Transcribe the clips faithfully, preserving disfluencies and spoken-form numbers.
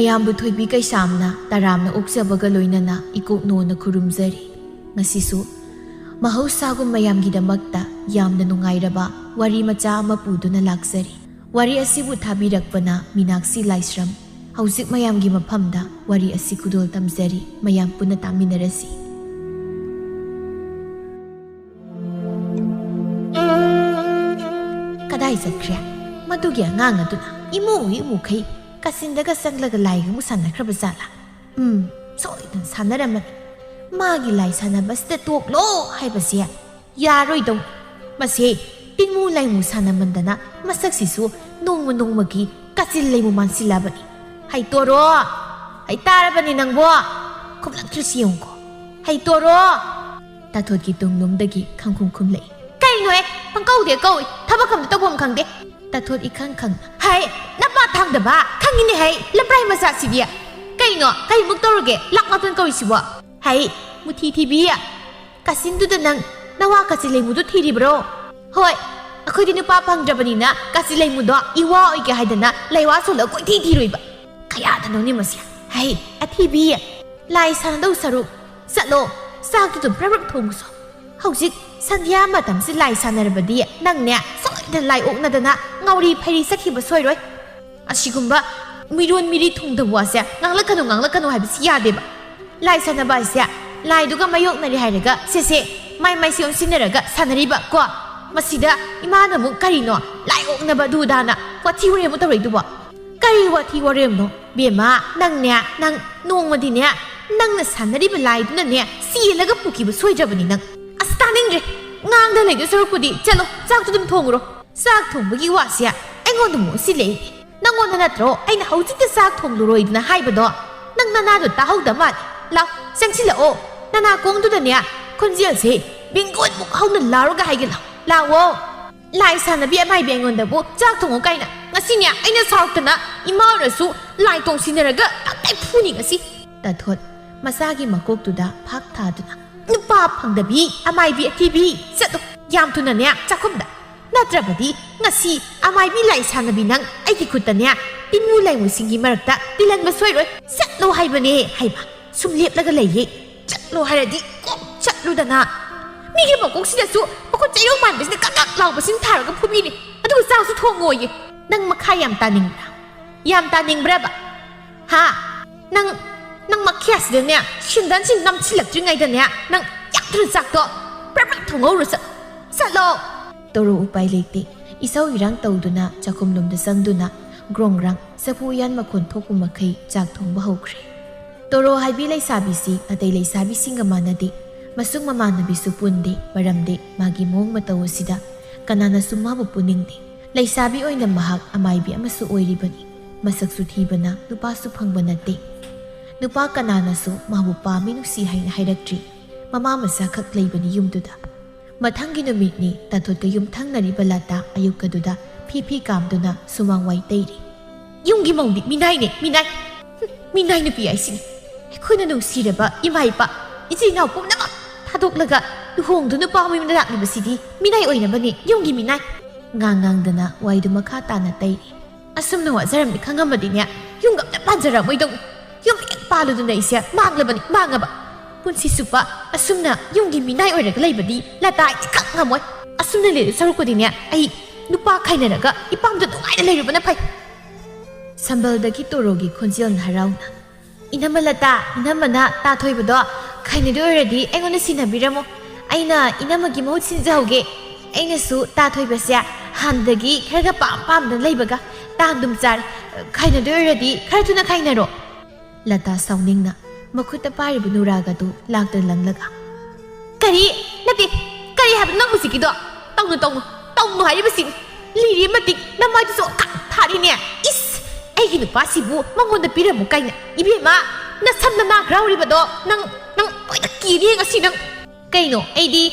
ꯃꯌꯥꯝꯕꯨ ꯊꯣꯏꯕꯤ ꯀꯩꯁꯥꯝꯅ ꯇꯔꯥꯝꯅ ꯑꯣꯛꯆꯕꯒ ꯂꯣꯏꯅꯅ ꯏꯀꯣꯛꯅꯣꯅ ꯈꯨꯔꯨꯝꯖꯔꯤ꯫ ꯉꯁꯤꯁꯨ ꯃꯍꯧꯁꯥꯒꯨꯝ ꯃꯌꯥꯝꯒꯤꯗꯃꯛꯇ ꯌꯥꯝꯅ ꯅꯨꯡꯉꯥꯏꯔꯕ ꯋꯥꯔꯤ ꯃꯆꯥ ꯑꯃ ꯄꯨꯗꯨꯅ ꯂꯥꯛꯆꯔꯤ꯫ ꯋꯥꯔꯤ ꯑꯁꯤꯕꯨ ꯊꯥꯕꯤꯔꯛꯄꯅ ꯃꯤꯅꯥꯛꯁꯤ ꯂꯥꯏꯁ꯭ꯔꯝ꯫ ꯍꯧꯖꯤꯛ ꯃꯌꯥꯝꯒꯤ ꯃꯐꯝꯗ ꯋꯥꯔꯤ ꯑꯁꯤ ꯈꯨꯗꯣꯜ ꯇꯝꯖꯔꯤ, ꯃꯌꯥꯝ ꯄꯨꯟꯅ ꯇꯥꯃꯤꯟꯅꯔꯁꯤ꯫ ꯀꯗꯥꯏ ꯆꯠꯈ꯭ꯔꯦ ꯃꯗꯨꯒꯤ ꯑꯉꯥꯡ ꯑꯗꯨꯅ? ꯏꯃꯨ ꯏꯃꯨꯈꯩ ꯀꯥꯆꯤꯟꯗꯒ ꯆꯪꯂꯒ ꯂꯥꯏꯒ ꯑꯃꯨꯛ ꯁꯥꯟꯅꯈ꯭ꯔꯕ ꯖꯥꯠꯂꯥ? ꯎꯝ, ꯁꯣꯏꯗꯅ ꯁꯥꯟꯅꯔꯝꯃꯅꯤ꯫ ꯃꯥꯒꯤ ꯂꯥꯏ ꯁꯥꯟꯅꯕꯁꯤꯗ ꯇꯣꯛꯂꯣ ꯍꯥꯏꯕꯁꯦ ꯌꯥꯔꯣꯏꯗꯧ꯫ ꯃꯁꯦ ꯇꯤꯟꯃꯨ ꯂꯥꯏꯃꯨ ꯁꯥꯟꯅꯃꯟꯗꯅ ꯃꯁꯛꯁꯤꯁꯨ ꯅꯣꯡꯃ ꯅꯣꯡꯃꯒꯤ ꯀꯥꯆꯤꯜ ꯂꯩꯃꯨ ꯃꯥꯟꯁꯤꯜꯂꯕꯅꯤ꯫ "ꯍꯩꯇꯣꯔꯣ, ꯍꯩꯇꯥꯔꯕꯅꯤ ꯅꯪꯕꯣ꯫ ꯈꯨꯝꯂꯛꯇ꯭ꯔꯤꯁꯤ ꯌꯦꯡꯉꯨꯀꯣ꯫ ꯍꯩꯇꯣꯔꯣ!" ꯇꯥꯊꯣꯠꯀꯤ ꯇꯨꯡꯂꯣꯝꯗꯒꯤ ꯈꯪꯈꯨꯝ ꯈꯨꯝꯂꯛꯏ꯫ "ꯀꯩꯅꯣꯍꯦ? ꯄꯪꯀꯧꯗ ꯀꯧꯏ, ꯊꯕꯛ ꯑꯝꯇ ꯇꯧꯐꯝ ꯈꯪꯗꯦ꯫" ꯇꯥꯊꯣꯠ ꯏꯈꯪ ꯈꯪꯅ, "ꯍꯩ, ꯅꯄꯥ ꯊꯥꯡꯗꯕ ꯈꯪꯉꯤꯅꯦ ꯍꯩ, ꯂꯝꯄ꯭ꯔꯥꯏ ꯃꯆꯥꯁꯤꯗꯤ꯫ ꯀꯩꯅꯣ, ꯀꯩꯃꯨꯛ ꯇꯧꯔꯒꯦ ꯂꯥꯛ ꯃꯥꯄꯟ ꯀꯧꯔꯤꯁꯤꯕꯣ? ꯍꯩ, ꯃꯨꯊꯤ ꯊꯤꯕꯤ, ꯀꯥꯆꯤꯟꯗꯨꯗ ꯅꯪ ꯅꯋꯥ ꯀꯥꯆꯤꯟ ꯂꯩꯃꯨꯗꯣ ꯊꯤꯔꯤꯕ꯭ꯔꯣ?" "ꯍꯣꯏ, ꯑꯩꯈꯣꯏꯗꯤ ꯅꯨꯄꯥ ꯐꯪꯗ꯭ꯔꯕꯅꯤꯅ ꯀꯥꯆꯤꯟ ꯂꯩꯃꯨꯗꯣ ꯏꯋꯥ ꯑꯣꯏꯒꯦ ꯍꯥꯏꯗꯅ ꯂꯩꯋꯥ ꯁꯣꯜꯂꯒ ꯀꯣꯏꯊꯤ ꯊꯤꯔꯨꯏꯕ꯫ ꯀꯌꯥꯗꯅꯣꯅꯦ ꯃꯁꯤ꯫ ꯍꯩ, ꯑꯊꯤꯕꯤ, ꯂꯥꯏ ꯁꯥꯟꯅꯗꯧ ꯁꯔꯨꯛ ꯆꯠꯂꯣ, ꯆꯥꯛꯇꯨ ꯑꯗꯨꯝ ꯄ꯭ꯔꯞ ꯄ꯭ꯔꯞ ꯊꯣꯡꯉꯨꯁꯣ꯫ ꯍꯧꯖꯤꯛ ꯁꯟꯙ꯭ꯌꯥ ꯃꯇꯝꯁꯤ ꯂꯥꯏ ꯁꯥꯟꯅꯔꯕꯗꯤ ꯅꯪꯅꯦ ꯁꯣꯏꯗꯅ ꯂꯥꯏ ꯑꯣꯛꯅꯗꯅ ꯉꯥꯎꯔꯤ ꯐꯩꯔꯤ ꯆꯠꯈꯤꯕ ꯁꯣꯏꯔꯣꯏ꯫ ꯑꯁꯤꯒꯨꯝꯕ ꯃꯤꯔꯣꯟ ꯃꯤꯔꯤ ꯊꯨꯡꯗꯕ ꯋꯥꯁꯦ ꯉꯥꯡꯂꯛꯀꯅꯨ, ꯉꯥꯡꯂꯛꯀꯅꯨ ꯍꯥꯏꯕꯁꯤ ꯌꯥꯗꯦꯕ꯫ ꯂꯥꯏ ꯁꯥꯟꯅꯕ ꯍꯥꯏꯁꯦ ꯂꯥꯏꯗꯨꯒ ꯃꯥꯌꯣꯛꯅꯔꯦ ꯍꯥꯏꯔꯒ ꯁꯦ ꯁꯦ ꯃꯥꯏ ꯃꯥꯏꯁꯦ ꯑꯣꯟꯁꯤꯟꯅꯔꯒ ꯁꯥꯟꯅꯔꯤꯕ ꯀꯣ꯫ ꯃꯁꯤꯗ ꯏꯃꯥꯅ ꯑꯃꯨꯛ ꯀꯔꯤꯅꯣ ꯂꯥꯏ ꯑꯣꯛꯅꯕ ꯑꯗꯨ ꯑꯗꯥꯅ ꯋꯥꯊꯤ ꯋꯥꯔꯦꯝ ꯑꯃꯨꯛ ꯇꯧꯔꯛꯏꯗꯨꯕꯣ? ꯀꯔꯤ ꯋꯥꯊꯤ ꯋꯥꯔꯦꯝꯅꯣ? ꯕꯦꯝꯃ, ꯅꯪꯅꯦ, ꯅꯪ ꯅꯣꯡꯃꯗꯤꯅꯦ, ꯅꯪꯅ ꯁꯥꯟꯅꯔꯤꯕ ꯂꯥꯏꯗꯨꯅꯅꯦ ꯆꯦꯜꯂꯒ ꯄꯨꯈꯤꯕ ꯁꯣꯏꯗ꯭ꯔꯕꯅꯤ ꯅꯪ꯫ ꯑꯁ, ꯇꯥꯅꯤꯡꯗ꯭ꯔꯦ꯫ ꯉꯥꯡꯗ ꯂꯩꯗꯣꯏ ꯁꯔꯨꯛꯄꯨꯗꯤ ꯆꯠꯂꯣ, ꯆꯥꯛꯇꯨ ꯑꯗꯨꯝ ꯊꯣꯡꯉꯨꯔꯣ꯫ ꯆꯥꯛ ꯊꯣꯡꯕꯒꯤ ꯋꯥꯁꯦ ꯑꯩꯉꯣꯟꯗ ꯑꯃꯨꯛ ꯑꯣꯟꯁꯤꯜꯂꯛꯏ꯫ ꯅꯪꯉꯣꯟꯗ ꯅꯠꯇ꯭ꯔꯣ ꯑꯩꯅ ꯍꯧꯖꯤꯛꯇ ꯆꯥꯛ ꯊꯣꯡꯂꯨꯔꯣꯏꯗꯅ ꯍꯥꯏꯕꯗꯣ? ꯅꯪ ꯅꯅꯥꯗꯣ ꯇꯥꯍꯧꯗ ꯃꯥꯜꯂꯦ꯫ ꯂꯥꯎ, ꯆꯪꯁꯤꯜꯂꯛꯑꯣ꯫ ꯅꯅꯥꯀꯣꯡꯗꯨꯗꯅꯦ ꯈꯣꯟꯖꯦꯜꯁꯦ ꯕꯦꯡꯒꯣꯠꯃꯨꯛ ꯍꯧꯅ ꯂꯥꯎꯔꯒ ꯍꯥꯏꯒꯦ ꯂꯥꯎ꯫ ꯂꯥꯛꯑꯣ꯫ ꯂꯥꯏ ꯁꯥꯟꯅꯕꯤ ꯑꯃꯥꯏꯕꯤ ꯑꯩꯉꯣꯟꯗꯕꯨ ꯆꯥꯛ ꯊꯣꯡꯉꯨ ꯀꯥꯏꯅ꯫ ꯉꯁꯤꯅꯦ ꯑꯩꯅ ꯁꯥꯎꯔꯛꯇꯅ ꯏꯃꯥ ꯑꯣꯏꯔꯁꯨ ꯂꯥꯏ ꯇꯣꯡꯁꯤꯟꯅꯔꯒ ꯇꯞꯇꯥꯏ ꯐꯨꯅꯤ ꯉꯁꯤ꯫ ꯇꯥꯊꯣꯠ ꯃꯆꯥꯒꯤ ꯃꯀꯣꯛꯇꯨꯗ ꯐꯥꯛ ꯊꯥꯗꯨꯅ, "ꯅꯨꯄꯥ ꯐꯪꯗꯕꯤ ꯑꯃꯥꯏꯕꯤ ꯑꯊꯤꯕꯤ, ꯆꯠꯂꯣ ꯌꯥꯝ ꯊꯨꯅꯅꯦ ꯆꯥꯛꯈꯨꯝꯗ꯫ ꯅꯠꯇ꯭ꯔꯕꯗꯤ ꯉꯁꯤ ꯑꯃꯥꯏꯕꯤ ꯂꯥꯏ ꯁꯥꯟꯅꯕꯤ ꯅꯪ ꯑꯩꯒꯤ ꯈꯨꯠꯇꯅꯦ ꯇꯤꯟꯃꯨ ꯂꯥꯏꯃꯨꯁꯤꯡꯒꯤ ꯃꯔꯛꯇ ꯇꯤꯜꯍꯟꯕ ꯁꯣꯏꯔꯣꯏ, ꯆꯠꯂꯣ ꯍꯥꯏꯕꯅꯦ ꯍꯥꯏꯕ꯫ ꯁꯨꯝ ꯂꯦꯞꯂꯒ ꯂꯩꯌꯦ꯫ ꯆꯠꯂꯣ ꯍꯥꯏꯔꯗꯤ ꯀꯣꯛ ꯆꯠꯂꯨꯗꯅ꯫ ꯃꯤꯒꯤ ꯃꯀꯣꯛꯁꯤꯗꯁꯨ ꯃꯈꯨꯠ ꯆꯩꯔꯣꯡ ꯃꯥꯟꯕꯁꯤꯅ ꯀꯛ ꯀꯛ ꯂꯥꯎꯕꯁꯤꯅ ꯊꯥꯔꯒ ꯐꯨꯕꯤꯔꯦ꯫ ꯑꯗꯨꯒ ꯆꯥꯁꯨ ꯊꯣꯡꯉꯣꯏꯌꯦ꯫ ꯅꯪ ꯃꯈꯥ ꯌꯥꯝ ꯇꯥꯅꯤꯡꯕ꯭ꯔꯥ? ꯌꯥꯝ ꯇꯥꯅꯤꯡꯕ꯭ꯔꯕ? ꯍꯥ? ꯅꯪ, ꯅꯪ ꯃꯈꯤꯌꯥꯁꯤꯗꯅꯦ ꯁꯤꯟꯗꯟꯁꯤꯡ ꯅꯝꯁꯤꯜꯂꯛꯇ꯭ꯔꯤꯉꯩꯗꯅꯦ, ꯅꯪ ꯌꯥꯝ ꯊꯨꯅ ꯆꯥꯛꯇꯣ ꯄ꯭ꯔꯞ ꯄ꯭ꯔꯞ ꯊꯣꯡꯍꯧꯔꯣ꯫ ꯆꯠ-, ꯆꯠꯂꯣ꯫ ꯇꯣꯔꯣ ꯎꯄꯥꯏ ꯂꯩꯇꯦ꯫ ꯏꯁꯧ ꯏꯔꯥꯡ ꯇꯧꯗꯨꯅ ꯆꯥꯛꯈꯨꯝꯂꯣꯝꯗ ꯆꯪꯗꯨꯅ ꯒ꯭ꯔꯣꯡ ꯒ꯭ꯔꯥꯡ ꯆꯐꯨ ꯎꯌꯥꯟ ꯃꯈꯣꯟ ꯊꯣꯛꯄ ꯃꯈꯩ ꯆꯥꯛ ꯊꯣꯡꯕ ꯍꯧꯈ꯭ꯔꯦ꯫ ꯇꯣꯔꯣ ꯍꯥꯏꯕꯤ ꯂꯩꯁꯥꯕꯤꯁꯤ ꯑꯇꯩ ꯂꯩꯁꯥꯕꯤꯁꯤꯡꯒ ꯃꯥꯟꯅꯗꯦ꯫ ꯃꯁꯨꯡ ꯃꯃꯥꯟꯅꯕꯤꯁꯨ ꯄꯨꯟꯗꯦ, ꯃꯔꯝꯗꯤ ꯃꯥꯒꯤ ꯃꯑꯣꯡ ꯃꯇꯧ ꯑꯁꯤꯗ ꯀꯅꯥꯅꯁꯨ ꯃꯥꯕꯨ ꯄꯨꯅꯤꯡꯗꯦ꯫ ꯂꯩꯁꯥꯕꯤ ꯑꯣꯏꯅ ꯃꯍꯥꯛ ꯑꯃꯥꯏꯕꯤ ꯑꯃꯁꯨ ꯑꯣꯏꯔꯤꯕꯅꯤ꯫ ꯃꯁꯛꯁꯨ ꯊꯤꯕꯅ ꯅꯨꯄꯥꯁꯨ ꯐꯪꯕ ꯅꯠꯇꯦ꯫ ꯅꯨꯄꯥ ꯀꯅꯥꯅꯁꯨ ꯃꯥꯕꯨ ꯄꯥꯝꯃꯤ, ꯅꯨꯡꯁꯤ ꯍꯥꯏꯅ ꯍꯥꯏꯔꯛꯇ꯭ꯔꯤ꯫ ꯃꯃꯥ ꯃꯆꯥꯈꯛ ꯂꯩꯕꯅꯤ ꯌꯨꯝꯗꯨꯗ꯫ ꯃꯊꯪꯒꯤ ꯅꯨꯃꯤꯠꯅꯤ꯫ ꯇꯥꯊꯣꯠꯀ ꯌꯨꯝꯊꯪꯅꯔꯤꯕ ꯂꯇꯥ ꯑꯌꯨꯛꯀꯗꯨꯗ ꯐꯤ ꯐꯤ ꯀꯥꯝꯗꯨꯅ ꯁꯨꯃꯥꯡ ꯋꯥꯏ ꯇꯩꯔꯤ꯫ "ꯌꯨꯝꯒꯤ ꯃꯧꯗꯤ ꯃꯤꯅꯥꯏꯅꯦ, ꯃꯤꯅꯥꯏ꯫ ꯍꯨꯝ, ꯃꯤꯅꯥꯏ ꯅꯨꯄꯤ ꯍꯥꯏꯁꯤꯅꯤ꯫ ꯑꯩꯈꯣꯏꯅ ꯅꯨꯡꯁꯤꯔꯕ ꯏꯃꯥ ꯏꯄꯥ, ꯏꯆꯤꯜ ꯏꯅꯥꯎ ꯄꯨꯝꯅꯃꯛ ꯊꯥꯗꯣꯛꯂꯒ ꯂꯨꯍꯣꯡꯗꯨꯅ ꯅꯨꯄꯥ ꯃꯌꯨꯝꯗ ꯂꯥꯛꯂꯤꯕꯁꯤꯗꯤ ꯃꯤꯅꯥꯏ ꯑꯣꯏꯅꯕꯅꯤ, ꯌꯨꯝꯒꯤ ꯃꯤꯅꯥꯏ"꯫ ꯉꯥꯡ ꯉꯥꯡꯗꯅ ꯋꯥꯏꯗꯨ ꯃꯈꯥ ꯇꯥꯅ ꯇꯩꯔꯤ꯫ "ꯑꯁꯨꯝꯅ ꯋꯥꯖꯔꯝꯅꯤ ꯈꯪꯉꯝꯃꯗꯤꯅꯦ, ꯌꯨꯝꯒ ꯑꯝꯇ ꯄꯥꯟꯖꯔꯝꯃꯣꯏꯗꯧꯅꯤ꯫ ꯌꯨꯝ ꯍꯦꯛ ꯄꯥꯜꯂꯨꯗꯅ ꯑꯩꯁꯦ ꯃꯥꯡꯂꯕꯅꯤ, ꯃꯥꯡꯉꯕ꯫ ꯄꯨꯟꯁꯤ ꯆꯨꯞꯄ ꯑꯁꯨꯝꯅ ꯌꯨꯝꯒꯤ ꯃꯤꯅꯥꯏ ꯑꯣꯏꯔꯒ ꯂꯩꯕꯗꯤ ꯂꯇꯥ ꯑꯩꯗꯤ ꯈꯛ ꯉꯝꯃꯣꯏ꯫ ꯑꯁꯨꯝꯅ ꯂꯩꯗꯨ ꯁꯔꯨꯛꯄꯨꯗꯤꯅꯦ, ꯑꯩ ꯅꯨꯄꯥ ꯈꯥꯏꯅꯔꯒ ꯏꯄꯥꯝꯗ ꯅꯨꯡꯉꯥꯏꯅ ꯂꯩꯔꯨꯕꯅ ꯐꯩ"꯫ ꯁꯝꯕꯜꯗꯒꯤ ꯇꯣꯔꯣꯒꯤ ꯈꯣꯟꯖꯦꯜꯅ ꯍꯔꯥꯎꯅ, "ꯏꯅꯝꯃ ꯂꯇꯥ, ꯏꯅꯝꯃꯅ ꯇꯥ ꯊꯣꯏꯕꯗꯣ ꯈꯥꯏꯅꯗꯣꯏ ꯑꯣꯏꯔꯗꯤ ꯑꯩꯉꯣꯟꯗ ꯁꯤꯟꯅꯕꯤꯔꯝꯃꯣ꯫ ꯑꯩꯅ ꯏꯅꯝꯃꯒꯤ ꯃꯍꯨꯠ ꯁꯤꯟꯖꯍꯧꯒꯦ꯫ ꯑꯩꯅꯁꯨ ꯇꯥ ꯊꯣꯏꯕꯁꯦ ꯍꯥꯟꯅꯗꯒꯤ ꯈꯔꯒ ꯄꯥꯝ ꯄꯥꯝꯗꯅ ꯂꯩꯕꯒ ꯇꯥꯟ ꯑꯗꯨꯝ ꯆꯥꯔꯦ꯫ ꯈꯥꯏꯅꯗꯣꯏ ꯑꯣꯏꯔꯗꯤ ꯈꯔ ꯊꯨꯅ ꯈꯥꯏꯅꯔꯣ"꯫ ꯂꯇꯥ ꯁꯥꯎꯅꯤꯡꯅ ꯃꯈꯨꯠꯇ ꯄꯥꯏꯔꯤꯕ ꯅꯨꯔꯥꯒꯗꯨ ꯂꯥꯛꯇ ꯂꯪꯂꯒ, "ꯀꯔꯤ? ꯅꯠꯇꯦ, ꯀꯔꯤ ꯍꯥꯏꯕꯅꯣ ꯅꯪ ꯍꯧꯖꯤꯛꯀꯤꯗꯣ? ꯇꯧꯅꯨ, ꯇꯧꯅꯨ, ꯇꯧꯅꯨ ꯍꯥꯏꯔꯤꯕꯁꯤ꯫ ꯂꯤꯔꯤ ꯃꯇꯤꯛ ꯅꯃꯥꯏꯗꯨꯁꯨ ꯑꯀꯥ ꯊꯥꯔꯤꯅꯦ꯫ ꯏꯁ! ꯑꯩꯒꯤ ꯅꯨꯄꯥꯁꯤꯕꯨ ꯃꯉꯣꯟꯗ ꯄꯤꯔꯝꯃꯨ ꯀꯥꯏꯅ꯫ ꯏꯕꯦꯝꯃ, ꯅꯁꯝ ꯅꯅꯥ ꯍꯔꯥꯎꯔꯤꯕꯗꯣ ꯅꯪ, ꯅꯪ ꯂꯣꯏꯅ ꯀꯦꯔꯦ ꯉꯁꯤ ꯅꯪ"꯫ "ꯀꯩꯅꯣ? ꯑꯩꯗꯤ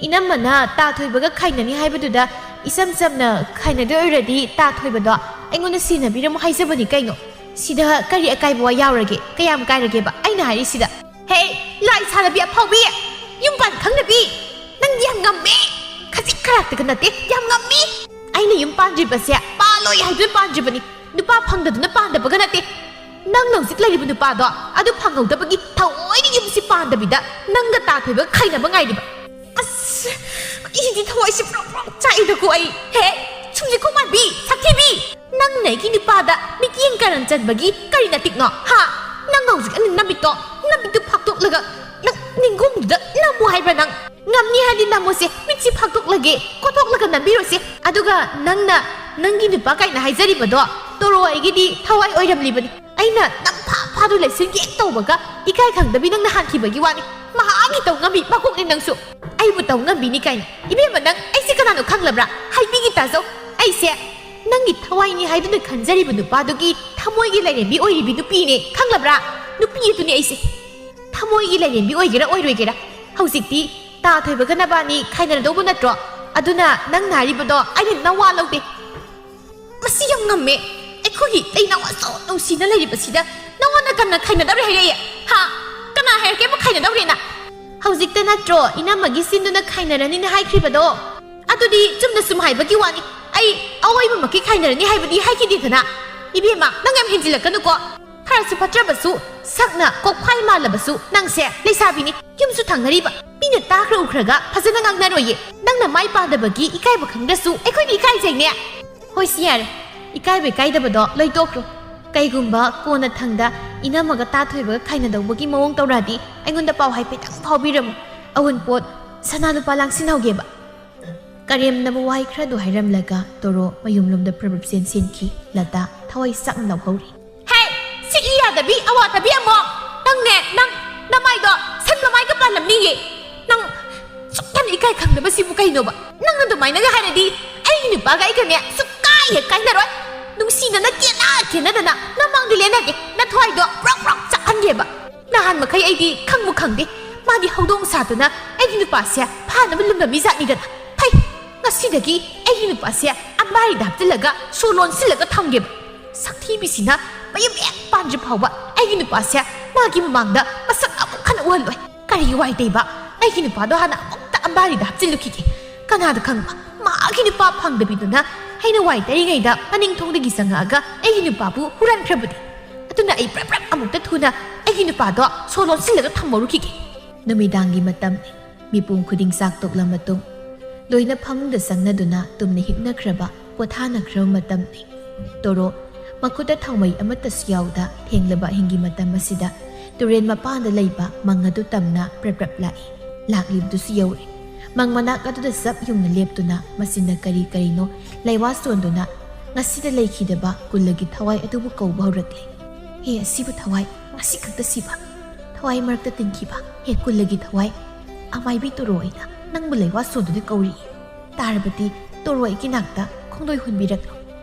ꯏꯅꯝꯃꯅ ꯇꯥ ꯊꯣꯏꯕꯒ ꯈꯥꯏꯅꯅꯤ ꯍꯥꯏꯕꯗꯨꯗ ꯏꯆꯝ ꯆꯝꯅ ꯈꯥꯏꯅꯗꯣꯏ ꯑꯣꯏꯔꯗꯤ ꯇꯥ ꯊꯣꯏꯕꯗꯣ ꯑꯩꯉꯣꯟꯗ ꯁꯤꯟꯅꯕꯤꯔꯝꯃꯨ ꯍꯥꯏꯖꯕꯅꯤ ꯀꯩꯅꯣ꯫ ꯁꯤꯗ ꯀꯔꯤ ꯑꯀꯥꯏꯕ ꯋꯥ ꯌꯥꯎꯔꯒꯦ? ꯀꯌꯥꯝ ꯀꯥꯏꯔꯒꯦꯕ ꯑꯩꯅ ꯍꯥꯏꯔꯤꯁꯤꯗ?" "ꯍꯦ, ꯂꯥꯏ ꯁꯥꯟꯅꯕꯤ ꯑꯐꯥꯎꯕꯤ! ꯌꯨꯝ ꯄꯥꯟ ꯈꯪꯗꯕꯤ! ꯅꯪꯗꯤ ꯌꯥꯝ ꯉꯝꯃꯦ! ꯈꯖꯤꯛ ꯈꯔꯥꯛꯇꯒ ꯅꯠꯇꯦ, ꯌꯥꯝ ꯉꯝꯃꯤ! ꯑꯩꯅ ꯌꯨꯝ ꯄꯥꯟꯗ꯭ꯔꯤꯕꯁꯦ ꯄꯥꯜꯂꯣꯏ ꯍꯥꯏꯗꯨꯅ ꯄꯥꯟꯗ꯭ꯔꯤꯕꯅꯤ꯫ ꯅꯨꯄꯥ ꯐꯪꯗꯗꯨꯅ ꯄꯥꯟꯗꯕꯒ ꯅꯠꯇꯦ꯫ ꯅꯪꯅ ꯍꯧꯖꯤꯛ ꯂꯩꯔꯤꯕ ꯅꯨꯄꯥꯗꯣ ꯑꯗꯨ ꯐꯪꯍꯧꯗꯕꯒꯤ ꯊꯑꯣꯏꯅ ꯌꯨꯝꯁꯤ ꯄꯥꯟꯗꯕꯤꯗ ꯅꯪꯒ ꯇꯥꯊꯣꯏꯕꯒ ꯈꯥꯏꯅꯕ ꯉꯥꯏꯔꯤꯕ꯫ ꯑꯁ, ꯑꯩꯗꯤ ꯊꯋꯥꯏꯁꯦ ꯄ꯭ꯔꯣꯛ ꯄ꯭ꯔꯣꯛ ꯆꯥꯛꯏꯗꯀꯣ ꯑꯩ꯫ ꯍꯦ, ꯁꯨꯝꯖꯤꯠ ꯈꯣꯡꯃꯥꯟꯕꯤ, ꯁꯛꯊꯤꯕꯤ! ꯅꯪꯅ ꯑꯩꯒꯤ ꯅꯨꯄꯥꯗ ꯃꯤꯠꯌꯦꯡ ꯀꯔꯟ ꯆꯟꯕꯒꯤ ꯀꯔꯤ ꯅꯇꯤꯛꯅꯣ? ꯍꯥ? ꯅꯪ ꯍꯧꯖꯤꯛ ꯑꯅꯤ ꯅꯃꯤꯠꯇꯣ, ꯅꯃꯤꯠꯇꯨ ꯐꯥꯛꯇꯣꯛꯂꯒ ꯅꯪ ꯅꯤꯡꯒꯣꯡꯗꯨꯗ ꯅꯝꯃꯨ ꯍꯥꯏꯕ꯭ꯔꯥ ꯅꯪ? ꯉꯝꯅꯤ ꯍꯥꯏꯗꯤ ꯅꯝꯃꯨꯁꯦ, ꯃꯤꯠꯁꯤ ꯐꯥꯛꯇꯣꯛꯂꯒꯦ, ꯀꯣꯊꯣꯛꯂꯒ ꯅꯝꯕꯤꯔꯣꯁꯦ꯫ ꯑꯗꯨꯒ ꯅꯪꯅ ꯅꯪꯒꯤ ꯅꯨꯄꯥ ꯀꯥꯏꯅ ꯍꯥꯏꯖꯔꯤꯕꯗꯣ ꯇꯣꯔꯣ ꯑꯩꯒꯤꯗꯤ ꯊꯋꯥꯏ ꯑꯣꯏꯔꯝꯂꯤꯕꯅꯤ꯫ ꯑꯩꯅ ꯅꯝꯐꯥ ꯐꯥꯗꯨ ꯂꯩꯁꯤꯟꯒꯦ ꯇꯧꯕꯒ ꯏꯀꯥꯏ ꯈꯪꯗꯕꯤ ꯅꯪꯅ ꯍꯥꯟꯈꯤꯕꯒꯤ ꯋꯥꯅꯤ꯫ ꯃꯍꯥꯛꯀꯤ ꯇꯧ ꯉꯝꯕꯤ ꯃꯀꯣꯛꯅꯤ ꯅꯪꯁꯨ꯫ ꯑꯩꯕꯨ ꯇꯧ ꯉꯝꯕꯤꯅꯤ ꯀꯥꯏꯅ꯫ ꯏꯕꯦꯝꯃ, ꯅꯪ ꯑꯩꯁꯦ ꯀꯅꯥꯅꯣ ꯈꯪꯂꯕ꯭ꯔꯥ? ꯍꯥꯏꯕꯤꯒꯦ ꯇꯥꯖꯧ꯫ ꯑꯩꯁꯦ ꯅꯪꯒꯤ ꯊꯋꯥꯏꯅꯤ ꯍꯥꯏꯗꯨꯅ ꯈꯟꯖꯔꯤꯕ ꯅꯨꯄꯥꯗꯨꯒꯤ ꯊꯃꯣꯏꯒꯤ ꯂꯥꯏꯔꯦꯝꯕꯤ ꯑꯣꯏꯔꯤꯕꯤ ꯅꯨꯄꯤꯅꯦ, ꯈꯪꯂꯕ꯭ꯔꯥ? ꯅꯨꯄꯤ ꯑꯗꯨꯅꯤ ꯑꯩꯁꯦ꯫ ꯊꯃꯣꯏꯒꯤ ꯂꯥꯏꯔꯦꯝꯕꯤ ꯑꯣꯏꯒꯦꯔꯥ ꯑꯣꯏꯔꯣꯏꯒꯦꯔꯥ, ꯍꯧꯖꯤꯛꯇꯤ ꯇꯥ ꯊꯣꯏꯕꯒ ꯅꯕꯥꯅꯤ ꯈꯥꯏꯅꯔꯗꯧꯕ ꯅꯠꯇ꯭ꯔꯣ? ꯑꯗꯨꯅ ꯅꯪꯅ ꯍꯥꯏꯔꯤꯕꯗꯣ ꯑꯩꯅ ꯅꯋꯥ ꯂꯧꯗꯦ꯫ ꯃꯁꯤ ꯌꯥꯝ ꯉꯝꯃꯦ꯫ ꯑꯩꯈꯣꯏꯒꯤ ꯏꯇꯩ ꯅꯋꯥ ꯁꯣ ꯅꯨꯡꯁꯤꯅ ꯂꯩꯔꯤꯕꯁꯤꯗ ꯅꯋꯥꯅ ꯀꯟꯅ ꯈꯥꯏꯅꯗꯧꯔꯦ ꯍꯥꯏꯔꯛꯑꯦ꯫ ꯍꯥ? ꯀꯅꯥ ꯍꯥꯏꯔꯛꯀꯦꯕ ꯈꯥꯏꯅꯗꯧꯔꯦꯅ? ꯍꯧꯖꯤꯛꯇ ꯅꯠꯇ꯭ꯔꯣ ꯏꯅꯝꯃꯒꯤ ꯁꯤꯟꯗꯨꯅ ꯈꯥꯏꯅꯔꯅꯤꯅ ꯍꯥꯏꯈ꯭ꯔꯤꯕꯗꯣ? ꯑꯗꯨꯗꯤ ꯆꯨꯝꯅ ꯁꯨꯝ ꯍꯥꯏꯕꯒꯤ ꯋꯥꯅꯤ꯫ ꯑꯩ ꯑꯑꯣꯏꯕꯃꯛꯀꯤ ꯈꯥꯏꯅꯔꯅꯤ ꯍꯥꯏꯕꯗꯤ ꯍꯥꯏꯈꯤꯗꯦꯗꯅ꯫ ꯏꯕꯦꯝꯃ, ꯅꯪ ꯌꯥꯝ ꯍꯦꯟꯖꯤꯜꯂꯛꯀꯅꯨꯀꯣ꯫ ꯈꯔꯁꯨ ꯐꯠꯇ꯭ꯔꯕꯁꯨ, ꯁꯛꯅ ꯀꯣꯛꯐꯥꯏ ꯃꯥꯜꯂꯕꯁꯨ ꯅꯪꯁꯦ ꯂꯩꯁꯥꯕꯤꯅꯤ, ꯌꯨꯝꯁꯨ ꯊꯪꯅꯔꯤꯕ꯫ ꯃꯤꯅ ꯇꯥꯈ꯭ꯔ ꯎꯈ꯭ꯔꯒ ꯐꯖꯅ ꯉꯥꯡꯅꯔꯣꯏꯌꯦ꯫ ꯅꯪꯅ ꯃꯥꯏ ꯄꯥꯟꯗꯕꯒꯤ ꯏꯀꯥꯏꯕ ꯈꯪꯗ꯭ꯔꯁꯨ ꯑꯩꯈꯣꯏꯗꯤ ꯏꯀꯥꯏꯖꯩꯅꯦ꯫ ꯍꯣꯏꯁꯤ ꯌꯥꯔꯦ, ꯏꯀꯥꯏꯕ ꯏꯀꯥꯏꯗꯕꯗꯣ ꯂꯣꯏ ꯇꯣꯛꯈ꯭ꯔꯣ꯫ ꯀꯩꯒꯨꯝꯕ ꯀꯣꯟꯅ ꯊꯪꯗ ꯏꯅꯝꯃꯒ ꯇꯥꯊꯣꯏꯕꯒ ꯈꯥꯏꯅꯗꯧꯕꯒꯤ ꯃꯑꯣꯡ ꯇꯧꯔꯛꯑꯗꯤ ꯑꯩꯉꯣꯟꯗ ꯄꯥꯎ ꯍꯥꯏꯐꯦꯠꯇꯪ ꯐꯥꯎꯕꯤꯔꯝꯃꯨ꯫ ꯑꯋꯨꯟꯄꯣꯠ ꯁꯅꯥ ꯂꯨꯄꯥ ꯂꯥꯡꯁꯤꯟꯍꯧꯒꯦꯕ꯫ ꯀꯔꯦꯝꯅꯕ ꯋꯥꯍꯩ ꯈꯔꯗꯨ ꯍꯥꯏꯔꯝꯂꯒ ꯇꯣꯔꯣ ꯃꯌꯨꯝꯂꯣꯝꯗ ꯄ꯭ꯔꯞ ꯄ꯭ꯔꯞ ꯆꯦꯟ ꯆꯦꯟꯈꯤ꯫ ꯂꯇꯥ ꯊꯋꯥꯏ ꯆꯥꯛꯅ ꯂꯧꯍꯧꯔꯤ꯫ ꯍꯦ! ꯁꯤꯛꯏ ꯌꯥꯗꯕꯤ, ꯑꯋꯥꯊꯕꯤ ꯑꯃꯨꯛ! ꯅꯪꯅꯦ, ꯅꯪ ꯅꯃꯥꯏꯗꯣ ꯁꯟ ꯃꯃꯥꯏꯒ ꯄꯥꯜꯂꯝꯅꯤꯌꯦ꯫ ꯅꯪ ꯁꯨꯛ ꯌꯥꯝ ꯏꯀꯥꯏ ꯈꯪꯗꯕꯁꯤꯕꯨ ꯀꯩꯅꯣꯕ? ꯅꯪ ꯑꯗꯨꯃꯥꯏꯅꯒ ꯍꯥꯏꯔꯗꯤ ꯑꯩꯒꯤ ꯅꯨꯄꯥꯒ ꯑꯩꯒꯅꯦ ꯁꯨꯛꯀꯥꯏ ꯍꯦꯛ ꯀꯥꯏꯅꯔꯣꯏ꯫ ꯅꯨꯡꯁꯤꯅꯅ ꯀꯦꯅ ꯀꯦꯅꯗꯅ ꯅꯃꯥꯡꯗ ꯂꯦꯟꯅꯒꯦ, ꯅꯊ꯭ꯋꯥꯏꯗꯣ ꯄ꯭ꯔꯣꯛ ꯄ꯭ꯔꯣꯛ ꯆꯥꯛꯍꯟꯒꯦꯕ꯫ ꯅꯍꯥꯟ ꯃꯈꯩ ꯑꯩꯗꯤ ꯈꯪꯕꯨ ꯈꯪꯗꯦ꯫ ꯃꯥꯗꯤ ꯍꯧꯗꯣꯡ ꯁꯥꯗꯨꯅ ꯑꯩꯒꯤ ꯅꯨꯄꯥꯁꯦ ꯐꯥꯅꯕ ꯂꯨꯝꯕ ꯃꯤꯖꯥꯠꯅꯤꯗꯅ꯫ ꯐꯩ, ꯉꯁꯤꯗꯒꯤ ꯑꯩꯒꯤ ꯅꯨꯄꯥꯁꯦ ꯑꯝꯕꯥꯔꯤꯗ ꯍꯥꯞꯆꯤꯜꯂꯒ ꯁꯣ ꯂꯣꯟꯁꯤꯜꯂꯒ ꯊꯝꯒꯦꯕ꯫ ꯁꯛꯊꯤꯕꯤꯁꯤꯅ ꯃꯌꯨꯝ ꯍꯦꯛ ꯄꯥꯟꯗ꯭ꯔꯤ ꯐꯥꯎꯕ ꯑꯩꯒꯤ ꯅꯨꯄꯥꯁꯦ ꯃꯥꯒꯤ ꯃꯃꯥꯡꯗ ꯃꯁꯛ ꯑꯃꯨꯛ ꯍꯟꯅ ꯎꯍꯜꯂꯣꯏ꯫ ꯀꯔꯤ ꯋꯥꯏ ꯇꯩꯕ? ꯑꯩꯒꯤ ꯅꯨꯄꯥꯗꯣ ꯍꯥꯟꯅ ꯑꯃꯨꯛꯇ ꯑꯝꯕꯥꯔꯤꯗ ꯍꯥꯞꯆꯤꯜꯂꯨꯈꯤꯒꯦ꯫ ꯀꯅꯥꯗ ꯈꯪꯕ, ꯃꯥꯒꯤ ꯅꯨꯄꯥ ꯐꯪꯗꯕꯤꯗꯨꯅ ꯑꯩꯅ ꯋꯥꯏ ꯇꯩꯔꯤꯉꯩꯗ ꯃꯅꯤꯡ ꯊꯣꯡꯗꯒꯤ ꯆꯪꯉꯛꯑꯒ ꯑꯩꯒꯤ ꯅꯨꯄꯥꯕꯨ ꯍꯨꯔꯥꯟꯈ꯭ꯔꯕꯗꯤ꯫ ꯑꯗꯨꯅ ꯑꯩ ꯄ꯭ꯔꯞ ꯄ꯭ꯔꯞ ꯑꯃꯨꯛꯇ ꯊꯨꯅ ꯑꯩꯒꯤ ꯅꯨꯄꯥꯗꯣ ꯁꯣ ꯂꯣꯟꯁꯤꯜꯂꯒ ꯊꯝꯃꯧꯔꯨꯈꯤꯒꯦ꯫ ꯅꯨꯃꯤꯗꯥꯡꯒꯤ ꯃꯇꯝꯅꯤ꯫ ꯃꯤꯄꯨꯝ ꯈꯨꯗꯤꯡ ꯆꯥꯛ ꯇꯣꯛꯂ ꯃꯇꯨꯡ ꯂꯣꯏꯅ ꯐꯃꯨꯡꯗ ꯆꯪꯅꯗꯨꯅ ꯇꯨꯝꯅ ꯍꯤꯞꯅꯈ꯭ꯔꯕ, ꯄꯣꯊꯥꯅꯈ꯭ꯔꯕ ꯃꯇꯝꯅꯤ꯫ ꯇꯣꯔꯣ ꯃꯈꯨꯠꯇ ꯊꯥꯎꯃꯩ ꯑꯃꯠꯇꯁꯨ ꯌꯥꯎꯗ ꯊꯦꯡꯂꯕ ꯑꯍꯤꯡꯒꯤ ꯃꯇꯝ ꯑꯁꯤꯗ ꯇꯨꯔꯦꯜ ꯃꯄꯥꯟꯗ ꯂꯩꯕ ꯃꯪ ꯑꯗꯨ ꯇꯝꯅ ꯄ꯭ꯔꯞ ꯄ꯭ꯔꯞ ꯂꯥꯛꯏ꯫ ꯂꯥꯛꯂꯤꯕꯗꯨꯁꯨ ꯌꯧꯔꯦ꯫ ꯃꯪ ꯃꯅꯥꯛ ꯑꯗꯨꯗ ꯆꯞ ꯌꯨꯡꯅ ꯂꯦꯞꯇꯨꯅ ꯃꯆꯤꯟꯗ ꯀꯔꯤ ꯀꯔꯤꯅꯣ ꯂꯩꯋꯥ ꯁꯣꯟꯗꯨꯅ ꯉꯁꯤꯗ ꯂꯩꯈꯤꯗꯕ ꯀꯨꯜꯂꯒꯤ ꯊꯋꯥꯏ ꯑꯗꯨꯕꯨ ꯀꯧꯕ ꯍꯧꯔꯛꯂꯦ꯫ ꯍꯦ ꯑꯁꯤꯕ ꯊꯋꯥꯏ, ꯉꯁꯤ ꯈꯛꯇ ꯁꯤꯕ ꯊꯋꯥꯏ ꯃꯔꯛꯇ ꯇꯤꯟꯈꯤꯕ, ꯍꯦ ꯀꯨꯜꯂꯒꯤ ꯊꯋꯥꯏ, ꯑꯃꯥꯏꯕꯤ ꯇꯣꯔꯣ ꯑꯩꯅ ꯅꯪꯕꯨ ꯂꯩꯋꯥ ꯁꯣꯟꯗꯨꯅ ꯀꯧꯔꯤ꯫ ꯇꯥꯔꯕꯗꯤ ꯇꯣꯔꯣ ꯑꯩꯒꯤ ꯅꯥꯛꯇ ꯈꯣꯡꯗꯣꯏ ꯍꯨꯟꯕꯤꯔꯛꯂꯣ꯫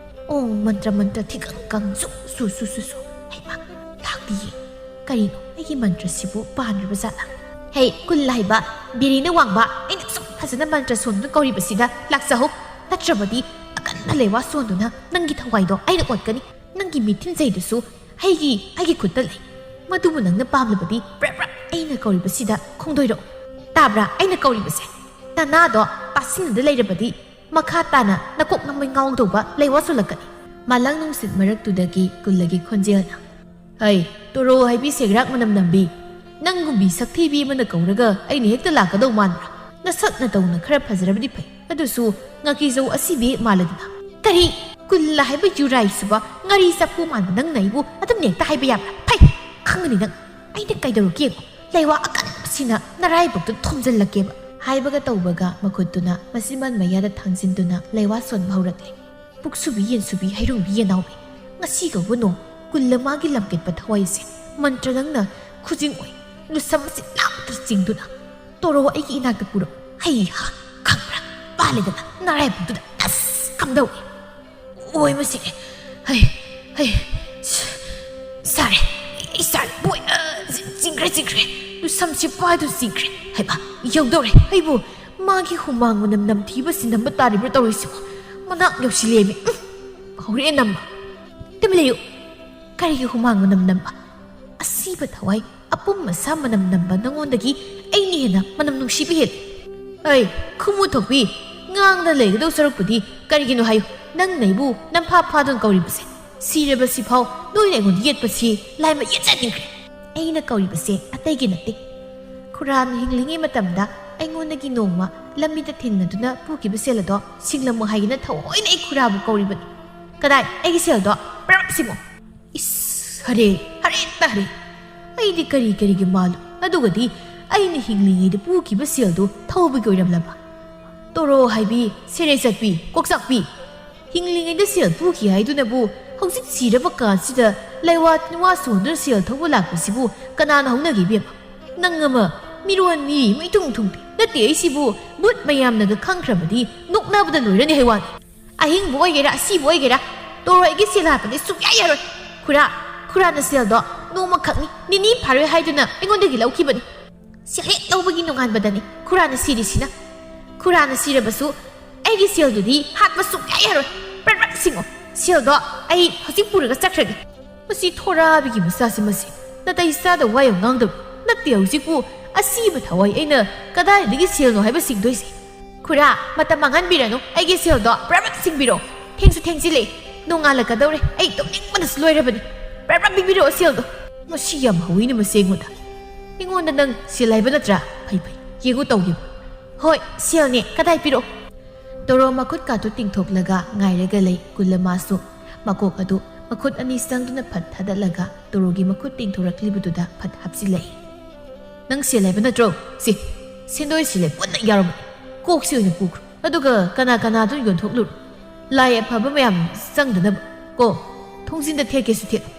ꯑꯣ ꯃꯟꯇ꯭ꯔ ꯃꯟꯇ꯭ꯔ ꯊꯤꯀꯪ ꯀꯪ ꯁꯨ ꯁꯨ ꯁꯨ ꯁꯨ꯫ ꯍꯩꯃꯥ, ꯂꯥꯛꯇꯤꯌꯦ꯫ ꯀꯔꯤꯅꯣ ꯑꯩꯒꯤ ꯃꯟꯇ꯭ꯔꯁꯤꯕꯨ ꯄꯥꯟꯗ꯭ꯔꯕ ꯖꯥꯠꯂꯥ? ꯍꯦ ꯀꯨꯜ ꯍꯥꯏꯕ, ꯕꯤꯔꯤꯅ ꯋꯥꯡꯕ, ꯑꯩꯅ ꯑꯁꯨꯛ ꯐꯖꯅ ꯃꯟꯇ꯭ꯔ ꯁꯣꯟꯗꯨꯅ ꯀꯧꯔꯤꯕꯁꯤꯗ ꯂꯥꯛꯆꯍꯧ꯫ ꯅꯠꯇ꯭ꯔꯕꯗꯤ ꯑꯀꯟꯕ ꯂꯩꯋꯥ ꯁꯣꯟꯗꯨꯅ ꯅꯪꯒꯤ ꯊꯋꯥꯏꯗꯣ ꯑꯩꯅ ꯑꯣꯠꯀꯅꯤ꯫ ꯅꯪꯒꯤ ꯃꯤꯊꯤꯟꯖꯩꯗꯨꯁꯨ ꯑꯩꯒꯤ ꯑꯩꯒꯤ ꯈꯨꯠꯇ ꯂꯩ꯫ ꯃꯗꯨꯕꯨ ꯅꯪꯅ ꯄꯥꯝꯂꯕꯗꯤ ꯄ꯭ꯔꯞ ꯄ꯭ꯔꯞ ꯑꯩꯅ ꯀꯧꯔꯤꯕꯁꯤꯗ ꯈꯣꯡꯗꯣꯏꯔꯛꯎ꯫ ꯇꯥꯕ꯭ꯔꯥ ꯑꯩꯅ ꯀꯧꯔꯤꯕꯁꯦ? ꯅꯅꯥꯗꯣ ꯄꯥꯁꯤꯟꯅꯗ ꯂꯩꯔꯕꯗꯤ ꯃꯈꯥ ꯇꯥꯅ ꯅꯀꯣꯛ ꯅꯃꯩ ꯉꯥꯎꯗꯧꯕ ꯂꯩꯋꯥ ꯁꯣꯜꯂꯛꯀꯅꯤ꯫ ꯃꯥꯂꯪ ꯅꯨꯡꯁꯤꯠ ꯃꯔꯛꯇꯨꯗꯒꯤ ꯀꯨꯜꯂꯒꯤ ꯈꯣꯟꯖꯦꯜꯅ, "ꯍꯩ, ꯇꯣꯔꯣ ꯍꯥꯏꯕꯤ ꯁꯦꯒ꯭ꯔꯥꯛ ꯃꯅꯝ ꯅꯝꯕꯤ, ꯅꯪꯒꯨꯝꯕꯤ ꯁꯛꯊꯤꯕꯤ ꯑꯃꯅ ꯀꯧꯔꯒ ꯑꯩꯅ ꯍꯦꯛꯇ ꯂꯥꯛꯀꯗꯧ ꯃꯥꯟꯕ꯭ꯔꯥ? ꯅꯁꯛ ꯅꯇꯧꯅ ꯈꯔ ꯐꯖꯔꯕꯗꯤ ꯐꯩ, ꯑꯗꯨꯁꯨ ꯉꯥꯀꯤꯖꯧ ꯑꯁꯤꯕꯤ ꯃꯥꯜꯂꯗꯅ꯫ ꯀꯔꯤ? ꯀꯨꯜꯂ ꯍꯥꯏꯕ ꯌꯨꯔꯥꯏ ꯁꯨꯕ ꯉꯥꯔꯤ ꯆꯐꯨ ꯃꯥꯟꯕ ꯅꯪꯅ ꯑꯩꯕꯨ ꯑꯗꯨꯝ ꯍꯦꯛꯇ ꯍꯥꯏꯕ ꯌꯥꯕ꯭ꯔꯥ? ꯐꯩ, ꯈꯪꯒꯅꯤ ꯅꯪ꯫ ꯑꯩꯅ ꯀꯩꯗꯧꯔꯒꯦ ꯌꯦꯡꯉꯣ, ꯂꯩꯋꯥ ꯑꯀꯟꯕꯁꯤꯅ ꯅꯔꯥꯏꯕꯛꯇ ꯊꯣꯝꯖꯤꯜꯂꯛꯀꯦꯕ"꯫ ꯍꯥꯏꯕꯒ ꯇꯧꯕꯒ ꯃꯈꯨꯠꯇꯨꯅ ꯃꯆꯤꯟꯕꯥꯜ ꯃꯌꯥꯗ ꯊꯥꯡꯖꯤꯟꯗꯨꯅ ꯂꯩꯋꯥ ꯁꯣꯟꯕ ꯍꯧꯔꯛꯂꯦ꯫ ꯄꯨꯛꯁꯨꯕꯤ ꯌꯦꯟꯁꯨꯕꯤ ꯍꯩꯔꯨꯡꯕꯤ ꯌꯦꯅꯥꯎꯕꯤ, ꯉꯁꯤ ꯀꯧꯕ ꯅꯣꯡ ꯀꯨꯜꯂ ꯃꯥꯒꯤ ꯂꯝꯀꯦꯠꯄ ꯊꯋꯥꯏꯁꯦ ꯃꯟꯇ꯭ꯔ ꯅꯪꯅ ꯈꯨꯖꯤꯡ ꯑꯣꯏ ꯂꯨꯁꯝ ꯑꯁꯤ ꯂꯥꯞꯇ ꯆꯤꯡꯗꯨꯅ ꯇꯣꯔꯣ ꯑꯩꯒꯤ ꯏꯅꯥꯛꯇ ꯄꯨꯔꯛꯎ꯫ ꯍꯩ ꯍꯥ, ꯈꯪꯕ꯭ꯔꯥ? ꯄꯥꯜꯂꯦꯗꯅ ꯅꯔꯥꯏꯕꯛꯇꯨꯗ ꯑꯁ ꯀꯝꯗꯧꯏ? ꯑꯣꯏ ꯃꯁꯤꯔꯦ꯫ ꯍꯩ, ꯍꯩ, ꯁ-, ꯁꯥꯔꯦ꯫ ꯑꯩ ꯁꯥꯔꯦ꯫ ꯕꯣꯏ, ꯑ, ꯆꯤ-, ꯆꯤꯡꯈ꯭ꯔꯦ, ꯆꯤꯡꯈ꯭ꯔꯦ꯫ ꯂꯨꯁꯝꯁꯤ ꯄꯥꯏꯗꯨ ꯆꯤꯡꯈ꯭ꯔꯦ꯫ ꯍꯩꯃꯥ, ꯌꯧꯗꯧꯔꯦ꯫ ꯑꯩꯕꯨ ꯃꯥꯒꯤ ꯍꯨꯃꯥꯡ ꯃꯅꯝ ꯅꯝꯊꯤꯕꯁꯤ ꯅꯝꯕ ꯇꯥꯔꯤꯕ꯭ꯔꯥ ꯇꯧꯔꯤꯁꯤꯕꯣ? ꯃꯅꯥꯛ ꯌꯧꯁꯤꯜꯂꯦꯃꯤ꯫ ꯎꯝ, ꯍꯧꯔꯛꯑꯦ ꯅꯝꯕ꯫ ꯇꯨꯃꯤꯟ ꯂꯩꯌꯨ꯫ ꯀꯔꯤꯒꯤ ꯍꯨꯃꯥꯡ ꯃꯅꯝ ꯅꯝꯕ? ꯑꯁꯤꯕ ꯊꯋꯥꯏ, ꯑꯄꯨꯝ ꯑꯁꯥ ꯃꯅꯝ ꯅꯝꯕ ꯅꯉꯣꯟꯗꯒꯤ ꯑꯩꯅ ꯍꯦꯟꯅ ꯃꯅꯝ ꯅꯨꯡꯁꯤꯕ ꯍꯦꯜꯂꯤ꯫ ꯑꯩ, ꯈꯨꯃꯨ ꯊꯣꯛꯄꯤ, ꯉꯥꯡꯗ ꯂꯩꯒꯗꯧ ꯁꯔꯨꯛꯄꯨꯗꯤ ꯀꯔꯤꯒꯤꯅꯣ ꯍꯥꯏꯌꯨ? ꯅꯪꯅ ꯑꯩꯕꯨ ꯅꯝꯐꯥ ꯐꯥꯗꯨꯅ ꯀꯧꯔꯤꯕꯁꯦ, ꯁꯤꯔꯕ ꯁꯤꯐꯥꯎ ꯅꯣꯏꯅ ꯑꯩꯉꯣꯟꯗ ꯌꯦꯠꯄꯁꯤ ꯂꯥꯏꯃ ꯌꯦꯠꯆꯅꯤꯡꯈ꯭ꯔꯦ꯫ ꯑꯩꯅ ꯀꯧꯔꯤꯕꯁꯦ ꯑꯇꯩꯒꯤ ꯅꯠꯇꯦ꯫ ꯈꯨꯔꯥꯅ ꯍꯤꯡꯂꯤꯉꯩ ꯃꯇꯝꯗ ꯑꯩꯉꯣꯟꯗꯒꯤ ꯅꯣꯡꯃ ꯂꯝꯕꯤꯗ ꯊꯦꯡꯅꯗꯨꯅ ꯄꯨꯈꯤꯕ ꯁꯦꯜ ꯑꯗꯣ ꯁꯤꯡꯂꯝꯃꯨ ꯍꯥꯏꯗꯨꯅ ꯊꯑꯣꯏꯅ ꯑꯩ ꯈꯨꯔꯥꯕꯨ ꯀꯧꯔꯤꯕꯅꯤ꯫ ꯀꯗꯥꯏ? ꯑꯩꯒꯤ ꯁꯦꯜꯗꯣ ꯄꯔꯞ ꯁꯤꯡꯉꯣ꯫ ꯏꯁ, ꯍꯔꯦ, ꯍꯔꯦ ꯇꯥꯔꯦ꯫ ꯑꯩꯗꯤ ꯀꯔꯤ ꯀꯔꯤꯒꯤ ꯃꯥꯜꯂꯨ? ꯑꯗꯨꯒꯗꯤ ꯑꯩꯅ ꯍꯤꯡꯂꯤꯉꯩꯗ ꯄꯨꯈꯤꯕ ꯁꯦꯜꯗꯨ ꯊꯧꯕꯒꯤ ꯑꯣꯏꯔꯝꯂꯕ? ꯇꯣꯔꯣ ꯍꯥꯏꯕꯤ, ꯁꯦꯔꯦ ꯆꯠꯄꯤ, ꯀꯣꯛꯆꯥꯛꯄꯤ꯫ ꯍꯤꯡꯂꯤꯉꯩꯗ ꯁꯦꯜ ꯄꯨꯈꯤ ꯍꯥꯏꯗꯨꯅꯕꯨ ꯍꯧꯖꯤꯛ ꯁꯤꯔꯕ ꯀꯥꯟꯁꯤꯗ ꯂꯩꯋꯥ ꯇꯤꯟꯋꯥ ꯁꯣꯟꯗꯨꯅ ꯁꯦꯜ ꯊꯧꯕ ꯂꯥꯛꯄꯁꯤꯕꯨ ꯀꯅꯥꯅ ꯍꯧꯅꯒꯦ ꯏꯕꯦꯝꯃ? ꯅꯪ ꯑꯃ ꯃꯤꯔꯣꯟ ꯃꯤ ꯃꯩꯊꯨꯡ ꯊꯨꯡꯕꯤ ꯅꯠꯇꯦ ꯑꯩꯁꯤꯕꯨ꯫ ꯚꯨꯠ ꯃꯌꯥꯝꯅꯒ ꯈꯪꯈ꯭ꯔꯕꯗꯤ ꯅꯣꯛꯅꯕꯗ ꯂꯣꯏꯔꯅꯤ ꯍꯥꯏꯋꯥꯅꯤ꯫ ꯑꯍꯤꯡꯕ ꯑꯣꯏꯒꯦꯔꯥ ꯑꯁꯤꯕ ꯑꯣꯏꯒꯦꯔꯥ ꯇꯣꯔꯣ ꯑꯩꯒꯤ ꯁꯦꯜ ꯍꯥꯠꯄꯗꯤ ꯁꯨꯡꯌꯥ ꯌꯥꯔꯣꯏ꯫ ꯈꯨꯔꯥ, ꯈꯨꯔꯥꯅ ꯁꯦꯜꯗꯣ ꯅꯣꯡꯃꯈꯛꯅꯤ, ꯅꯤꯅꯤ ꯐꯥꯔꯣꯏ ꯍꯥꯏꯗꯨꯅ ꯑꯩꯉꯣꯟꯗꯒꯤ ꯂꯧꯈꯤꯕꯅꯤ꯫ ꯁꯦꯜ ꯍꯦꯛ ꯂꯧꯕꯒꯤ ꯅꯣꯡꯉꯥꯟꯕꯗꯅꯤ ꯈꯨꯔꯥꯅ ꯁꯤꯔꯤꯁꯤꯅ꯫ ꯈꯨꯔꯥꯅ ꯁꯤꯔꯕꯁꯨ ꯑꯩꯒꯤ ꯁꯦꯜꯗꯨꯗꯤ ꯍꯥꯠꯄ ꯁꯨꯡꯌꯥ ꯌꯥꯔꯣꯏ꯫ ꯄ꯭ꯔꯠ ꯄ꯭ꯔꯠ ꯁꯤꯡꯉꯣ꯫ ꯁꯦꯜꯗꯣ ꯑꯩ ꯍꯧꯖꯤꯛ ꯄꯨꯔꯒ ꯆꯠꯈ꯭ꯔꯒꯦ꯫ ꯃꯁꯤ ꯊꯣꯔꯥꯕꯤꯒꯤ ꯃꯆꯥꯁꯤ ꯃꯁꯤ꯫ ꯅꯥꯇꯩ ꯆꯥꯗꯕ ꯋꯥ ꯌꯥꯝ ꯉꯥꯡꯗꯕ꯫ ꯅꯠꯇꯦ ꯍꯧꯖꯤꯛꯄꯨ ꯑꯁꯤꯕ ꯊꯋꯥꯏ ꯑꯩꯅ ꯀꯗꯥꯏꯗꯒꯤ ꯁꯦꯜꯅꯣ ꯍꯥꯏꯕ ꯁꯤꯡꯗꯣꯏꯁꯦ? ꯈꯨꯔꯥ, ꯃꯇꯝ ꯃꯥꯡꯍꯟꯕꯤꯔꯅꯨ꯫ ꯑꯩꯒꯤ ꯁꯦꯜꯗꯣ ꯄ꯭ꯔꯞ ꯄ꯭ꯔꯞ ꯁꯤꯡꯕꯤꯔꯣ꯫ ꯊꯦꯡꯁꯨ ꯊꯦꯡꯖꯤꯜꯂꯦ꯫ ꯅꯣꯡꯉꯥꯜꯂꯛꯀꯗꯧꯔꯦ꯫ ꯑꯩ ꯇꯨꯝꯅꯤꯡꯕꯅꯁꯨ ꯂꯣꯏꯔꯕꯅꯤ꯫ ꯄ꯭ꯔꯞ ꯄ꯭ꯔꯞ ꯄꯤꯕꯤꯔꯛꯑꯣ ꯁꯦꯜꯗꯣ꯫ ꯃꯁꯤ ꯌꯥꯝ ꯍꯧꯋꯤꯅꯦ ꯃꯁꯤ ꯑꯩꯉꯣꯟꯗ꯫ ꯑꯩꯉꯣꯟꯗ ꯅꯪ ꯁꯦꯜ ꯍꯥꯏꯕ ꯅꯠꯇ꯭ꯔꯥ? ꯐꯩ ꯐꯩ, ꯌꯦꯡꯉꯨ ꯇꯧꯒꯦꯕ꯫ ꯍꯣꯏ, ꯁꯦꯜꯅꯦ꯫ ꯀꯗꯥꯏ ꯄꯤꯔꯛꯑꯣ? ꯇꯣꯔꯣ ꯃꯈꯨꯠ ꯀꯥꯇꯨ ꯇꯤꯡꯊꯣꯛꯂꯒ ꯉꯥꯏꯔꯒ ꯂꯩ꯫ ꯀꯨꯜꯂꯃꯥꯁꯨ ꯃꯀꯣꯛ ꯑꯗꯨ ꯃꯈꯨꯠ ꯑꯅꯤ ꯆꯪꯗꯨꯅ ꯐꯠ ꯊꯥꯗꯠꯂꯒ ꯇꯣꯔꯣꯒꯤ ꯃꯈꯨꯠ ꯇꯤꯡꯊꯣꯔꯛꯂꯤꯕꯗꯨꯗ ꯐꯠ ꯍꯥꯞꯆꯤꯜꯂꯛꯏ꯫ "ꯅꯪ ꯁꯦꯜ ꯍꯥꯏꯕ ꯅꯠꯇ꯭ꯔꯣ? ꯁꯤ, ꯁꯦꯟꯗꯣꯏ ꯁꯤꯜꯂꯦ ꯄꯨꯟꯅ ꯌꯥꯎꯔꯝꯃꯅꯤ꯫ ꯀꯣꯛꯁꯤ ꯑꯣꯏꯅ ꯄꯨꯈ꯭ꯔꯣ꯫ ꯑꯗꯨꯒ ꯀꯅꯥ ꯀꯅꯥꯗꯨ ꯌꯣꯟꯊꯣꯛꯂꯨꯔꯣ꯫ ꯂꯥꯏ ꯑꯐꯕ ꯃꯌꯥꯝ ꯆꯪꯗꯅꯕ ꯀꯣ꯫ ꯊꯣꯡꯖꯤꯟꯗ ꯊꯦꯠꯀꯦꯁꯨ ꯊꯦꯠꯂꯨ꯫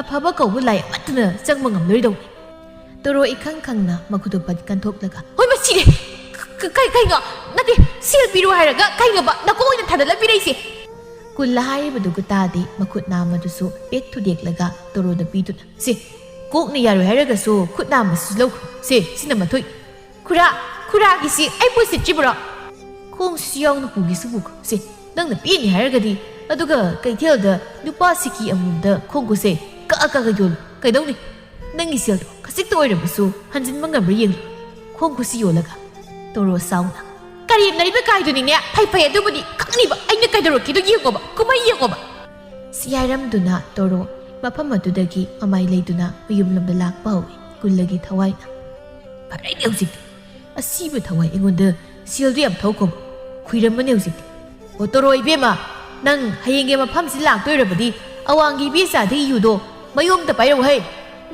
ꯑꯐꯕ ꯀꯧꯕ ꯂꯥꯏ ꯑꯃꯠꯇꯅ ꯆꯪꯕ ꯉꯝꯂꯣꯏꯗꯧꯅꯤ꯫" ꯇꯣꯔꯣ ꯏꯈꯪ ꯈꯪꯅ ꯃꯈꯨꯠꯇꯨ ꯐꯠ ꯀꯟꯊꯣꯛꯂꯒ, "ꯍꯣꯏ, ꯃꯁꯤꯔꯦ! ꯀ-, ꯀ-, ꯀꯩ-, ꯀꯩꯅꯣ? ꯅꯠꯇꯦ, ꯁꯦꯜ ꯄꯤꯔꯣ ꯍꯥꯏꯔꯒ ꯀꯩꯅꯣꯕ ꯅꯀꯣꯛ ꯑꯣꯏꯅ ꯊꯥꯗꯠꯂ ꯄꯤꯔꯛꯏꯁꯦ?" ꯀꯨꯜꯂ ꯍꯥꯏꯔꯤꯕꯗꯨꯒ ꯇꯥꯗꯦ, ꯃꯈꯨꯠ ꯅꯥꯝꯃꯗꯨꯁꯨ ꯄꯦꯛ ꯊꯨꯗꯦꯛꯂꯒ ꯇꯣꯔꯣꯗ ꯄꯤꯗꯨꯅ, "ꯁꯤ, ꯀꯣꯛꯅ ꯌꯥꯔꯣꯏ ꯍꯥꯏꯔꯒꯁꯨ ꯈꯨꯠ ꯅꯥꯝꯃꯁꯨ ꯂꯧꯈ꯭ꯔꯣ꯫ ꯁꯦ, ꯁꯤꯅ ꯃꯊꯣꯏ꯫" "ꯈꯨꯔꯥ, ꯈꯨꯔꯥꯒꯤꯁꯤ ꯑꯩ ꯄꯨꯁꯤꯠꯇ꯭ꯔꯤꯕ꯭ꯔꯣ? ꯈꯣꯡꯁꯤꯁꯨ ꯌꯥꯎꯅ ꯄꯨꯒꯦꯁꯨ ꯄꯨꯈ꯭ꯔꯣ꯫ ꯁꯦ, ꯅꯪꯅ ꯄꯤꯅꯤ ꯍꯥꯏꯔꯒꯗꯤ, ꯑꯗꯨꯒ ꯀꯩꯊꯦꯜꯗ ꯂꯨꯄꯥ ꯁꯤꯀꯤ ꯑꯃꯃꯝꯗ ꯈꯣꯡꯈꯨꯠꯁꯦ ꯀꯛꯑ ꯀꯛꯑ ꯌꯣꯜꯂꯨ꯫ ꯀꯩꯗꯧꯅꯤ? ꯅꯪꯒꯤ ꯁꯦꯜꯗꯣ ꯈꯖꯤꯛꯇ ꯑꯣꯏꯔꯕꯁꯨ ꯍꯟꯖꯤꯟꯕ ꯉꯝꯕ꯭ꯔꯥ ꯌꯦꯡꯂꯨ꯫" ꯈꯣꯡꯈꯨꯠꯁꯤ ꯌꯣꯜꯂꯒ ꯇꯣꯔꯣ ꯁꯥꯎꯅ, ꯀꯔꯦꯝꯅꯔꯤꯕ ꯀꯥꯏꯗꯨꯅꯤꯅꯦ꯫ ꯐꯩ ꯐꯩ, ꯑꯗꯨꯕꯨꯗꯤ ꯈꯪꯅꯤꯕ꯫ ꯑꯩꯅ ꯀꯩꯗꯧꯔꯛꯀꯦꯗꯣ ꯌꯦꯡꯉꯣꯕ, ꯀꯨꯝꯍꯩ ꯌꯦꯡꯉꯣꯕ꯫ ꯁꯤ ꯍꯥꯏꯔꯝꯗꯨꯅ ꯇꯣꯔꯣ ꯃꯐꯝ ꯑꯗꯨꯗꯒꯤ ꯃꯃꯥꯏ ꯂꯩꯗꯨꯅ ꯃꯌꯨꯝꯂꯣꯝꯗ ꯂꯥꯛꯄ ꯍꯧꯏ ꯀꯨꯜꯂꯒꯤ ꯊꯋꯥꯏꯅ꯫ "ꯐꯔꯦꯅꯦ ꯍꯧꯖꯤꯛꯇꯤ꯫ ꯑꯁꯤꯕ ꯊꯋꯥꯏ ꯑꯩꯉꯣꯟꯗ ꯁꯦꯜꯗꯨ ꯌꯥꯝ ꯊꯧꯈꯣꯕ꯫ ꯈꯨꯏꯔꯝꯃꯅꯤ ꯍꯧꯖꯤꯛꯇꯤ꯫ ꯑꯣ ꯇꯣꯔꯣ ꯏꯕꯦꯝꯃ, ꯅꯪ ꯍꯌꯦꯡꯒꯤ ꯃꯐꯝꯁꯤ ꯂꯥꯛꯇꯣꯏꯔꯕꯗꯤ ꯑꯋꯥꯡꯒꯤ ꯏꯕꯦꯆꯥꯗꯒꯤ ꯌꯨꯗꯣ ꯃꯌꯣꯝꯇ ꯄꯥꯏꯔꯛꯎ ꯍꯩ꯫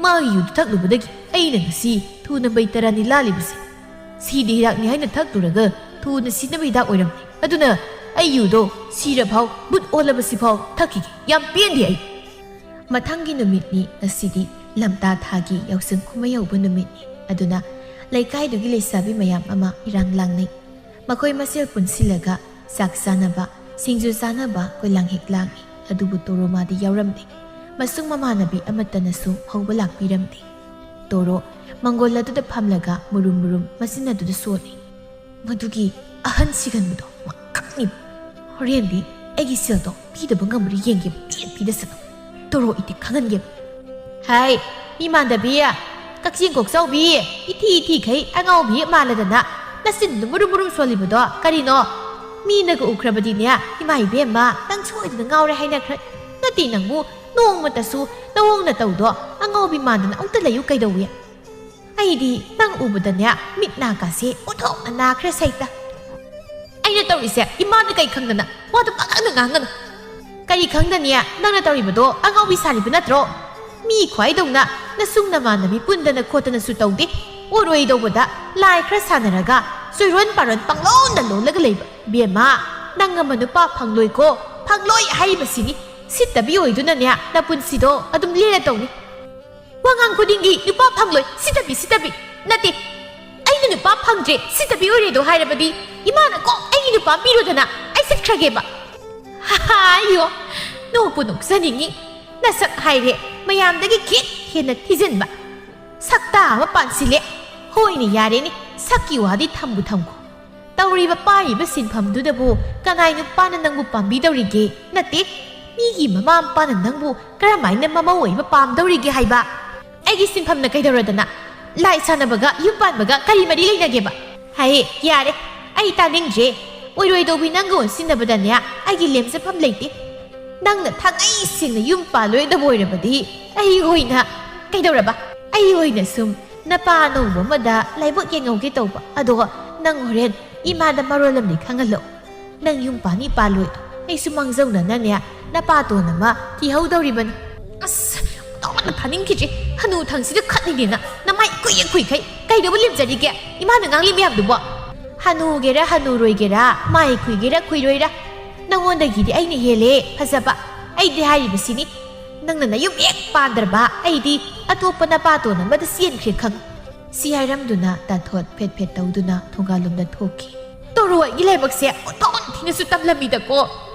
ꯃꯥꯒꯤ ꯌꯨꯗꯨ ꯊꯛꯂꯨꯕꯗꯒꯤ ꯑꯩꯅ ꯉꯁꯤ ꯊꯨꯅ ꯕꯩꯇꯔꯥꯅꯤ ꯂꯥꯜꯂꯤꯕꯁꯦ꯫ ꯁꯤꯗꯤ ꯍꯤꯗꯥꯛꯅꯤ ꯍꯥꯏꯅ ꯊꯛꯂꯨꯔꯒ ꯊꯨꯅ ꯁꯤꯅꯕ ꯍꯤꯗꯥꯛ ꯑꯣꯏꯔꯝꯃꯦ꯫ ꯑꯗꯨꯅ ꯑꯩ ꯌꯨꯗꯣ ꯁꯤꯔꯐꯥꯎ, ꯕꯨꯠ ꯑꯣꯜꯂꯕꯁꯤꯐꯥꯎ ꯊꯛꯈꯤꯒꯦ꯫ ꯌꯥꯝ ꯄꯦꯟꯗꯦ ꯑꯩ"꯫ ꯃꯊꯪꯒꯤ ꯅꯨꯃꯤꯠꯅꯤ ꯉꯁꯤꯗꯤ꯫ ꯂꯝꯇꯥ ꯊꯥꯒꯤ ꯌꯥꯎꯁꯪ ꯀꯨꯝꯍꯩ ꯍꯧꯕ ꯅꯨꯃꯤꯠꯅꯤ꯫ ꯑꯗꯨꯅ ꯂꯩꯀꯥꯏꯗꯨꯒꯤ ꯂꯩꯁꯥꯕꯤ ꯃꯌꯥꯝ ꯑꯃ ꯏꯔꯥꯡ ꯂꯥꯡꯅꯩ꯫ ꯃꯈꯣꯏ ꯃꯁꯦꯜ ꯄꯨꯟꯁꯤꯜꯂꯒ ꯆꯥꯛ ꯆꯥꯅꯕ, ꯁꯤꯡꯖꯨ ꯆꯥꯅꯕ ꯀꯣꯏꯂꯥꯡ ꯍꯦꯛ ꯂꯥꯡꯏ꯫ ꯑꯗꯨꯕꯨ ꯇꯣꯔꯣ ꯃꯥꯗꯤ ꯌꯥꯎꯔꯝꯗꯦ꯫ ꯃꯁꯨꯡ ꯃꯃꯥꯟꯅꯕꯤ ꯑꯃꯠꯇꯅꯁꯨ ꯍꯧꯕ ꯂꯥꯛꯄꯤꯔꯝꯗꯦ꯫ ꯇꯣꯔꯣ ꯃꯪꯒꯣꯜ ꯑꯗꯨꯗ ꯐꯝꯂꯒ ꯃꯨꯔꯨꯝ ꯃꯨꯔꯨꯝ ꯃꯆꯤꯟ ꯑꯗꯨꯗ ꯁꯣꯜꯂꯤ꯫ "ꯃꯗꯨꯒꯤ ꯑꯍꯟ ꯁꯤꯒꯟꯕꯗꯣ ꯃꯈꯛꯅꯤ꯫ ꯍꯣꯔꯦꯟꯗꯤ ꯑꯩꯒꯤ ꯁꯦꯜꯗꯣ ꯄꯤꯗꯕ ꯉꯝꯕ꯭ꯔꯥ ꯌꯦꯡꯒꯦꯕ, ꯄꯤꯗ ꯄꯤꯗꯁꯅꯨ꯫ ꯇꯣꯔꯣ ꯏꯇꯤ ꯈꯪꯍꯟꯒꯦꯕ"꯫ "ꯍꯥꯏ, ꯏꯃꯥꯟꯗꯕꯤ, ꯀꯛꯆꯦꯡ ꯀꯣꯛꯆꯧꯕꯤ, ꯏꯊꯤ ꯏꯊꯤꯈꯩ ꯑꯉꯥꯎꯕꯤ ꯃꯥꯜꯂꯗꯅ ꯅꯆꯤꯟꯗꯨ ꯃꯨꯔꯨꯝ ꯃꯨꯔꯨꯝ ꯁꯣꯜꯂꯤꯕꯗꯣ ꯀꯔꯤꯅꯣ? ꯃꯤꯅꯒ ꯎꯈ꯭ꯔꯕꯗꯤꯅꯦ, ꯏꯃꯥ ꯏꯕꯦꯝꯃ, ꯅꯪ ꯁꯣꯏꯗꯅ ꯉꯥꯎꯔꯦ ꯍꯥꯏꯅꯈ꯭ꯔ꯫ ꯅꯠꯇꯦ ꯅꯪꯕꯨ, ꯅꯣꯡꯃꯇꯁꯨ ꯅꯑꯣꯡ ꯅꯇꯧꯗꯣ ꯑꯉꯥꯎꯕꯤ ꯃꯥꯟꯗꯅ ꯑꯃꯨꯛꯇ ꯂꯩꯌꯨ ꯀꯩꯗꯧꯏ? ꯑꯩꯗꯤ ꯅꯪ ꯎꯕꯗꯅꯦ ꯃꯤꯠ ꯅꯥꯀꯥꯁꯦ ꯑꯣꯟꯊꯣꯛꯅ ꯅꯥꯈ꯭ꯔꯦ ꯁꯩꯇ꯫ ꯑꯩꯅ ꯇꯧꯔꯤꯁꯦ ꯏꯃꯥꯅ ꯀꯩ ꯈꯪꯗꯅ ꯋꯥꯗꯨ ꯄꯉꯥꯡꯗ ꯉꯥꯡꯒꯅꯨ꯫ ꯀꯔꯤ ꯈꯪꯗꯅꯤ, ꯅꯪꯅ ꯇꯧꯔꯤꯕꯗꯣ ꯑꯉꯥꯎꯕꯤ ꯁꯥꯔꯤꯕ ꯅꯠꯇ꯭ꯔꯣ? ꯃꯤ ꯈ꯭ꯋꯥꯏꯗꯧꯅ ꯅꯁꯨꯡ ꯅꯃꯥꯟꯅꯕꯤ ꯄꯨꯟꯗꯅ ꯈꯣꯠꯇꯅꯁꯨ ꯇꯧꯗꯦ꯫ ꯑꯣꯏꯔꯣꯏꯗꯧꯕꯗ ꯂꯥꯏ ꯈꯔ ꯁꯥꯟꯅꯔꯒ ꯆꯣꯏꯔꯣꯟ ꯄꯥꯔꯣꯟ ꯄꯪꯂꯣꯟꯗ ꯂꯣꯜꯂꯒ ꯂꯩꯕ꯫ ꯕꯦꯝꯃ, ꯅꯪ ꯑꯃ ꯅꯨꯄꯥ ꯐꯪꯂꯣꯏꯀꯣ, ꯐꯪꯂꯣꯏ ꯍꯥꯏꯔꯤꯕꯁꯤꯅꯤ꯫ ꯁꯤꯠꯇꯕꯤ ꯑꯣꯏꯗꯨꯅꯅꯦ ꯅꯄꯨꯟꯁꯤꯗꯣ ꯑꯗꯨꯝ ꯂꯦꯜꯂ ꯇꯧꯅꯤ꯫ ꯋꯥꯉꯥꯡ ꯈꯨꯗꯤꯡꯒꯤ ꯅꯨꯄꯥ ꯐꯪꯂꯣꯏ, ꯁꯤꯠꯇꯕꯤ, ꯁꯤꯠꯇꯕꯤ꯫ ꯅꯠꯇꯦ, ꯑꯩꯅ ꯅꯨꯄꯥ ꯐꯪꯗ꯭ꯔꯦ, ꯁꯤꯠꯇꯕꯤ ꯑꯣꯏꯔꯦꯗꯣ ꯍꯥꯏꯔꯕꯗꯤ ꯏꯃꯥꯅ ꯀꯣꯛ ꯑꯩꯒꯤ ꯅꯨꯄꯥ ꯄꯤꯔꯣꯗꯅ ꯑꯩ ꯆꯠꯈ꯭ꯔꯒꯦꯕ꯫ ꯍꯥꯏꯌꯣ, ꯅꯣꯛꯄꯨ ꯅꯣꯛꯆꯅꯤꯡꯉꯤ꯫ ꯅꯁꯛ ꯍꯥꯏꯔꯦ ꯃꯌꯥꯝꯗꯒꯤ ꯈꯤꯠ ꯍꯦꯟꯅ ꯊꯤꯖꯤꯟꯕ꯫ ꯁꯛꯇꯥ ꯑꯃ ꯄꯥꯟꯁꯤꯜꯂꯦ꯫ ꯍꯣꯏꯅꯦ, ꯌꯥꯔꯦꯅꯦ, ꯁꯛꯀꯤ ꯋꯥꯗꯤ ꯊꯝꯕꯨ ꯊꯝꯈꯣ꯫ ꯇꯧꯔꯤꯕ ꯄꯥꯏꯔꯤꯕ ꯁꯤꯟꯐꯝꯗꯨꯗꯕꯨ ꯀꯅꯥꯏ ꯅꯨꯄꯥꯅ ꯅꯪꯕꯨ ꯄꯥꯝꯕꯤꯗꯧꯔꯤꯒꯦ? ꯅꯠꯇꯦ, ꯃꯤꯒꯤ ꯃꯃꯥ ꯃꯄꯥꯅ ꯅꯪꯕꯨ ꯀꯔꯝꯍꯥꯏꯅ ꯃꯃꯧ ꯑꯣꯏꯕ ꯄꯥꯝꯗꯧꯔꯤꯒꯦ ꯍꯥꯏꯕ? ꯑꯩꯒꯤ ꯁꯤꯟꯐꯝꯅ ꯀꯩꯗꯧꯔꯗꯅ? ꯂꯥꯏ ꯁꯥꯟꯅꯕꯒ ꯌꯨꯝ ꯄꯥꯟꯕꯒ ꯀꯔꯤ ꯃꯔꯤ ꯂꯩꯅꯒꯦꯕ? ꯍꯥꯏꯌꯦ, ꯌꯥꯔꯦ, ꯑꯩ ꯇꯥꯅꯤꯡꯗ꯭ꯔꯦ꯫ ꯑꯣꯏꯔꯣꯏꯗꯧꯕꯤ ꯅꯪꯒ ꯑꯣꯟꯁꯤꯟꯅꯕꯗꯅꯦ ꯑꯩꯒꯤ ꯂꯦꯝꯖꯐꯝ ꯂꯩꯇꯦ꯫ ꯅꯪꯅ ꯊꯥꯡꯉꯩ ꯁꯦꯡꯅ ꯌꯨꯝ ꯄꯥꯜꯂꯣꯏꯗꯕ ꯑꯣꯏꯔꯕꯗꯤ ꯑꯩ ꯑꯣꯏꯅ, ꯀꯩꯗꯧꯔꯕ? ꯑꯩ ꯑꯣꯏꯅ ꯁꯨꯝ ꯅꯄꯥ ꯑꯅꯧꯕ ꯑꯃꯗ ꯂꯥꯏꯕꯛ ꯌꯦꯡꯍꯧꯒꯦ ꯇꯧꯕ꯫ ꯑꯗꯣ ꯅꯪ ꯍꯣꯔꯦꯟ ꯏꯃꯥꯗ ꯃꯔꯣꯜ ꯑꯃꯗꯤ ꯈꯪꯍꯜꯂꯣ꯫ ꯅꯪ ꯌꯨꯝ ꯄꯥꯅꯤ ꯄꯥꯜꯂꯣꯏ ꯑꯩꯁꯨ ꯃꯥꯡꯖꯧꯅꯅꯅꯦ ꯅꯄꯥꯇꯣꯟ ꯑꯃ ꯊꯤꯍꯧꯗꯧꯔꯤꯕꯅꯤ꯫ ꯑꯁ, ꯇꯧꯅ ꯐꯥꯅꯤꯡꯈꯤꯗ꯭ꯔꯦ꯫ ꯍꯅꯨ ꯊꯪꯁꯤꯗ ꯈꯠꯂꯤꯅꯦꯅ ꯅꯃꯥꯏ ꯀꯨꯏꯌꯦ ꯀꯨꯏꯈꯩ ꯀꯩꯗꯧꯕ ꯂꯦꯝꯖꯔꯤꯒꯦ? ꯏꯃꯥꯅ ꯉꯥꯡꯂꯤ ꯃꯌꯥꯝꯗꯨꯕꯣ? ꯍꯅꯨꯒꯦꯔꯥ ꯍꯅꯨꯔꯣꯏꯒꯦꯔꯥ, ꯃꯥꯏ ꯈꯨꯏꯒꯦꯔꯥ ꯈꯨꯏꯔꯣꯏꯔꯥ, ꯅꯉꯣꯟꯗꯒꯤꯗꯤ ꯑꯩꯅ ꯍꯦꯜꯂꯦ ꯐꯖꯕ꯫ ꯑꯩꯗꯤ ꯍꯥꯏꯔꯤꯕꯁꯤꯅꯤ, ꯅꯪꯅ ꯅꯌꯨꯝ ꯍꯦꯛ ꯄꯥꯟꯗ꯭ꯔꯕ ꯑꯩꯗꯤ ꯑꯇꯣꯞꯄ ꯅꯄꯥꯇꯣꯟ ꯑꯃꯗ ꯆꯦꯟꯈ꯭ꯔꯦ ꯈꯪ꯫ ꯁꯤ ꯍꯥꯏꯔꯝꯗꯨꯅ ꯇꯥꯊꯣꯠ ꯐꯦꯠ ꯐꯦꯠ ꯇꯧꯗꯨꯅ ꯊꯣꯡꯒꯥꯜꯂꯣꯝꯗ ꯊꯣꯛꯈꯤ꯫ ꯇꯣꯔꯣ, ꯑꯩꯒꯤ ꯂꯥꯏꯕꯛꯁꯦ ꯑꯣꯟꯊꯣꯛꯅ ꯊꯤꯅꯁꯨ ꯇꯝꯂꯝꯃꯤꯗꯀꯣ꯫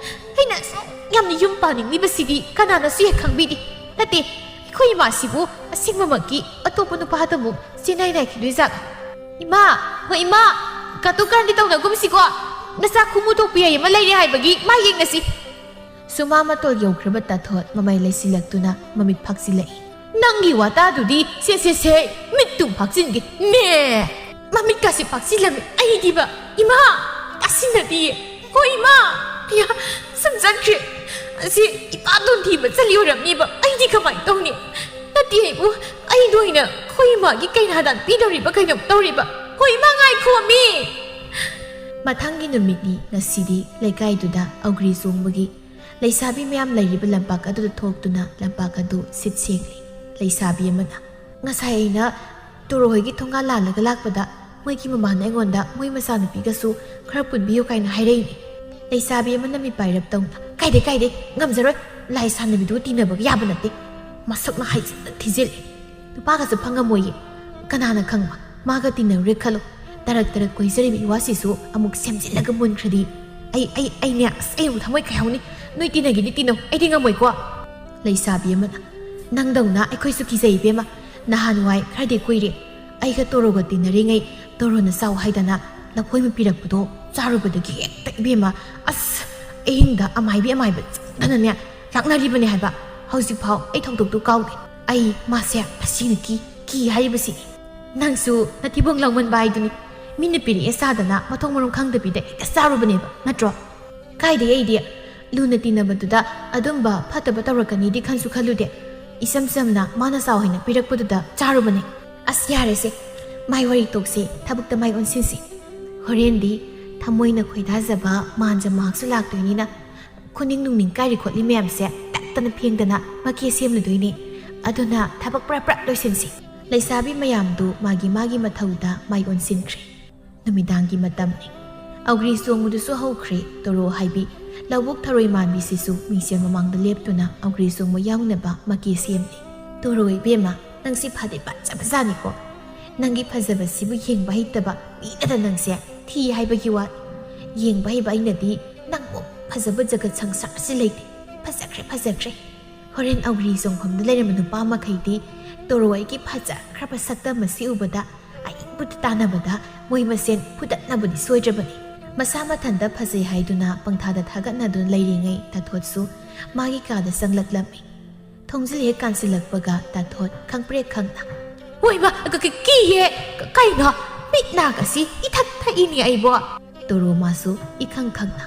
ꯑꯩꯅ ꯑꯁꯨꯛ ꯌꯥꯝꯅ ꯌꯨꯝ ꯄꯥꯅꯤꯡꯂꯤꯕꯁꯤꯗꯤ ꯀꯅꯥꯅꯁꯨ ꯍꯦꯛ ꯈꯪꯕꯤꯗꯦ꯫ ꯅꯠꯇꯦ, ꯑꯩꯈꯣꯏ ꯏꯃꯥꯁꯤꯕꯨ ꯑꯁꯦꯡꯕꯃꯛꯀꯤ ꯑꯇꯣꯞꯄ ꯅꯨꯄꯥꯗ ꯑꯃꯨꯛ ꯆꯦꯟꯅꯥꯏ ꯅꯥꯏꯈꯤꯗꯣꯏꯖꯥꯠꯂꯣ? ꯏꯃꯥ! ꯍꯣꯏ ꯏꯃꯥ! ꯀꯥꯇꯨ ꯀꯥꯔꯟꯗꯤ ꯇꯧꯅꯒꯨꯝꯁꯤꯀꯣ꯫ ꯅꯆꯥ ꯈꯨꯃꯨ ꯊꯣꯛꯄ ꯌꯥꯏ ꯑꯃ ꯂꯩꯔꯦ ꯍꯥꯏꯕꯒꯤ ꯃꯥ ꯌꯦꯡꯅꯁꯤ꯫ ꯁꯨꯃꯥ ꯃꯇꯣꯜ ꯌꯧꯈ꯭ꯔꯕ ꯇꯥꯊꯣꯠ ꯃꯃꯥꯏ ꯂꯩꯁꯤꯜꯂꯛꯇꯨꯅ ꯃꯃꯤꯠ ꯐꯥꯛꯆꯤꯜꯂꯛꯏ꯫ ꯅꯪꯒꯤ ꯋꯥꯇꯥꯗꯨꯗꯤ ꯁꯦ ꯁꯦ ꯁꯦ, ꯃꯤꯠꯇꯨ ꯐꯥꯛꯆꯤꯟꯒꯦ꯫ ꯃꯦ! ꯃꯃꯤꯠꯀꯥꯁꯦ ꯐꯥꯛꯆꯤꯜꯂꯝꯃꯤ꯫ ꯑꯩꯗꯤꯕ, ꯏꯃꯥ! ꯇꯥꯁꯤꯟꯅꯗꯤꯌꯦ꯫ ꯍꯣꯏ ꯏꯃꯥ! ꯑꯌꯥ! ꯁꯨꯝ ꯆꯠꯈ꯭ꯔꯦ꯫ ꯑꯁꯤ ꯏꯄꯥ ꯗꯣꯟꯊꯤꯕ ꯆꯠꯂꯤ ꯑꯣꯏꯔꯝꯅꯤꯕ꯫ ꯑꯩꯗꯤ ꯀꯃꯥꯏꯅ ꯇꯧꯅꯤ? ꯅꯠꯇꯦ ꯑꯩꯕꯨ, ꯑꯩꯗ ꯑꯣꯏꯅ ꯑꯩꯈꯣꯏ ꯏꯃꯥꯒꯤ ꯀꯩꯅꯥꯗꯥꯟ ꯄꯤꯗꯧꯔꯤꯕ ꯀꯩꯅꯣꯝ ꯇꯧꯔꯤꯕ꯫ ꯍꯣꯏ ꯏꯃꯥ, ꯉꯥꯏꯈꯣꯃꯤ! ꯃꯊꯪꯒꯤ ꯅꯨꯃꯤꯠꯅꯤ ꯉꯁꯤꯗꯤ꯫ ꯂꯩꯀꯥꯏꯗꯨꯗ ꯑꯧꯒ꯭ꯔꯤ ꯆꯣꯡꯕꯒꯤ ꯂꯩꯁꯥꯕꯤ ꯃꯌꯥꯝ ꯂꯩꯔꯤꯕ ꯂꯝꯄꯥꯛ ꯑꯗꯨꯗ ꯊꯣꯛꯇꯨꯅ ꯂꯝꯄꯥꯛ ꯑꯗꯨ ꯁꯤꯠ ꯁꯦꯡꯂꯤ꯫ ꯂꯩꯁꯥꯕꯤ ꯑꯃꯅ, "ꯉꯁꯥꯏ ꯑꯩꯅ ꯇꯣꯔꯣ ꯍꯣꯏꯒꯤ ꯊꯣꯡꯒꯥꯜ ꯂꯥꯜꯂꯒ ꯂꯥꯛꯄꯗ ꯃꯣꯏꯒꯤ ꯃꯃꯥꯅ ꯑꯩꯉꯣꯟꯗ ꯃꯣꯏ ꯃꯆꯥꯅꯨꯄꯤꯒꯁꯨ ꯈꯔ ꯄꯨꯟꯕꯤꯌꯨ ꯀꯥꯏꯅ ꯍꯥꯏꯔꯛꯏꯅꯦ꯫" ꯂꯩꯁꯥꯕꯤ ꯑꯃꯅ ꯃꯤꯄꯥꯏꯔꯞ ꯇꯧꯅ, "ꯀꯥꯏꯗꯦ, ꯀꯥꯏꯗꯦ, ꯉꯝꯖꯔꯣꯏ꯫ ꯂꯥꯏ ꯁꯥꯟꯅꯕꯤꯗꯨꯒ ꯇꯤꯟꯅꯕꯒ ꯌꯥꯕ ꯅꯠꯇꯦ꯫ ꯃꯁꯛꯅ ꯍꯥꯏꯖꯤꯟꯅ ꯊꯤꯖꯤꯜꯂꯦ꯫ ꯅꯨꯄꯥꯒꯁꯨ ꯐꯪꯉꯝꯃꯣꯏꯌꯦ꯫ ꯀꯅꯥꯅ ꯈꯪꯕ, ꯃꯥꯒ ꯇꯤꯟꯅꯔꯨꯔꯦ ꯈꯜꯂꯣ, ꯇꯔꯛ ꯇꯔꯛ ꯀꯣꯏꯖꯔꯤꯕ ꯏꯋꯥꯁꯤꯁꯨ ꯑꯃꯨꯛ ꯁꯦꯝꯖꯤꯜꯂꯒ ꯃꯨꯟꯈ꯭ꯔꯗꯤ꯫ ꯑꯩ, ꯑꯩ, ꯑꯩꯅꯦ, ꯑꯁ, ꯑꯩ ꯑꯃꯨꯛ ꯊꯃꯣꯏ ꯀꯥꯏꯍꯧꯅꯤ꯫ ꯅꯣꯏ ꯇꯤꯟꯅꯒꯦꯗꯤ ꯇꯤꯟꯅꯧ, ꯑꯩꯗꯤ ꯉꯝꯃꯣꯏꯀꯣ꯫" ꯂꯩꯁꯥꯕꯤ ꯑꯃꯅ, "ꯅꯪꯗꯧꯅ ꯑꯩꯈꯣꯏꯁꯨ ꯀꯤꯖꯩ ꯏꯕꯦꯝꯃ꯫ ꯅꯍꯥꯟꯋꯥꯏ ꯈꯔꯗꯤ ꯀꯨꯏꯔꯦ, ꯑꯩꯒ ꯇꯣꯔꯣꯒ ꯇꯤꯟꯅꯔꯤꯉꯩ ꯇꯣꯔꯣꯅ ꯆꯥꯎ ꯍꯥꯏꯗꯅ ꯂꯐꯣꯏ ꯑꯃ ꯄꯤꯔꯛꯄꯗꯣ ꯆꯥꯔꯨꯕꯗꯒꯤ ꯍꯦꯛꯇ ꯏꯕꯦꯝꯃ, ꯑꯁ, ꯑꯍꯤꯡꯗ ꯑꯃꯥꯏꯕꯤ ꯑꯃꯥꯏꯕ ꯆꯪꯗꯅꯅꯦ ꯂꯥꯛꯅꯔꯤꯕꯅꯦ ꯍꯥꯏꯕ꯫ ꯍꯧꯖꯤꯛꯐꯥꯎ ꯑꯩ ꯊꯧꯗꯣꯛꯇꯨ ꯀꯥꯎꯗꯦ꯫ ꯑꯩ ꯃꯥꯁꯦ ꯇꯁꯦꯡꯅ ꯀꯤ, ꯀꯤ ꯍꯥꯏꯔꯤꯕꯁꯤꯅꯤ꯫" "ꯅꯪꯁꯨ ꯅꯊꯤꯕꯣꯡ ꯂꯥꯎꯃꯟꯕ ꯍꯥꯏꯗꯨꯅꯤ꯫ ꯃꯤꯅ ꯄꯤꯔꯛꯑꯦ ꯆꯥꯗꯅ ꯃꯊꯣꯡ ꯃꯔꯝ ꯈꯪꯗꯕꯤꯗ ꯍꯦꯛꯇ ꯆꯥꯔꯨꯕꯅꯦꯕ, ꯅꯠꯇ꯭ꯔꯣ? ꯀꯥꯏꯗꯩ ꯑꯩꯗꯤ ꯂꯨꯅ ꯇꯤꯟꯅꯕꯗꯨꯗ ꯑꯗꯨꯝꯕ ꯐꯠꯇꯕ ꯇꯧꯔꯛꯀꯅꯤꯗꯤ ꯈꯟꯁꯨ ꯈꯜꯂꯨꯗꯦ꯫ ꯏꯆꯝ ꯆꯝꯅ ꯃꯥꯅ ꯆꯥꯎ ꯍꯥꯏꯅ ꯄꯤꯔꯛꯄꯗꯨꯗ ꯆꯥꯔꯨꯕꯅꯦ꯫ ꯑꯁ, ꯌꯥꯔꯦꯁꯦ, ꯃꯥꯏ ꯋꯥꯔꯤ ꯇꯣꯛꯁꯦ, ꯊꯕꯛꯇ ꯃꯥꯏ ꯑꯣꯟꯁꯤꯟꯁꯦ꯫ ꯍꯣꯔꯦꯟꯗꯤ ꯊꯃꯣꯏꯅ ꯈꯣꯏꯗꯥꯖꯕ ꯃꯥꯟꯖ ꯃꯍꯥꯛꯁꯨ ꯂꯥꯛꯇꯣꯏꯅꯤꯅ, ꯈꯨꯅꯤꯡ ꯅꯨꯡꯅꯤꯡ ꯀꯥꯏꯔꯤ ꯈꯣꯠꯂꯤ ꯃꯌꯥꯝꯁꯦ ꯇꯛꯇꯅ ꯐꯦꯡꯗꯅ ꯃꯀꯦ ꯁꯦꯝꯂꯨꯗꯣꯏꯅꯤ꯫ ꯑꯗꯨꯅ ꯊꯕꯛ ꯄ꯭ꯔꯞ ꯄ꯭ꯔꯞ ꯂꯣꯏꯁꯤꯟꯁꯤ꯫ ꯂꯩꯁꯥꯕꯤ ꯃꯌꯥꯝꯗꯨ ꯃꯥꯒꯤ ꯃꯥꯒꯤ ꯃꯊꯧꯗ ꯃꯥꯏ ꯑꯣꯟꯁꯤꯟꯈ꯭ꯔꯦ꯫ ꯅꯨꯃꯤꯗꯥꯡꯒꯤ ꯃꯇꯝꯅꯤ꯫ ꯑꯧꯒ꯭ꯔꯤ ꯆꯣꯡꯕꯗꯨꯁꯨ ꯍꯧꯈ꯭ꯔꯦ꯫ ꯇꯣꯔꯣ ꯍꯥꯏꯕꯤ ꯂꯧꯕꯨꯛ ꯊꯔꯣꯏ ꯃꯥꯟꯕꯤꯁꯤꯁꯨ ꯃꯤꯡꯁꯦꯜ ꯃꯃꯥꯡꯗ ꯂꯦꯞꯇꯨꯅ ꯑꯧꯒ꯭ꯔꯤ ꯆꯣꯡꯕ ꯌꯥꯎꯅꯕ ꯃꯀꯦ ꯁꯦꯝꯂꯤ꯫ "ꯇꯣꯔꯣ ꯏꯕꯦꯝꯃ, ꯅꯪꯁꯤ ꯐꯗꯤ ꯐꯖꯕꯖꯥꯠꯅꯤꯀꯣ꯫ ꯅꯪꯒꯤ ꯐꯖꯕꯁꯤꯕꯨ ꯌꯦꯡꯕ ꯍꯩꯇꯕ ꯃꯤꯅꯗ ꯅꯪꯁꯦ ꯊꯤ ꯍꯥꯏꯕꯒꯤ ꯋꯥ꯫ ꯌꯦꯡꯕ ꯍꯩꯕ ꯑꯩꯅꯗꯤ ꯅꯪꯕꯨ ꯐꯖꯕ ꯖꯒꯠ ꯁꯪꯁꯥꯔꯁꯤ ꯂꯩꯇꯦ꯫ ꯐꯖꯈ꯭ꯔꯦ, ꯐꯖꯈ꯭ꯔꯦ꯫" ꯍꯣꯔꯦꯟ ꯑꯧꯒ꯭ꯔꯤ ꯆꯣꯡꯐꯝꯗ ꯂꯩꯔꯝꯕ ꯅꯨꯄꯥ ꯃꯈꯩꯗꯤ ꯇꯣꯔꯣ ꯑꯩꯒꯤ ꯐꯖꯈ꯭ꯔꯕ ꯁꯛꯇꯝ ꯑꯁꯤ ꯎꯕꯗ ꯑꯏꯪꯕꯗ ꯇꯥꯟꯅꯕꯗ ꯃꯣꯏ ꯃꯁꯦꯟ ꯐꯨꯗꯠꯅꯕꯗꯤ ꯁꯣꯏꯗ꯭ꯔꯕꯅꯤ꯫ ꯃꯁꯥ ꯃꯊꯟꯇ ꯐꯖꯩ ꯍꯥꯏꯗꯨꯅ ꯄꯪꯊꯥꯗ ꯊꯥꯒꯠꯅꯗꯨꯅ ꯂꯩꯔꯤꯉꯩ ꯇꯥꯊꯣꯠꯁꯨ ꯃꯥꯒꯤ ꯀꯥꯗ ꯆꯪꯂꯛꯂꯝꯃꯤ꯫ ꯊꯣꯡꯖꯤꯜ ꯍꯦꯛ ꯀꯥꯟꯁꯤꯜꯂꯛꯄꯒ ꯇꯥꯊꯣꯠ ꯈꯪꯄ꯭ꯔꯦꯛ ꯈꯪꯅ, "ꯍꯣꯏ ꯃꯥ, ꯀ-, ꯀ-, ꯀꯤꯌꯦ꯫ ꯀ-, ꯀꯩꯅꯣ? ꯃꯤꯠ ꯅꯥꯒꯁꯤ ꯏꯊꯛ ꯊꯛꯏꯅꯦ ꯑꯩꯕꯣ꯫" ꯇꯣꯔꯣ ꯃꯥꯁꯨ ꯏꯈꯪ ꯈꯪꯅ,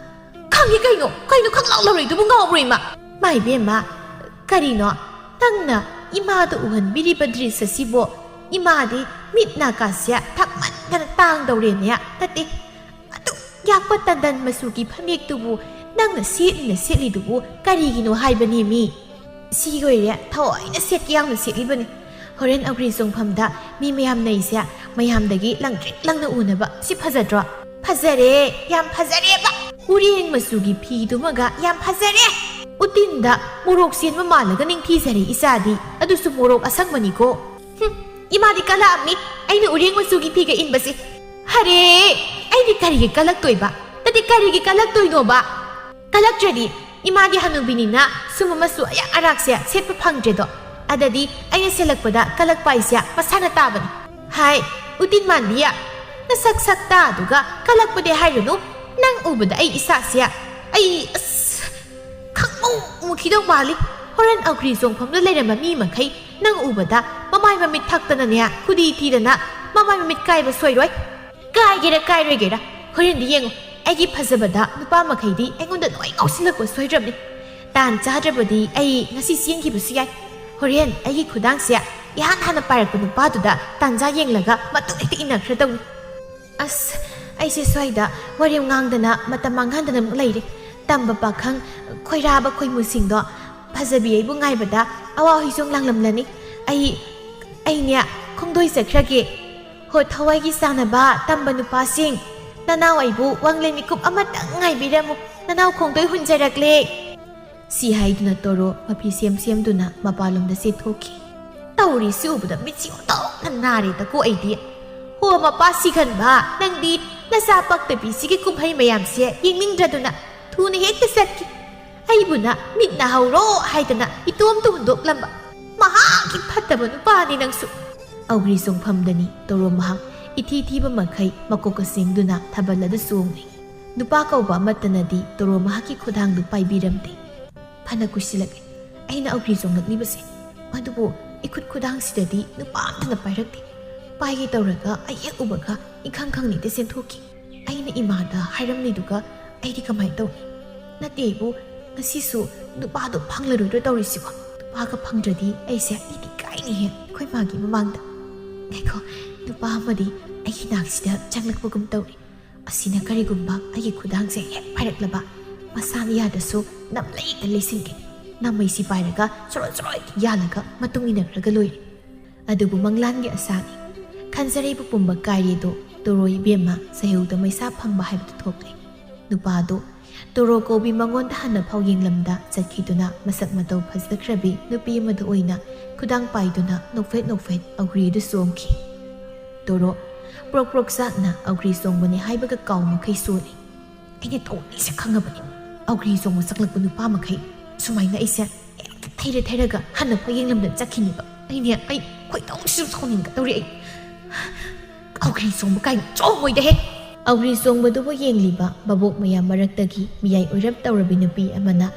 "ꯈꯪꯉꯤ ꯀꯩꯅꯣ? ꯀꯩꯅꯣ ꯈꯪꯂꯥꯎ ꯂꯧꯔꯣꯏꯗꯨꯕꯨ ꯉꯥꯎꯕ꯭ꯔꯣ ꯏꯃꯥ?" "ꯃꯥ ꯏꯕꯦꯝꯃ, ꯀꯔꯤꯅꯣ ꯅꯪꯅ ꯏꯃꯥꯗ ꯎꯍꯟꯕꯤꯔꯤꯕ ꯗ꯭ꯔꯤꯁ ꯑꯁꯤꯕꯣ? ꯏꯃꯥꯗꯤ ꯃꯤꯠ ꯅꯥꯀꯥꯁꯦ ꯊꯛꯃꯟꯗꯅ ꯇꯥꯡꯗꯧꯔꯦꯅꯦ꯫ ꯅꯠꯇꯦ, ꯑꯗꯨꯛ ꯌꯥꯛꯄ ꯇꯟꯗꯟ ꯃꯆꯨꯒꯤ ꯐꯅꯦꯛꯇꯨꯕꯨ ꯅꯪꯅ ꯁꯦꯠꯂꯤꯅ ꯁꯦꯠꯂꯤꯗꯨꯕꯨ ꯀꯔꯤꯒꯤꯅꯣ ꯍꯥꯏꯕꯅꯦ ꯃꯤ? ꯁꯤ ꯑꯣꯏꯔꯦ ꯊꯑꯣꯏꯅ ꯁꯦꯠꯀꯦ ꯌꯥꯎꯅ ꯁꯦꯠꯂꯤꯕꯅꯤ꯫ ꯍꯣꯔꯦꯟ ꯑꯒ꯭ꯔꯤ ꯆꯣꯡꯐꯝꯗ ꯃꯤ ꯃꯌꯥꯝ ꯅꯩꯁꯦ ꯃꯌꯥꯝꯗꯒꯤ ꯂꯪꯇ꯭ꯔꯤꯛ ꯂꯪꯅ ꯎꯅꯕ꯫ ꯁꯤ ꯐꯖꯗ꯭ꯔꯣ? ꯐꯖꯔꯦ, ꯌꯥꯝ ꯐꯖꯔꯦꯕ꯫ ꯎꯔꯦꯡ ꯃꯆꯨꯒꯤ ꯐꯤꯗꯨꯃꯒ ꯌꯥꯝ ꯐꯖꯔꯦ꯫ ꯎꯇꯤꯟꯗ ꯃꯣꯔꯣꯛ ꯆꯦꯟꯕ ꯃꯥꯜꯂꯒ ꯅꯤꯡꯊꯤꯖꯔꯦ ꯏꯆꯥꯗꯤ, ꯑꯗꯨꯁꯨ ꯃꯣꯔꯣꯛ ꯑꯁꯪꯕꯅꯤꯀꯣ꯫ ꯍꯨꯝ, ꯏꯃꯥꯗꯤ ꯀꯂꯛꯑꯝꯃꯤ ꯑꯩꯅ ꯎꯔꯦꯡ ꯃꯆꯨꯒꯤ ꯐꯤꯒ ꯏꯟꯕꯁꯦ꯫ ꯍꯔꯦ, ꯑꯩꯗꯤ ꯀꯔꯤꯒꯤ ꯀꯂꯛꯇꯣꯏꯕ? ꯅꯠꯇꯦ, ꯀꯔꯤꯒꯤ ꯀꯂꯛꯇꯣꯏꯅꯣꯕ? ꯀꯂꯛꯇ꯭ꯔꯗꯤ ꯏꯃꯥꯗꯤ ꯍꯅꯨꯕꯤꯅꯤꯅ ꯁꯨꯝꯕ ꯃꯆꯨ ꯑꯌꯥꯛ ꯑꯔꯥꯛꯁꯦ ꯁꯦꯠꯄ ꯐꯪꯗ꯭ꯔꯦꯗꯣ꯫ ꯑꯗꯗꯤ ꯑꯩꯅ ꯁꯦꯠꯂꯛꯄꯗ ꯀꯂꯛꯄ ꯍꯥꯏꯁꯦ ꯃꯁꯥꯅ ꯇꯥꯕꯅꯤ꯫ ꯍꯥꯏ, ꯎꯇꯤꯟ ꯃꯥꯟꯕꯤ, ꯅꯁꯛ ꯁꯛꯇꯥꯗꯨꯒ ꯀꯂꯛꯄꯗꯤ ꯍꯥꯏꯔꯨꯅꯨ꯫ ꯅꯪ ꯎꯕꯗ ꯑꯩ ꯏꯁꯥꯁꯦ, ꯑꯩ, ꯑꯁ, ꯈꯪꯃꯨ ꯃꯨꯈꯤꯗꯧ ꯃꯥꯜꯂꯤ꯫ ꯍꯣꯔꯦꯟ ꯑꯒ꯭ꯔꯤ ꯆꯣꯡꯐꯝꯗ ꯂꯩꯔꯝꯕ ꯃꯤ ꯃꯈꯩ ꯅꯪ ꯎꯕꯗ ꯃꯃꯥꯏ ꯃꯃꯤꯠ ꯊꯛꯇꯅꯅꯦ, ꯈꯨꯗꯤ ꯊꯤꯗꯅ ꯃꯃꯥꯏ ꯃꯃꯤꯠ ꯀꯥꯏꯕ ꯁꯣꯏꯔꯣꯏ꯫ ꯀꯥꯏꯒꯦꯔꯥ ꯀꯥꯏꯔꯣꯏꯒꯦꯔꯥ, ꯍꯣꯔꯦꯟꯗꯤ ꯌꯦꯡꯉꯨ, ꯑꯩꯒꯤ ꯐꯖꯕꯗ ꯅꯨꯄꯥ ꯃꯈꯩꯗꯤ ꯑꯩꯉꯣꯟꯗ ꯂꯣꯏ ꯉꯥꯎꯁꯤꯜꯂꯛꯄ ꯁꯣꯏꯗ꯭ꯔꯕꯅꯤ꯫ ꯇꯥꯟ ꯆꯥꯗ꯭ꯔꯕꯗꯤ ꯑꯩ ꯉꯁꯤ ꯆꯦꯟꯈꯤꯕꯁꯨ ꯌꯥꯏ꯫ ꯍꯣꯔꯦꯟ ꯑꯩꯒꯤ ꯈꯨꯗꯥꯡꯁꯦ ꯏꯍꯥꯟ ꯍꯥꯟꯅ ꯄꯥꯏꯔꯛꯄ ꯅꯨꯄꯥꯗꯨꯗ ꯇꯥꯟꯖꯥ ꯌꯦꯡꯂꯒ ꯃꯇꯨꯡ ꯍꯦꯛꯇ ꯏꯟꯅꯈ꯭ꯔꯗꯧꯅꯤ꯫ ꯑꯁ, ꯑꯩꯁꯦ ꯁ꯭ꯋꯥꯏꯗ ꯋꯥꯔꯦꯝ ꯉꯥꯡꯗꯅ ꯃꯇꯝ ꯃꯥꯡꯍꯟꯗꯅ ꯑꯃꯨꯛ ꯂꯩꯔꯦ꯫ ꯇꯝꯕ ꯄꯥꯈꯪ ꯈꯣꯏꯔꯥꯕ ꯈꯣꯏꯃꯨꯁꯤꯡꯗꯣ ꯐꯖꯕꯤ ꯑꯩꯕꯨ ꯉꯥꯏꯕꯗ ꯑꯋꯥ ꯍꯣꯏꯖꯣꯡ ꯂꯥꯡꯂꯝꯂꯅꯤ꯫ ꯑꯩ, ꯑꯩꯅꯦ ꯈꯣꯡꯗꯣꯏ ꯆꯠꯈ꯭ꯔꯒꯦ꯫ ꯍꯣ, ꯊꯋꯥꯏꯒꯤ ꯆꯥꯟꯅꯕ ꯇꯝꯕ ꯅꯨꯄꯥꯁꯤꯡ, ꯅꯅꯥꯎ ꯑꯩꯕꯨ ꯋꯥꯡꯂꯦꯟ ꯃꯤꯀꯨꯞ ꯑꯃꯇꯪ ꯉꯥꯏꯕꯤꯔꯝꯃꯨ, ꯅꯅꯥꯎ ꯈꯣꯡꯗꯣꯏ ꯍꯨꯟꯖꯔꯛꯂꯦ꯫ ꯁꯤ ꯍꯥꯏꯗꯨꯅ ꯇꯣꯔꯣ ꯃꯐꯤ ꯁꯦꯝ ꯁꯦꯝꯗꯨꯅ ꯃꯄꯥꯟꯂꯣꯝꯗ ꯆꯦꯟꯊꯣꯛꯈꯤ꯫ ꯇꯧꯔꯤꯁꯤ ꯎꯕꯗ ꯃꯤꯠꯁꯤ ꯑꯣꯟꯊꯣꯛꯅ ꯅꯥꯔꯦꯗꯀꯣ ꯑꯩꯗꯤ꯫ ꯍꯣ, ꯃꯄꯥ ꯁꯤꯒꯟꯕ, ꯅꯪꯗꯤ ꯅꯆꯥ ꯄꯛꯇꯕꯤꯁꯤꯒꯤ ꯀꯨꯝꯍꯩ ꯃꯌꯥꯝꯁꯦ ꯌꯦꯡꯅꯤꯡꯗ꯭ꯔꯗꯨꯅ ꯊꯨꯅ ꯍꯦꯛꯇ ꯆꯠꯈꯤ꯫ ꯑꯩꯕꯨꯅ ꯃꯤꯠ ꯅꯥꯍꯧꯔꯣ ꯍꯥꯏꯗꯅ ꯏꯇꯣꯝꯇ ꯍꯨꯟꯗꯣꯛꯂꯝꯕ꯫ ꯃꯍꯥꯛꯀꯤ ꯐꯠꯇꯕ ꯅꯨꯄꯥꯅꯤ ꯅꯪꯁꯨ꯫ ꯑꯧꯒ꯭ꯔꯤ ꯆꯣꯡꯐꯝꯗꯅꯤ ꯇꯣꯔꯣ ꯃꯍꯥꯛ ꯏꯊꯤ ꯊꯤꯕ ꯃꯈꯩ ꯃꯀꯣꯛꯀ ꯆꯤꯡꯗꯨꯅ ꯊꯥꯕꯜ ꯑꯗꯨ ꯆꯣꯡꯂꯤ꯫ ꯅꯨꯄꯥ ꯀꯧꯕ ꯑꯃꯠꯇꯅꯗꯤ ꯇꯣꯔꯣ ꯃꯍꯥꯛꯀꯤ ꯈꯨꯗꯥꯡꯗꯨ ꯄꯥꯏꯕꯤꯔꯝꯗꯦ꯫ ꯐꯅ ꯀꯨꯏꯁꯤꯜꯂꯛꯂꯦ ꯑꯩꯅ ꯑꯧꯒ꯭ꯔꯤ ꯆꯣꯡꯂꯛꯂꯤꯕꯁꯦ꯫ ꯑꯗꯨꯕꯨ ꯏꯈꯨꯠ ꯈꯨꯗꯥꯡꯁꯤꯗꯗꯤ ꯅꯨꯄꯥ ꯑꯝꯇꯅ ꯄꯥꯏꯔꯛꯇꯦ꯫ ꯄꯥꯏꯒꯦ ꯇꯧꯔꯒ ꯑꯩ ꯍꯦꯛ ꯎꯕꯒ ꯏꯈꯪ ꯈꯪꯅꯤꯡꯗ ꯆꯦꯟꯊꯣꯛꯈꯤ꯫ ꯑꯩꯅ ꯏꯃꯥꯗ ꯍꯥꯏꯔꯝꯂꯤꯗꯨꯒ ꯑꯩꯗꯤ ꯀꯃꯥꯏꯅ ꯇꯧꯅꯤ? ꯅꯠꯇꯦ ꯏꯕꯨ, ꯉꯁꯤꯁꯨ ꯅꯨꯄꯥꯗꯣ ꯐꯪꯂꯔꯣꯏꯗ꯭ꯔꯣ ꯇꯧꯔꯤꯁꯤꯕꯣ? ꯅꯨꯄꯥꯒ ꯐꯪꯗ꯭ꯔꯗꯤ ꯑꯩꯁꯦ ꯏꯗꯤ ꯀꯥꯏꯅꯤꯍꯦ ꯑꯩꯈꯣꯏ ꯃꯥꯒꯤ ꯃꯃꯥꯡꯗ꯫ ꯉꯥꯏꯈꯣ, ꯅꯨꯄꯥ ꯑꯃꯗꯤ ꯑꯩꯒꯤ ꯅꯥꯛꯁꯤꯗ ꯆꯪꯂꯛꯄꯒꯨꯝ ꯇꯧꯔꯤ꯫ ꯑꯁꯤꯅ ꯀꯔꯤꯒꯨꯝꯕ ꯑꯩꯒꯤ ꯈꯨꯗꯥꯡꯁꯦ ꯍꯦꯛ ꯄꯥꯏꯔꯛꯂꯕ, ꯃꯁꯥꯅ ꯌꯥꯗꯁꯨ ꯅꯝꯂꯩꯗ ꯂꯩꯁꯤꯟꯒꯦ꯫ ꯅꯝꯃꯩꯁꯤ ꯄꯥꯏꯔꯒ ꯆꯣꯔꯣ ꯆꯣꯔꯣ ꯌꯥꯜꯂꯒ ꯃꯇꯨꯡ ꯏꯟꯅꯈ꯭ꯔꯒ ꯂꯣꯏꯔꯦ꯫ ꯑꯗꯨꯕꯨ ꯃꯪꯂꯥꯟꯒꯤ ꯑꯁꯥꯅꯤ꯫ ꯈꯟꯖꯔꯩꯕ ꯄꯨꯝꯕ ꯀꯥꯏꯔꯦꯗꯣ ꯇꯣꯔꯣ ꯏꯕꯦꯝꯃ ꯆꯍꯧꯗ ꯃꯩꯁꯥ ꯐꯪꯕ ꯍꯥꯏꯕꯗꯨ ꯊꯣꯛꯂꯦ꯫ ꯅꯨꯄꯥꯗꯨ ꯇꯣꯔꯣ ꯀꯧꯕꯤ ꯃꯉꯣꯟꯗ ꯍꯟꯅ ꯐꯥꯎ ꯌꯦꯡꯂꯝꯗ ꯆꯠꯈꯤꯗꯨꯅ ꯃꯁꯛ ꯃꯇꯧ ꯐꯖꯈ꯭ꯔꯕꯤ ꯅꯨꯄꯤ ꯑꯃꯗ ꯑꯣꯏꯅ ꯈꯨꯗꯥꯡ ꯄꯥꯏꯗꯨꯅ ꯅꯣꯛꯐꯦꯠ ꯅꯣꯛꯐꯦꯠ ꯑꯧꯒ꯭ꯔꯤꯗꯨ ꯆꯣꯡꯈꯤ꯫ ꯇꯣꯔꯣ ꯄ꯭ꯔꯣꯛ ꯄ꯭ꯔꯣꯛ ꯆꯥꯛꯅ ꯑꯧꯒ꯭ꯔꯤ ꯆꯣꯡꯕꯅꯤ ꯍꯥꯏꯕꯒ ꯀꯥꯎ ꯃꯈꯩ ꯆꯣꯜꯂꯤ꯫ ꯑꯩꯅ ꯇꯧꯅꯤꯁꯦ ꯈꯪꯉꯕꯅꯤ꯫ ꯑꯧꯒ꯭ꯔꯤ ꯆꯣꯡꯕ ꯆꯪꯂꯛꯄ ꯅꯨꯄꯥ ꯃꯈꯩ ꯁꯨꯃꯥꯏꯅ ꯑꯩꯁꯦ ꯍꯦꯛꯇ ꯊꯩꯔ ꯊꯩꯔꯒ ꯍꯟꯅ ꯐꯥꯎ ꯌꯦꯡꯂꯝꯗ ꯆꯠꯈꯤꯅꯤꯕ꯫ ꯑꯩꯅꯦ, ꯑꯩ ꯈꯣꯏꯗꯧꯁꯤꯁꯨ ꯁꯥꯎꯅꯤꯡꯒꯗꯧꯔꯤ ꯑꯩ꯫ ꯑꯧꯒ꯭ꯔꯤ ꯆꯣꯡꯕ ꯀꯥꯏꯅ ꯆꯣꯡꯉꯣꯏꯗꯍꯦ꯫ ꯑꯧꯒ꯭ꯔꯤ ꯆꯣꯡꯕꯗꯨꯕꯨ ꯌꯦꯡꯂꯤꯕ ꯚꯥꯕꯣꯛ ꯃꯌꯥꯝ ꯃꯔꯛꯇꯒꯤ ꯃꯤꯌꯥꯏ ꯑꯣꯏꯔꯞ ꯇꯧꯔꯕꯤ ꯅꯨꯄꯤ ꯑꯃꯅ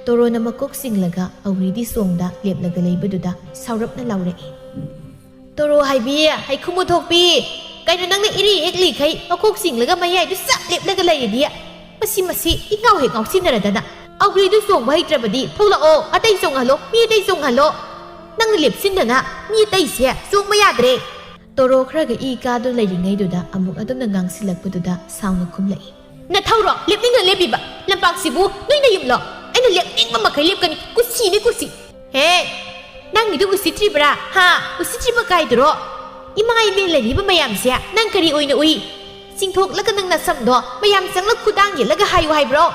ꯇꯣꯔꯣꯅ ꯃꯀꯣꯛ ꯆꯤꯡꯂꯒ ꯑꯧꯒ꯭ꯔꯤꯗꯤ ꯆꯣꯡꯗ ꯂꯦꯞꯂꯒ ꯂꯩꯕꯗꯨꯗ ꯁꯥꯎꯔꯞꯅ ꯂꯥꯎꯔꯛꯏ꯫ ꯇꯣꯔꯣ ꯍꯥꯏꯕꯤ, ꯍꯩꯈꯨ ꯃꯨꯊꯣꯛꯄꯤ, ꯀꯩꯅꯣ, ꯅꯪꯅ ꯏꯔꯤ ꯍꯦꯛ ꯂꯤꯈꯩ ꯃꯈꯣꯛ ꯆꯤꯡꯂꯒ ꯃꯌꯥꯏꯗꯨ ꯆꯞ ꯂꯦꯞꯂꯒ ꯂꯩꯔꯗꯤ? ꯃꯁꯤ, ꯃꯁꯤ ꯏꯉꯥꯎ ꯍꯦꯛ ꯉꯥꯎꯁꯤꯟꯅꯔꯗꯅ꯫ ꯑꯧꯒ꯭ꯔꯤꯗꯨ ꯆꯣꯡꯕ ꯍꯩꯇ꯭ꯔꯕꯗꯤ ꯊꯣꯛꯂꯛꯑꯣ, ꯑꯇꯩ ꯆꯣꯡꯍꯜꯂꯣ, ꯃꯤ ꯑꯇꯩ ꯆꯣꯡꯍꯜꯂꯣ꯫ ꯅꯪꯅ ꯂꯦꯞꯁꯤꯟꯗꯅ ꯃꯤ ꯑꯇꯩꯁꯦ ꯆꯣꯡꯕ ꯌꯥꯗ꯭ꯔꯦ꯫ ꯇꯣꯔꯣ ꯈꯔꯒ ꯏ ꯀꯥꯗꯨꯅ ꯂꯩꯔꯤꯉꯩꯗꯨꯗ ꯑꯃꯨꯛ ꯑꯗꯨꯝꯅ ꯉꯥꯡꯁꯤꯜꯂꯛꯄꯗꯨꯗ ꯁꯥꯎꯅ ꯈꯨꯝꯂꯛꯏ꯫ ꯅꯊꯧꯔꯣ ꯂꯦꯞꯅꯤꯡꯅ ꯂꯦꯞꯄꯤꯕ? ꯂꯝꯄꯥꯛꯁꯤꯕꯨ ꯅꯣꯏꯅ ꯌꯨꯝꯂꯣ? ꯑꯩꯅ ꯂꯦꯞꯅꯤꯡꯕ ꯃꯈꯩ ꯂꯦꯞꯀꯅꯤ, ꯀꯨꯁꯤꯅꯤ ꯀꯨꯁꯤ꯫ ꯍꯦ, ꯅꯪꯒꯤꯗꯨ ꯎꯁꯤꯠꯇ꯭ꯔꯤꯕ꯭ꯔꯥ? ꯍꯥ? ꯎꯁꯤꯠꯇ꯭ꯔꯤꯕ ꯀꯥꯏꯗꯨꯔꯣ? ꯏꯃꯥ ꯏꯕꯦꯟ ꯂꯩꯔꯤꯕ ꯃꯌꯥꯝꯁꯦ ꯅꯪ ꯀꯔꯤ ꯑꯣꯏꯅ ꯎꯏ? ꯆꯤꯡꯊꯣꯛꯂꯒ ꯅꯪ ꯅꯁꯝꯗꯣ ꯃꯌꯥꯝ ꯆꯪꯂ ꯈꯨꯗꯥꯡ ꯌꯦꯠꯂꯒ ꯍꯥꯏꯌꯨ ꯍꯥꯏꯕ꯭ꯔꯣ?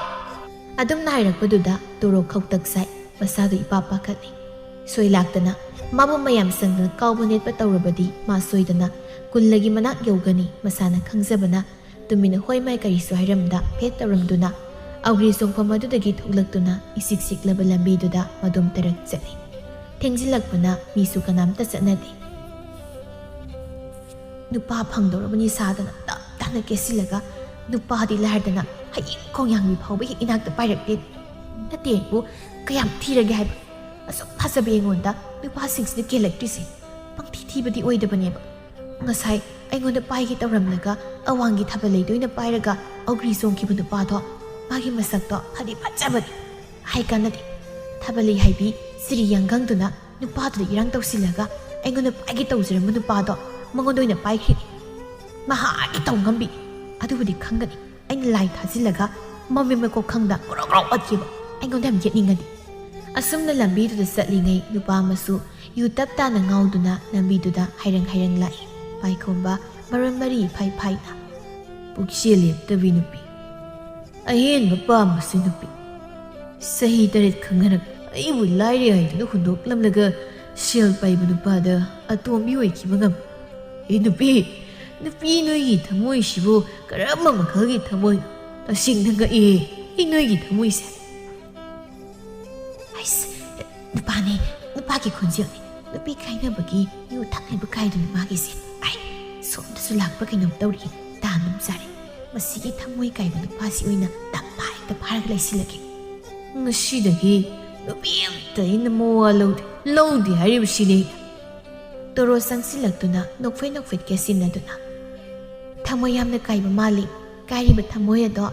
ꯑꯗꯨꯝꯅ ꯍꯥꯏꯔꯛꯄꯗꯨꯗ ꯇꯣꯔꯣ ꯈꯧꯇꯛ ꯁꯥꯏ, ꯃꯁꯥꯗꯨ ꯏꯄꯥ ꯄꯥꯈꯠꯂꯤ꯫ ꯁꯣꯏ ꯂꯥꯛꯇꯅ ꯃꯥꯕꯨ ꯃꯌꯥꯝ ꯆꯪꯗꯅ ꯀꯥꯎꯕ ꯅꯦꯠꯄ ꯇꯧꯔꯕꯗꯤ ꯃꯥ ꯁꯣꯏꯗꯅ ꯀꯨꯜꯂꯒꯤ ꯃꯅꯥꯛ ꯌꯧꯒꯅꯤ꯫ ꯃꯁꯥꯅ ꯈꯪꯖꯕꯅ ꯇꯨꯃꯤꯟꯅ ꯍꯣꯏ ꯃꯥꯏ ꯀꯔꯤꯁꯨ ꯍꯥꯏꯔꯝꯗ ꯐꯦꯠ ꯇꯧꯔꯝꯗꯨꯅ ꯑꯧꯒ꯭ꯔꯤ ꯆꯣꯡꯐꯝ ꯑꯗꯨꯗꯒꯤ ꯊꯣꯛꯂꯛꯇꯨꯅ ꯏꯁꯤꯛ ꯁꯤꯛꯂꯕ ꯂꯝꯕꯤꯗꯨꯗ ꯃꯗꯣꯝ ꯇꯔꯛ ꯆꯠꯂꯤ꯫ ꯊꯦꯡꯖꯤꯜꯂꯛꯄꯅ ꯃꯤꯁꯨ ꯀꯅꯥꯝꯇ ꯆꯠꯅꯗꯦ꯫ ꯅꯨꯄꯥ ꯐꯪꯗꯧꯔꯕꯅꯤ ꯁꯥꯗꯅ ꯇꯞ ꯇꯥꯅ ꯀꯦꯁꯤꯜꯂꯒ, ꯅꯨꯄꯥꯗꯤ ꯂꯥꯏꯔꯗꯅ ꯍꯌꯦꯡ ꯈꯣꯡꯌꯥꯡꯕꯤ ꯐꯥꯎꯕ ꯍꯦꯛ ꯏꯅꯥꯛꯇ ꯄꯥꯏꯔꯛꯇꯦ꯫ ꯅꯠꯇꯦꯕꯨ, ꯀꯌꯥꯝ ꯊꯤꯔꯒꯦ ꯍꯥꯏꯕ? ꯑꯁꯨꯛ ꯐꯖꯕ ꯑꯩꯉꯣꯟꯗ ꯅꯨꯄꯥꯁꯤꯡꯁꯤꯅ ꯀꯦꯜꯂꯛꯇ꯭ꯔꯤꯁꯦ ꯄꯪꯊꯤ ꯊꯤꯕꯗꯤ ꯑꯣꯏꯗꯕꯅꯦꯕ꯫ ꯉꯁꯥꯏ ꯑꯩꯉꯣꯟꯗ ꯄꯥꯏꯒꯦ ꯇꯧꯔꯝꯂꯒ ꯑꯋꯥꯡꯒꯤ ꯊꯥꯕꯜ ꯂꯩꯗ ꯑꯣꯏꯅ ꯄꯥꯏꯔꯒ ꯑꯧꯒ꯭ꯔꯤ ꯆꯣꯡꯈꯤꯕ ꯅꯨꯄꯥꯗꯣ, ꯃꯥꯒꯤ ꯃꯁꯛꯇꯣ ꯐꯗꯤ ꯐꯖꯕꯅꯤ꯫ ꯍꯥꯏ ꯀꯥꯟꯅꯗꯦ꯫ ꯊꯥꯕꯜ ꯂꯩ ꯍꯥꯏꯕꯤ ꯁꯤꯔꯤ ꯌꯥꯡꯒꯪꯗꯨꯅ ꯅꯨꯄꯥꯗꯨꯗ ꯏꯔꯥꯡ ꯇꯧꯁꯤꯜꯂꯒ ꯑꯩꯉꯣꯟꯗ ꯄꯥꯏꯒꯦ ꯇꯧꯖꯔꯝꯕ ꯅꯨꯄꯥꯗꯣ ꯃꯉꯣꯟꯗ ꯑꯣꯏꯅ ꯄꯥꯏꯈ꯭ꯔꯤꯅꯤ꯫ ꯃꯍꯥꯛꯀꯤ ꯇꯧ ꯉꯝꯕꯤ꯫ ꯑꯗꯨꯕꯨꯗꯤ ꯈꯪꯒꯅꯤ꯫ ꯑꯩꯅ ꯂꯥꯏ ꯊꯥꯖꯤꯜꯂꯒ ꯃꯃꯤ ꯃꯀꯣꯛ ꯈꯪꯗ ꯒ꯭ꯔꯣ ꯒ꯭ꯔꯣ ꯑꯣꯠꯈꯤꯕ꯫ ꯑꯩꯉꯣꯟꯗ ꯌꯥꯝ ꯌꯦꯠꯅꯤꯡꯉꯗꯤ꯫ ꯑꯁꯨꯝꯅ ꯂꯝꯕꯤꯗꯨꯗ ꯆꯠꯂꯤꯉꯩ ꯅꯨꯄꯥ ꯑꯃꯁꯨ ꯌꯨ ꯇꯞ ꯇꯥꯅ ꯉꯥꯎꯗꯨꯅ ꯂꯝꯕꯤꯗꯨꯗ ꯍꯥꯏꯔꯪ ꯍꯥꯏꯔꯪ ꯂꯥꯛꯏ꯫ ꯄꯥꯏꯈꯣꯝꯕ ꯃꯔꯣꯟ ꯃꯔꯤ ꯏꯐꯥꯏ ꯐꯥꯏꯅ꯫ ꯄꯨꯛꯆꯦꯜ ꯂꯦꯞꯇꯕꯤ ꯅꯨꯄꯤ꯫ ꯑꯍꯦꯟꯕ ꯄꯥꯝꯕꯁꯤ ꯅꯨꯄꯤ꯫ ꯆꯍꯤ ꯇꯔꯦꯠ ꯈꯪꯅꯔꯛ ꯑꯩꯕꯨ ꯂꯥꯏꯔꯤ ꯍꯥꯏꯗꯨꯅ ꯍꯨꯟꯗꯣꯛꯂꯝꯂꯒ ꯁꯦꯜ ꯄꯥꯏꯕ ꯅꯨꯄꯥꯗ ꯑꯇꯣꯝꯕꯤ ꯑꯣꯏꯈꯤꯕ ꯉꯝ꯫ ꯑꯦ ꯅꯨꯄꯤ, ꯅꯨꯄꯤ ꯅꯣꯏꯒꯤ ꯊꯃꯣꯏꯁꯤꯕꯨ ꯀꯔꯝꯕ ꯃꯈꯜꯒꯤ ꯊꯃꯣꯏꯅꯣ? ꯇꯁꯦꯡꯅ ꯉꯛꯏꯍꯦ ꯑꯩ ꯅꯣꯏꯒꯤ ꯊꯃꯣꯏꯁꯦ꯫ ꯑꯩꯁ, ꯅꯨꯄꯥꯅꯦ, ꯅꯨꯄꯥꯒꯤ ꯈꯣꯟꯖꯦꯜꯅꯦ꯫ ꯅꯨꯄꯤ ꯀꯥꯏꯅꯕꯒꯤ ꯌꯨ ꯊꯛꯂꯤꯕ ꯀꯥꯏꯗꯨꯅꯤ ꯃꯥꯒꯤꯁꯦ꯫ ꯑꯩ, ꯁꯣꯝꯗꯁꯨ ꯂꯥꯛꯄ꯭ꯔꯥ ꯀꯩꯅꯣꯝ ꯇꯧꯔꯤ꯫ ꯇꯥꯟ ꯑꯗꯨꯝ ꯆꯥꯔꯦ꯫ ꯃꯁꯤꯒꯤ ꯊꯃꯣꯏ ꯀꯥꯏꯕ ꯅꯨꯄꯥꯁꯤ ꯑꯣꯏꯅ ꯇꯞꯄ ꯍꯦꯛꯇ ꯐꯥꯔꯒ ꯂꯩꯁꯤꯜꯂꯒꯦ꯫ ꯉꯁꯤꯗꯒꯤ ꯅꯨꯄꯤ ꯑꯝꯇ ꯑꯩꯅ ꯃꯋꯥ ꯂꯧꯗꯦ, ꯂꯧꯗꯦ ꯍꯥꯏꯔꯤꯕꯁꯤꯅꯦ꯫ ꯇꯣꯔꯣ ꯆꯪꯁꯤꯜꯂꯛꯇꯨꯅ ꯅꯣꯛꯐꯦꯠ ꯅꯣꯛꯐꯦꯠ ꯀꯦꯁꯤꯟꯅꯗꯨꯅ, ꯊꯃꯣꯏ ꯌꯥꯝꯅ ꯀꯥꯏꯕ ꯃꯥꯜꯂꯤ꯫ ꯀꯥꯏꯔꯤꯕ ꯊꯃꯣꯏ ꯑꯗꯣ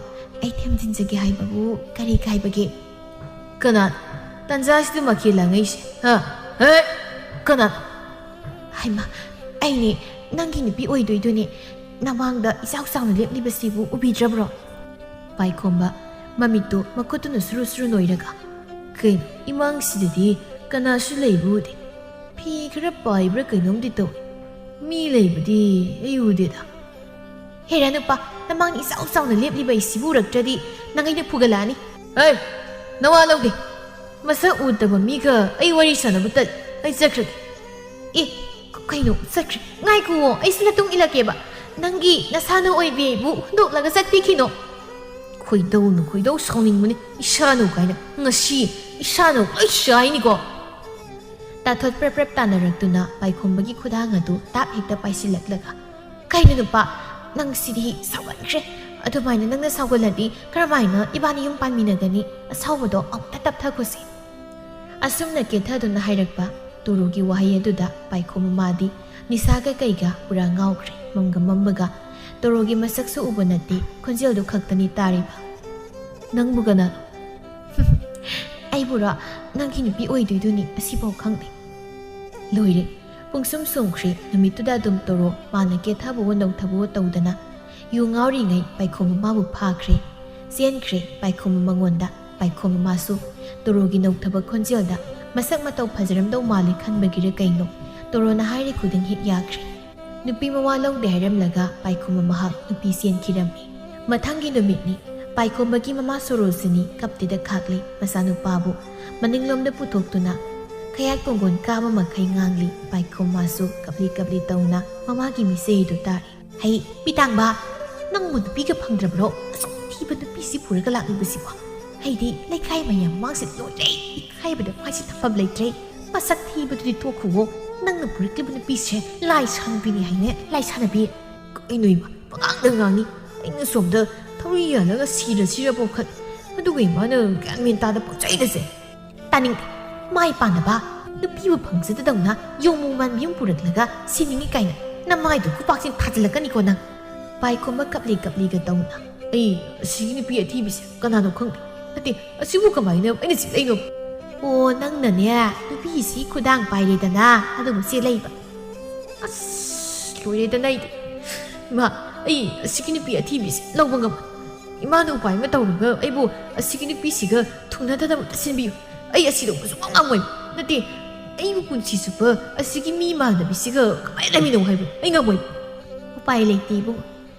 ꯑꯩ ꯊꯦꯝꯖꯤꯟꯖꯒꯦ ꯍꯥꯏꯕꯕꯨ ꯀꯔꯤ ꯀꯥꯏꯕꯒꯦ? ꯀꯅꯥ? ꯇꯟꯖꯥꯁꯤꯗ ꯃꯈꯦꯜ ꯂꯥꯡꯉꯛꯏꯁꯦ? ꯍꯥ? ꯍꯦ? ꯀꯅꯥ? ꯍꯩꯃꯥ, ꯑꯩꯅꯦ, ꯅꯪꯒꯤ ꯅꯨꯄꯤ ꯑꯣꯏꯗꯣꯏꯗꯨꯅꯦ꯫ ꯅꯃꯥꯡꯗ ꯏꯆꯥꯎ ꯆꯥꯎꯅ ꯂꯦꯞꯂꯤꯕꯁꯤꯕꯨ ꯎꯕꯤꯗ꯭ꯔꯕ꯭ꯔꯣ? ꯄꯥꯏꯈꯣꯝꯕ, ꯃꯃꯤꯠꯇꯨ ꯃꯈꯨꯠꯇꯨꯅ ꯁꯨꯔꯨ ꯁꯨꯔꯨ ꯅꯣꯏꯔꯒ, ꯀꯩꯅꯣ, ꯏꯃꯥꯡꯁꯤꯗꯗꯤ ꯀꯅꯥꯁꯨ ꯂꯩꯕ ꯎꯗꯦ꯫ ꯐꯤ ꯈꯔ ꯄꯥꯏꯕ꯭ꯔꯥ ꯀꯩꯅꯣꯝꯗꯤ ꯇꯧꯏ꯫ ꯃꯤ ꯂꯩꯕꯗꯤ ꯑꯩ ꯎꯗꯦꯗ꯫ ꯍꯦꯔꯥ ꯅꯨꯄꯥ, ꯅꯃꯥꯡ ꯏꯆꯥꯎ ꯆꯥꯎꯅ ꯂꯦꯞꯂꯤꯕ ꯑꯩꯁꯤꯕꯨ ꯎꯔꯛꯇ꯭ꯔꯗꯤ ꯅꯪ ꯑꯩꯅ ꯐꯨꯒꯠꯂꯛꯑꯅꯤ꯫ ꯍꯩ! ꯅꯋꯥ ꯂꯧꯗꯦ꯫ ꯃꯁꯛ ꯎꯗꯕ ꯃꯤꯒ ꯑꯩ ꯋꯥꯔꯤ ꯁꯥꯟꯅꯕ ꯇꯜ꯫ ꯑꯩ ꯆꯠꯈ꯭ꯔꯒꯦ꯫ ꯑꯦ, ꯀ-, ꯀꯩꯅꯣ ꯆꯠꯈ꯭ꯔꯦ? ꯉꯥꯏꯈꯨꯑꯣ, ꯑꯩꯁꯨ ꯅꯇꯨꯡ ꯏꯜꯂꯛꯀꯦꯕ꯫ ꯅꯪꯒꯤ ꯅꯁꯥꯅ ꯑꯣꯏꯕꯤ ꯑꯩꯕꯨ ꯍꯨꯟꯗꯣꯛꯂꯒ ꯆꯠꯄꯤꯈꯤꯅꯣ꯫ ꯈꯣꯏꯗꯧꯅ ꯈꯣꯏꯗꯧ ꯁꯥꯎꯅꯤꯡꯕꯅꯤ꯫ ꯏꯁꯥꯅꯧ ꯀꯥꯏꯅ ꯉꯁꯤ ꯏꯁꯥꯅꯧ ꯂꯣꯏ ꯆꯥꯏꯅꯤꯀꯣ꯫ ꯇꯥꯊꯣꯠ ꯄ꯭ꯔꯞ ꯄ꯭ꯔꯞ ꯇꯥꯅꯔꯛꯇꯨꯅ ꯄꯥꯏꯈꯣꯝꯕꯒꯤ ꯈꯨꯗꯥꯡ ꯑꯗꯨ ꯇꯥꯞ ꯍꯦꯛꯇ ꯄꯥꯏꯁꯤꯜꯂꯛꯂꯒ, "ꯀꯩꯅꯣ ꯅꯨꯄꯥ, ꯅꯪ ꯁꯤꯗꯤ ꯁꯥꯎꯒꯟꯈ꯭ꯔꯦ꯫ ꯑꯗꯨꯃꯥꯏꯅ ꯅꯪꯅ ꯁꯥꯎꯒꯜꯂꯗꯤ ꯀꯔꯝꯍꯥꯏꯅ ꯏꯕꯥꯅꯤ ꯌꯨꯝ ꯄꯥꯟꯃꯤꯟꯅꯒꯅꯤ? ꯑꯁꯥꯎꯕꯗꯣ ꯑꯃꯨꯛꯇ ꯇꯞꯊꯈꯣꯁꯤ꯫" ꯑꯁꯨꯝꯅ ꯀꯦꯊꯗꯨꯅ ꯍꯥꯏꯔꯛꯄ ꯇꯣꯔꯣꯒꯤ ꯋꯥꯍꯩ ꯑꯗꯨꯗ ꯄꯥꯏꯈꯣꯝꯕ ꯃꯥꯗꯤ ꯅꯤꯁꯥꯒ ꯀꯩꯒ ꯄꯨꯔꯥ ꯉꯥꯎꯈ꯭ꯔꯦ꯫ ꯃꯝꯒ ꯃꯝꯕꯒ ꯇꯣꯔꯣꯒꯤ ꯃꯁꯛꯁꯨ ꯎꯕ ꯅꯠꯇꯦ, ꯈꯣꯟꯖꯦꯜꯗꯨ ꯈꯛꯇꯅꯤ ꯇꯥꯔꯤꯕ꯫ "ꯅꯪꯕꯨ ꯀꯅꯥꯅꯣ?" "ꯑꯩꯕꯨꯔꯣ? ꯅꯪꯒꯤ ꯅꯨꯄꯤ ꯑꯣꯏꯗꯣꯏꯗꯨꯅꯤ, ꯑꯁꯤꯐꯥꯎ ꯈꯪꯗꯦ꯫" ꯂꯣꯏꯔꯦ꯫ ꯄꯨꯡꯁꯨꯝ ꯁꯨꯝꯈ꯭ꯔꯦ꯫ ꯅꯨꯃꯤꯠꯇꯨꯗ ꯑꯗꯨꯝ ꯇꯣꯔꯣ ꯃꯥꯅ ꯀꯦꯊꯕꯋꯣ ꯅꯧꯊꯕꯋꯣ ꯇꯧꯗꯅ ꯌꯨ ꯉꯥꯎꯔꯤꯉꯩ ꯄꯥꯏꯈꯣꯝꯕ ꯃꯥꯕꯨ ꯐꯥꯈ꯭ꯔꯦ꯫ ꯆꯦꯟꯈ꯭ꯔꯦ ꯄꯥꯏꯈꯣꯝꯕ ꯃꯉꯣꯟꯗ꯫ ꯄꯥꯏꯈꯣꯝꯕ ꯃꯥꯁꯨ ꯇꯣꯔꯣꯒꯤ ꯅꯧꯊꯕ ꯈꯣꯟꯖꯦꯜꯗ ꯃꯁꯛ ꯃꯇꯧ ꯐꯖꯔꯝꯗꯧ ꯃꯥꯜꯂꯤ ꯈꯟꯕꯒꯤꯔ ꯀꯩꯅꯣ, ꯇꯣꯔꯣꯅ ꯍꯥꯏꯔꯤ ꯈꯨꯗꯤꯡ ꯍꯦꯛ ꯌꯥꯈ꯭ꯔꯦ꯫ ꯅꯨꯄꯤ ꯃꯋꯥ ꯂꯧꯗꯦ ꯍꯥꯏꯔꯝꯂꯒ ꯄꯥꯏꯈꯣꯝꯕ ꯃꯍꯥꯛ ꯅꯨꯄꯤ ꯆꯦꯟꯈꯤꯔꯝꯃꯤ꯫ ꯃꯊꯪꯒꯤ ꯅꯨꯃꯤꯠꯅꯤ꯫ ꯄꯥꯏꯈꯣꯝꯕꯒꯤ ꯃꯃꯥ ꯁꯣꯔꯣꯖꯤꯅꯤ ꯀꯞꯇꯦꯗ ꯈꯥꯛꯂꯤ ꯃꯆꯥꯅꯨꯄꯥꯕꯨ ꯃꯅꯤꯡꯂꯣꯝꯗ ꯄꯨꯊꯣꯛꯇꯨꯅ ꯈꯌꯥꯠ ꯀꯣꯡꯒꯣꯟ ꯀꯥꯕ ꯃꯈꯩ ꯉꯥꯡꯂꯤ꯫ ꯄꯥꯏꯈꯣꯝꯕ ꯃꯥꯁꯨ ꯀꯞꯂꯤ ꯀꯞꯂꯤ ꯇꯧꯅ ꯃꯃꯥꯒꯤ ꯃꯤꯆꯩ ꯑꯗꯨ ꯇꯥꯔꯤ꯫ "ꯍꯩ, ꯃꯤꯇꯥꯡꯕ, ꯅꯪꯕꯨ ꯅꯨꯄꯤꯒ ꯐꯪꯗ꯭ꯔꯕ꯭ꯔꯣ? ꯑꯁꯨꯛ ꯊꯤꯕ ꯅꯨꯄꯤꯁꯤ ꯄꯨꯔꯒ ꯂꯥꯛꯂꯤꯕꯁꯤꯕꯣ? ꯑꯩꯗꯤ ꯂꯩꯀꯥꯏ ꯃꯌꯥꯝ ꯃꯃꯥꯡꯁꯤꯗ ꯂꯣꯏꯔꯦ꯫ ꯏꯀꯥꯏꯕꯗ ꯃꯥꯏꯁꯤ ꯊꯝꯐꯝ ꯂꯩꯇ꯭ꯔꯦ꯫ ꯃꯁꯛ ꯊꯤꯕꯗꯨꯗꯤ ꯇꯣꯛꯈꯨꯋꯣ꯫ ꯅꯪꯅ ꯄꯨꯔꯛꯂꯤꯕ ꯅꯨꯄꯤꯁꯦ ꯂꯥꯏ ꯁꯥꯟꯅꯕꯤꯅꯤ ꯍꯥꯏꯅꯦ, ꯂꯥꯏ ꯁꯥꯟꯅꯕꯤ꯫" ꯀꯩꯅꯣ ꯏꯃꯥ, ꯄꯉꯥꯡꯗ ꯉꯥꯡꯉꯤ꯫ ꯑꯩꯅ ꯁꯣꯝꯗ ꯊꯧꯔꯤ ꯌꯥꯜꯂꯒ ꯁꯤꯔ ꯁꯤꯔꯕꯣ ꯈꯜ-, ꯑꯗꯨꯒ ꯏꯃꯥꯅ ꯒ꯭ꯌꯥꯟ ꯃꯦꯟ ꯇꯥꯗ ꯄꯪꯆꯩꯗ ꯆꯩ꯫ "ꯇꯥꯅꯤꯡꯗꯦ꯫ ꯃꯥꯏ ꯄꯥꯟꯅꯕ ꯅꯨꯄꯤꯕꯨ ꯐꯪꯖꯗꯗꯧꯅ ꯌꯣꯡꯃꯨ ꯃꯥꯟꯕꯤ ꯑꯃ ꯄꯨꯔꯛꯂꯒ ꯁꯤꯅꯤꯡꯉꯤ ꯀꯥꯏꯅ ꯅꯃꯥꯏꯗꯨ ꯈꯨꯄꯥꯛꯁꯤꯅ ꯊꯥꯖꯤꯜꯂꯛꯀꯅꯤꯀꯣ ꯅꯪ꯫" ꯄꯥꯏꯈꯣꯝꯕ ꯀꯞꯂꯤ ꯀꯞꯂꯤꯒ ꯇꯧꯅ, "ꯑꯩ ꯑꯁꯤꯒꯤ ꯅꯨꯄꯤ ꯑꯊꯤꯕꯤꯁꯦ ꯀꯅꯥꯅꯣ ꯈꯪꯗꯦ꯫ ꯅꯠꯇꯦ, ꯑꯁꯤꯕꯨ ꯀꯃꯥꯏꯅ ꯑꯩꯅ ꯆꯤꯛꯂꯛꯏꯅꯣ?" "ꯑꯣ, ꯅꯪꯅꯅꯦ ꯅꯨꯄꯤꯁꯤ ꯈꯨꯗꯥꯡ ꯄꯥꯏꯔꯦꯗꯅ ꯑꯗꯨꯒ ꯆꯦꯜꯂꯛꯏꯕ?" ꯑꯁ, ꯂꯣꯏꯔꯦꯗꯅ ꯑꯩꯗꯤ꯫ "ꯏꯃꯥ, ꯑꯩ ꯑꯁꯤꯒꯤ ꯅꯨꯄꯤ ꯑꯊꯤꯕꯤꯁꯦ ꯂꯧꯕ ꯉꯝꯃꯣꯏ꯫ ꯏꯃꯥꯅ ꯎꯄꯥꯏ ꯑꯃ ꯇꯧꯔꯒ ꯑꯩꯕꯨ ꯑꯁꯤꯒꯤ ꯅꯨꯄꯤꯁꯤꯒ ꯊꯨꯡꯅꯗꯅꯕ ꯑꯝꯇ ꯁꯤꯟꯕꯤꯌꯨ꯫ ꯑꯩ ꯑꯁꯤ ꯂꯧꯕ ꯁꯨꯡꯉꯝ ꯉꯝꯃꯣꯏ꯫ ꯅꯠꯇꯦ, ꯑꯩꯕꯨ ꯄꯨꯟꯁꯤ ꯆꯨꯞꯄ ꯑꯁꯤꯒꯤ ꯃꯤ ꯃꯥꯟꯗꯕꯤꯁꯤꯒ ꯀꯃꯥꯏꯅ ꯂꯩꯃꯤꯟꯅꯧ ꯍꯥꯏꯕꯅꯣ? ꯑꯩ ꯉꯝꯃꯣꯏ꯫" "ꯎꯄꯥꯏ ꯂꯩꯇꯦ ꯏꯕꯨꯡꯉꯣ꯫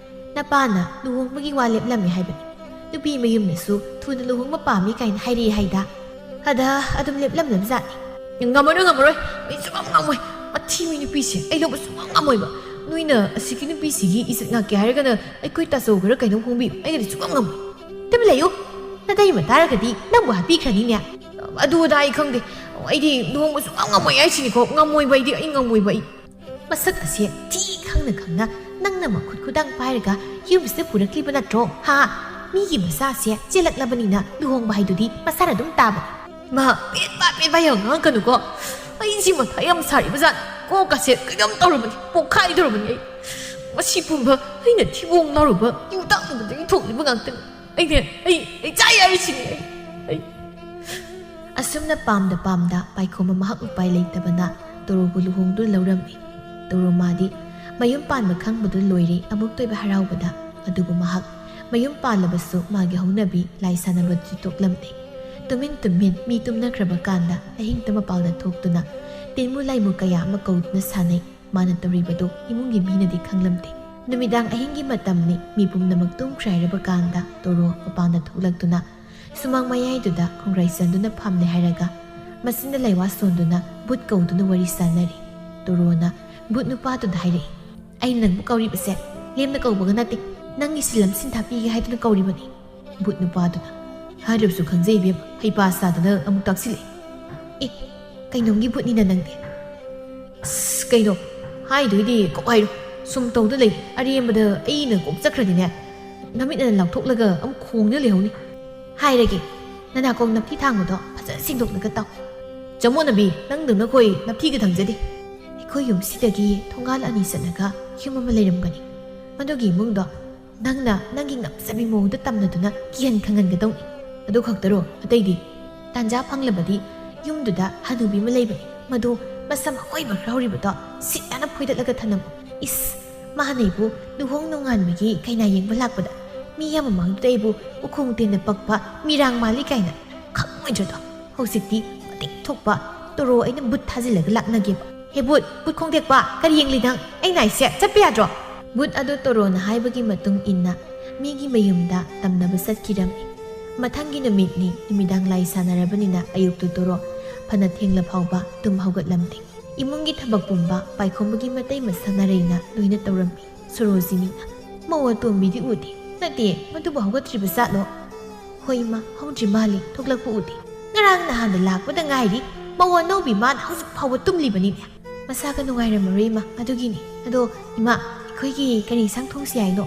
ꯅꯄꯥꯅ ꯂꯨꯍꯣꯡꯕꯒꯤ ꯋꯥ ꯂꯦꯞꯂꯝꯃꯦ ꯍꯥꯏꯕꯅꯤ꯫ ꯅꯨꯄꯤ ꯃꯌꯨꯝꯅꯁꯨ ꯊꯨꯅ ꯂꯨꯍꯣꯡꯕ ꯄꯥꯝꯃꯤ ꯀꯥꯏꯅ ꯍꯥꯏꯔꯛꯑꯦ ꯍꯥꯏꯗ꯫ ꯑꯗ ꯑꯗꯨꯝ ꯂꯦꯞꯂꯝꯂꯕꯖꯥꯠꯅꯤ꯫" "ꯉꯝꯃꯔꯣꯏ, ꯉꯝꯃꯔꯣꯏ꯫ ꯑꯩ ꯁꯨꯡꯉꯝ ꯉꯝꯃꯣꯏ꯫ ꯃꯊꯤ ꯃꯤ ꯅꯨꯄꯤꯁꯦ ꯑꯩ ꯂꯧꯕ ꯁꯨꯡꯉꯝ ꯉꯝꯃꯣꯏꯕ꯫ ꯅꯣꯏꯅ ꯑꯁꯤꯒꯤ ꯅꯨꯄꯤꯁꯤꯒꯤ ꯏꯖꯠ ꯉꯥꯛꯀꯦ ꯍꯥꯏꯔꯒꯅ ꯑꯩꯈꯣꯏ ꯇꯥꯆꯧ ꯈꯔ ꯀꯩꯅꯣ ꯍꯣꯡꯕꯤꯌꯨ꯫ ꯑꯩꯅꯗꯤ ꯁꯨꯡꯉꯝ ꯉꯝꯃꯣꯏ꯫" "ꯇꯨꯃꯤꯟ ꯂꯩꯌꯨ꯫ ꯅꯇꯩꯃ ꯇꯥꯔꯒꯗꯤ ꯅꯪꯕꯨ ꯍꯥꯠꯄꯤꯈ꯭ꯔꯅꯤꯅꯦ꯫" "ꯑꯗꯨ ꯑꯗꯥ ꯑꯩ ꯈꯪꯗꯦ꯫ ꯑꯩꯗꯤ ꯂꯨꯍꯣꯡꯕ ꯁꯨꯡꯉꯝ ꯉꯝꯃꯣꯏ ꯍꯥꯏꯁꯤꯅꯤꯀꯣ꯫ ꯉꯝꯃꯣꯏꯕ ꯑꯩꯗꯤ, ꯑꯩ ꯉꯝꯃꯣꯏꯕ ꯑꯩ꯫" "ꯃꯁꯛ ꯑꯁꯦ ꯊꯤ ꯈꯪꯅ ꯈꯪꯅ ꯅꯪꯅ ꯃꯈꯨꯠ ꯈꯨꯗꯥꯡ ꯄꯥꯏꯔꯒ ꯌꯨꯝꯁꯤꯗ ꯄꯨꯔꯛꯂꯤꯕ ꯅꯠꯇ꯭ꯔꯣ? ꯍꯥ? ꯃꯤꯒꯤ ꯃꯆꯥꯁꯦ ꯆꯦꯜꯂꯛꯂꯕꯅꯤꯅ ꯂꯨꯍꯣꯡꯕ ꯍꯥꯏꯗꯨꯗꯤ ꯃꯁꯥꯅ ꯑꯗꯨꯝ ꯇꯥꯕꯅꯤ꯫" "ꯃꯥ, ꯄꯦꯠꯄ ꯄꯦꯠꯄ ꯌꯥꯝ ꯉꯥꯡꯉꯛꯀꯅꯨꯀꯣ꯫ ꯑꯩꯁꯤ ꯃꯊꯥ ꯌꯥꯝ ꯁꯥꯔꯤꯕ ꯖꯥꯠꯅꯤ꯫ ꯀꯣꯛꯀꯁꯦ ꯀꯩꯅꯣꯝ ꯇꯧꯔꯕꯅꯤ, ꯄꯣꯛꯈꯥꯏꯗꯧꯔꯕꯅꯤ ꯑꯩ꯫ ꯃꯁꯤ ꯄꯨꯝꯕ ꯑꯩꯅ ꯊꯤꯕꯣꯡ ꯂꯥꯎꯔꯨꯕ ꯌꯨ ꯊꯛꯂꯨꯕꯗꯒꯤ ꯊꯣꯛꯂꯤꯕ ꯉꯥꯛꯇꯅꯤ꯫ ꯑꯩꯅꯦ, ꯑꯩ, ꯑꯩ ꯆꯥꯏ ꯍꯥꯏꯔꯤꯁꯤꯅꯤ ꯑꯩ, ꯑꯩ꯫" ꯑꯁꯨꯝꯅ ꯄꯥꯝꯗ ꯄꯥꯝꯗ ꯄꯥꯏꯈꯣꯝꯕ ꯃꯍꯥꯛ ꯎꯄꯥꯏ ꯂꯩꯇꯕꯅ ꯇꯣꯔꯣꯕꯨ ꯂꯨꯍꯣꯡꯗꯨꯅ ꯂꯧꯔꯝꯃꯤ꯫ ꯇꯣꯔꯣ ꯃꯥꯗꯤ ꯃꯌꯨꯝ ꯄꯥꯟꯕ ꯈꯪꯕꯗꯨ ꯂꯣꯏꯔꯦ, ꯑꯃꯨꯛꯇ ꯑꯣꯏꯕ ꯍꯔꯥꯎꯕꯗ꯫ ꯑꯗꯨꯕꯨ ꯃꯍꯥꯛ ꯃꯌꯨꯝ ꯄꯥꯜꯂꯕꯁꯨ ꯃꯥꯒꯤ ꯍꯧꯅꯕꯤ ꯂꯥꯏ ꯁꯥꯟꯅꯕꯗꯨꯗꯤ ꯇꯣꯛꯂꯝꯗꯦ꯫ ꯇꯨꯃꯤꯟ ꯇꯨꯃꯤꯟ ꯃꯤ ꯇꯨꯝꯅꯈ꯭ꯔꯕ ꯀꯥꯟꯗ ꯑꯍꯤꯡꯗ ꯃꯄꯥꯜꯗ ꯊꯣꯛꯇꯨꯅ ꯇꯤꯟꯃꯨ ꯂꯥꯏꯃꯨ ꯀꯌꯥ ꯑꯃ ꯀꯧꯗꯨꯅ ꯁꯥꯟꯅꯩ꯫ ꯃꯥꯅ ꯇꯧꯔꯤꯕꯗꯨ ꯏꯃꯨꯡꯒꯤ ꯃꯤꯅꯗꯤ ꯈꯪꯂꯝꯗꯦ꯫ ꯅꯨꯃꯤꯗꯥꯡ ꯑꯍꯤꯡꯒꯤ ꯃꯇꯝꯅꯤ, ꯃꯤ ꯄꯨꯝꯅꯃꯛ ꯇꯨꯝꯈ꯭ꯔꯦ ꯍꯥꯏꯔꯕ ꯀꯥꯟꯗ ꯇꯣꯔꯣ ꯃꯄꯥꯟꯗ ꯊꯣꯛꯂꯛꯇꯨꯅ ꯁꯨꯃꯥꯡ ꯃꯌꯥꯏꯗꯨꯗ ꯈꯣꯡꯒ꯭ꯔꯥꯏ ꯆꯟꯗꯨꯅ ꯐꯝꯂꯦ ꯍꯥꯏꯔꯒ ꯃꯆꯤꯟꯗ ꯂꯩꯋꯥ ꯁꯣꯟꯗꯨꯅ ꯚꯨꯠ ꯀꯧꯗꯨꯅ ꯋꯥꯔꯤ ꯁꯥꯟꯅꯔꯤ꯫ ꯇꯣꯔꯣꯅ ꯚꯨꯠ ꯅꯨꯄꯥꯗꯨꯗ ꯍꯥꯏꯔꯛꯏ, "ꯑꯩꯅ ꯅꯪꯕꯨ ꯀꯧꯔꯤꯕꯁꯦ ꯂꯦꯝꯅ ꯀꯧꯕꯒ ꯅꯠꯇꯦ, ꯅꯪꯒꯤ ꯁꯤꯜꯂꯝ ꯁꯤꯟꯊꯥ ꯄꯤꯒꯦ ꯍꯥꯏꯗꯨꯅ ꯀꯧꯔꯤꯕꯅꯤ꯫" ꯚꯨꯠ ꯅꯨꯄꯥꯗꯨꯅ, "ꯍꯥꯏꯔꯕꯁꯨ ꯈꯪꯖꯩ ꯏꯕꯦꯝꯃ, ꯍꯩꯄꯥ ꯁꯥꯗꯅ ꯑꯃꯨꯛ ꯇꯥꯛꯁꯤꯜꯂꯛꯑꯦ꯫" "ꯑꯦ, ꯀꯩꯅꯣꯝꯒꯤ ꯚꯨꯠꯅꯤꯅ ꯅꯪꯗꯤ?" "ꯑꯁ, ꯀꯩꯅꯣ ꯍꯥꯏꯗꯣꯏꯗꯤ, ꯀꯣꯛ ꯍꯥꯏꯔꯣ꯫ ꯁꯨꯝ ꯇꯧꯗ ꯂꯩ꯫ ꯑꯔꯦꯝꯕꯗ ꯑꯩꯅ ꯀꯣꯛ ꯆꯠꯈ꯭ꯔꯗꯤꯅꯦ, ꯅꯃꯤꯠꯅ ꯂꯥꯎꯊꯣꯛꯂꯒ ꯑꯃꯨꯛ ꯈꯣꯡꯗꯨꯅ ꯂꯩꯍꯧꯅꯤ꯫" "ꯍꯥꯏꯔꯒꯦ, ꯅꯅꯥꯀꯣꯡ ꯅꯞꯊꯤ ꯊꯥꯡꯕꯗꯣ ꯐꯖꯅ ꯁꯦꯡꯗꯣꯛꯂꯒ ꯇꯥꯎ꯫" "ꯆꯃꯣꯠꯅꯕꯤ, ꯅꯪꯗꯧꯅ ꯑꯩꯈꯣꯏ ꯅꯞꯊꯤꯒ ꯊꯥꯡꯖꯗꯦ꯫" ꯑꯩꯈꯣꯏ ꯌꯨꯝꯁꯤꯗꯒꯤ ꯊꯣꯡꯒꯥꯜ ꯑꯅꯤ ꯆꯠꯂꯒ ꯌꯨꯝ ꯑꯃ ꯂꯩꯔꯝꯒꯅꯤ꯫ ꯃꯗꯨꯒꯤ ꯏꯃꯨꯡꯗꯣ ꯅꯪꯅ ꯅꯪꯒꯤ ꯉꯝꯖꯕꯤ ꯃꯑꯣꯡꯗ ꯇꯝꯅꯗꯨꯅ ꯀꯤꯍꯟ ꯈꯪꯍꯟꯒꯗꯧꯅꯤ꯫ ꯑꯗꯨ ꯈꯛꯇꯔꯣ? ꯑꯇꯩꯗꯤ? ꯇꯥꯟꯖꯥ ꯐꯪꯂꯕꯗꯤ ꯌꯨꯝꯗꯨꯗ ꯍꯅꯨꯕꯤ ꯑꯃ ꯂꯩꯕꯅꯤ, ꯃꯗꯨ ꯃꯁꯝ ꯑꯀꯣꯏꯕ ꯍꯧꯔꯤꯕꯗꯣ ꯁꯤꯠ ꯅꯥꯟꯅ ꯐꯣꯏꯗꯠꯂꯒ ꯊꯅꯝꯃꯨ꯫ ꯏꯁ, ꯃꯥꯅ ꯑꯩꯕꯨ ꯂꯨꯍꯣꯡ ꯅꯣꯡꯉꯥꯟꯕꯒꯤ ꯀꯩꯅꯥ ꯌꯦꯡꯕ ꯂꯥꯛꯄꯗ ꯃꯤ ꯑꯃꯃꯥꯡꯗꯨꯗ ꯑꯩꯕꯨ ꯎꯈꯣꯡ ꯇꯦꯟꯅ ꯄꯛꯄ ꯃꯤꯔꯥꯡ ꯃꯥꯜꯂꯤ ꯀꯥꯏꯅ ꯈꯪꯉꯣꯏꯗ꯭ꯔꯗꯣ? ꯍꯧꯖꯤꯛꯇꯤ ꯃꯇꯤꯛ ꯊꯣꯛꯄ ꯇꯣꯔꯣ ꯑꯩꯅ ꯕꯨꯠ ꯊꯥꯖꯤꯜꯂꯒ ꯂꯥꯛꯅꯒꯦꯕ꯫ "ꯍꯦ ꯕꯨꯠ, ꯕꯨꯠ ꯈꯣꯡꯗꯦꯛꯄ, ꯀꯔꯤ ꯌꯦꯡꯂꯤ ꯅꯪ? ꯑꯩꯅ ꯍꯥꯏꯁꯦ ꯆꯠꯄ ꯌꯥꯗ꯭ꯔꯣ?" ꯕꯨꯠ ꯑꯗꯨ ꯇꯣꯔꯣꯅ ꯍꯥꯏꯕꯒꯤ ꯃꯇꯨꯡ ꯏꯟꯅ ꯃꯤꯒꯤ ꯃꯌꯨꯝꯗ ꯇꯝꯅꯕ ꯆꯠꯈꯤꯔꯝꯃꯤ꯫ ꯃꯊꯪꯒꯤ ꯅꯨꯃꯤꯠꯅꯤ, ꯅꯨꯃꯤꯗꯥꯡ ꯂꯥꯏ ꯁꯥꯟꯅꯔꯕꯅꯤꯅ ꯑꯌꯨꯛꯇꯨ ꯇꯣꯔꯣ ꯐꯅ ꯊꯦꯡꯂ ꯐꯥꯎꯕ ꯇꯨꯝ ꯍꯧꯒꯠꯂꯝꯗꯦ꯫ ꯏꯃꯨꯡꯒꯤ ꯊꯕꯛ ꯄꯨꯝꯕ ꯄꯥꯏꯈꯣꯝꯕꯒꯤ ꯃꯇꯩ ꯃꯁꯥ ꯅꯥꯔꯩꯅ ꯂꯣꯏꯅ ꯇꯧꯔꯝꯃꯤ꯫ ꯁꯣꯔꯣꯖꯤꯅꯤꯅ, "ꯃꯧ ꯑꯇꯣꯝꯕꯤꯗꯤ ꯎꯗꯦ꯫ ꯅꯠꯇꯦ, ꯃꯗꯨꯕꯨ ꯍꯧꯒꯠꯇ꯭ꯔꯤꯕ ꯖꯥꯠꯂꯣ?" "ꯍꯣꯏ ꯏꯃꯥ, ꯍꯧꯗ꯭ꯔꯤ ꯃꯥꯜꯂꯤ, ꯊꯣꯛꯂꯛꯄ ꯎꯗꯦ꯫ ꯉꯔꯥꯡ ꯅꯍꯥꯟꯗ ꯂꯥꯛꯄꯗ ꯉꯥꯏꯔꯤ, ꯃꯧ ꯑꯅꯧꯕꯤ ꯃꯥꯅ ꯍꯧꯖꯤꯛ ꯐꯥꯎꯕ ꯇꯨꯝꯂꯤꯕꯅꯤꯅꯦ꯫ ꯃꯁꯥꯒ ꯅꯨꯡꯉꯥꯏꯔꯝꯃꯔꯣꯏ ꯏꯃꯥ, ꯑꯗꯨꯒꯤꯅꯤ꯫ ꯑꯗꯣ ꯏꯃꯥ, ꯑꯩꯈꯣꯏꯒꯤ ꯀꯔꯤ ꯏꯟꯁꯥꯡ ꯊꯣꯡꯁꯤ ꯍꯥꯏꯅꯣ?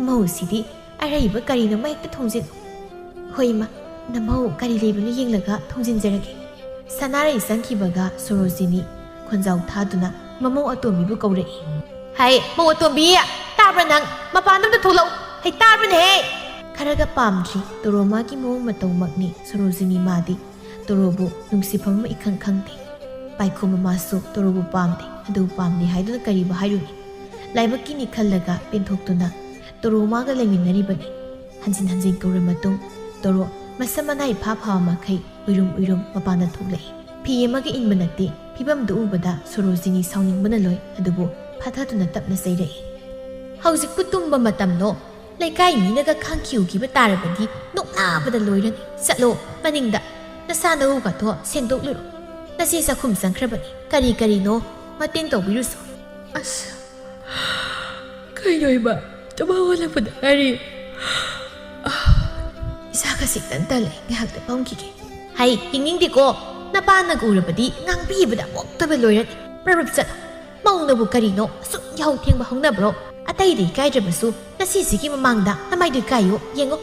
ꯏꯃꯧꯁꯤꯗꯤ ꯑꯔꯩꯕ ꯀꯔꯤꯅꯣꯃ ꯍꯦꯛꯇ ꯊꯣꯡꯖꯤꯜꯂꯨ꯫" "ꯍꯣꯏ ꯏꯃꯥ, ꯅꯃꯧ ꯀꯔꯤ ꯂꯩꯕꯅꯣ ꯌꯦꯡꯂꯒ ꯊꯣꯡꯖꯤꯟꯖꯔꯒꯦ꯫" ꯁꯅꯥꯔꯩ ꯆꯪꯈꯤꯕꯒ ꯁꯣꯔꯣꯖꯤꯅꯤ ꯈꯣꯟꯖꯥꯎ ꯊꯥꯗꯨꯅ ꯃꯃꯧ ꯑꯇꯣꯝꯕꯤꯕꯨ ꯀꯧꯔꯛꯏ꯫ "ꯍꯩ, ꯃꯧ ꯑꯇꯣꯝꯕꯤ, ꯇꯥꯕ꯭ꯔꯥ ꯅꯪ? ꯃꯄꯥꯟꯗ ꯑꯝꯇ ꯊꯣꯛꯂꯛꯎ꯫ ꯍꯩ, ꯇꯥꯕ꯭ꯔꯅꯦꯍꯦ?" ꯈꯔꯒ ꯄꯥꯝꯗ꯭ꯔꯤ ꯇꯣꯔꯣ ꯃꯥꯒꯤ ꯃꯑꯣꯡ ꯃꯇꯧꯃꯛꯅꯤ ꯁꯣꯔꯣꯖꯤꯅꯤ ꯃꯥꯗꯤ꯫ ꯇꯣꯔꯣꯕꯨ ꯅꯨꯡꯁꯤꯐꯝ ꯑꯃ ꯏꯈꯪ ꯈꯪꯗꯦ꯫ ꯄꯥꯏꯈꯣꯝꯕ ꯃꯥꯁꯨ ꯇꯣꯔꯣꯕꯨ ꯄꯥꯝꯗꯦ, ꯑꯗꯨ ꯄꯥꯝꯗꯦ ꯍꯥꯏꯗꯨꯅ ꯀꯔꯤꯕꯨ ꯍꯥꯏꯔꯨꯅꯤ? ꯂꯥꯏꯕꯛꯀꯤꯅꯤ ꯈꯜꯂꯒ ꯄꯦꯟꯊꯣꯛꯇꯨꯅ ꯇꯣꯔꯣ ꯃꯥꯒ ꯂꯩꯃꯤꯟꯅꯔꯤꯕꯅꯤ꯫ ꯍꯟꯖꯤꯟ ꯍꯟꯖꯤꯟ ꯀꯧꯔ ꯃꯇꯨꯡ ꯇꯣꯔꯣ ꯃꯁꯝ ꯃꯅꯥ ꯏꯐꯥ ꯐꯥꯕ ꯃꯈꯩ ꯎꯏꯔꯨꯝ ꯎꯏꯔꯨꯝ ꯃꯄꯥꯟꯗ ꯊꯣꯛꯂꯛꯏ꯫ ꯐꯤ ꯑꯃꯒ ꯏꯟꯕ ꯅꯠꯇꯦ꯫ ꯐꯤꯕꯝꯗꯨ ꯎꯕꯗ ꯁꯣꯔꯣꯖꯤꯅꯤ ꯁꯥꯎꯅꯤꯡꯕꯅ ꯂꯣꯏ, ꯑꯗꯨꯕꯨ ꯐꯥꯊꯗꯨꯅ ꯇꯞꯅ ꯆꯩꯔꯛꯏ꯫ "ꯍꯧꯖꯤꯛꯄꯨ ꯇꯨꯝꯕ ꯃꯇꯝꯂꯣ? ꯂꯩꯀꯥꯏ ꯃꯤꯅꯒ ꯈꯪꯈꯤꯎꯈꯤꯕ ꯇꯥꯔꯕꯗꯤ ꯅꯣꯛꯅꯕꯗ ꯂꯣꯏꯔꯅꯤ꯫ ꯆꯠꯂꯣ ꯃꯅꯤꯡꯗ, ꯅꯁꯥ ꯅꯎꯒꯗꯣ ꯁꯦꯡꯗꯣꯛꯂꯨꯔꯣ꯫ ꯅꯆꯦ ꯆꯥꯛꯈꯨꯝ ꯆꯪꯈ꯭ꯔꯕꯅꯤ꯫ ꯀꯔꯤ ꯀꯔꯤꯅꯣ ꯃꯇꯦꯡ ꯇꯧꯕꯤꯔꯨꯁꯣ꯫" ꯑꯁ, ꯀꯩꯅꯣ ꯏꯃꯥ? ꯇꯨꯝ ꯍꯧꯒꯠꯂꯛꯄꯗ ꯉꯥꯏꯔꯤ꯫ ꯏꯁꯥꯒ ꯁꯤꯛꯇꯟ ꯇꯜꯂꯦ, ꯉꯥꯏꯍꯥꯛꯇ ꯐꯝꯈꯤꯒꯦ꯫ "ꯍꯩ, ꯌꯦꯡꯅꯤꯡꯗꯦꯀꯣ꯫ ꯅꯄꯥꯅꯒ ꯎꯔꯕꯗꯤ ꯉꯥꯡꯕꯤꯕꯗ ꯑꯃꯨꯛꯇꯕ ꯂꯣꯏꯔꯅꯤ꯫ ꯄ꯭ꯔꯞ ꯄ꯭ꯔꯞ ꯆꯠꯂꯣ꯫ ꯃꯧꯅꯕꯨ ꯀꯔꯤꯅꯣ ꯑꯁꯨꯛ ꯌꯥꯍꯧ ꯊꯦꯡꯕ ꯍꯧꯅꯕ꯭ꯔꯣ? ꯑꯇꯩꯗ ꯏꯀꯥꯏꯗ꯭ꯔꯕꯁꯨ ꯅꯆꯦꯁꯤꯒꯤ ꯃꯃꯥꯡꯗ ꯅꯃꯥꯏꯗꯨ ꯏꯀꯥꯏꯌꯣ꯫ ꯌꯦꯡꯉꯣ,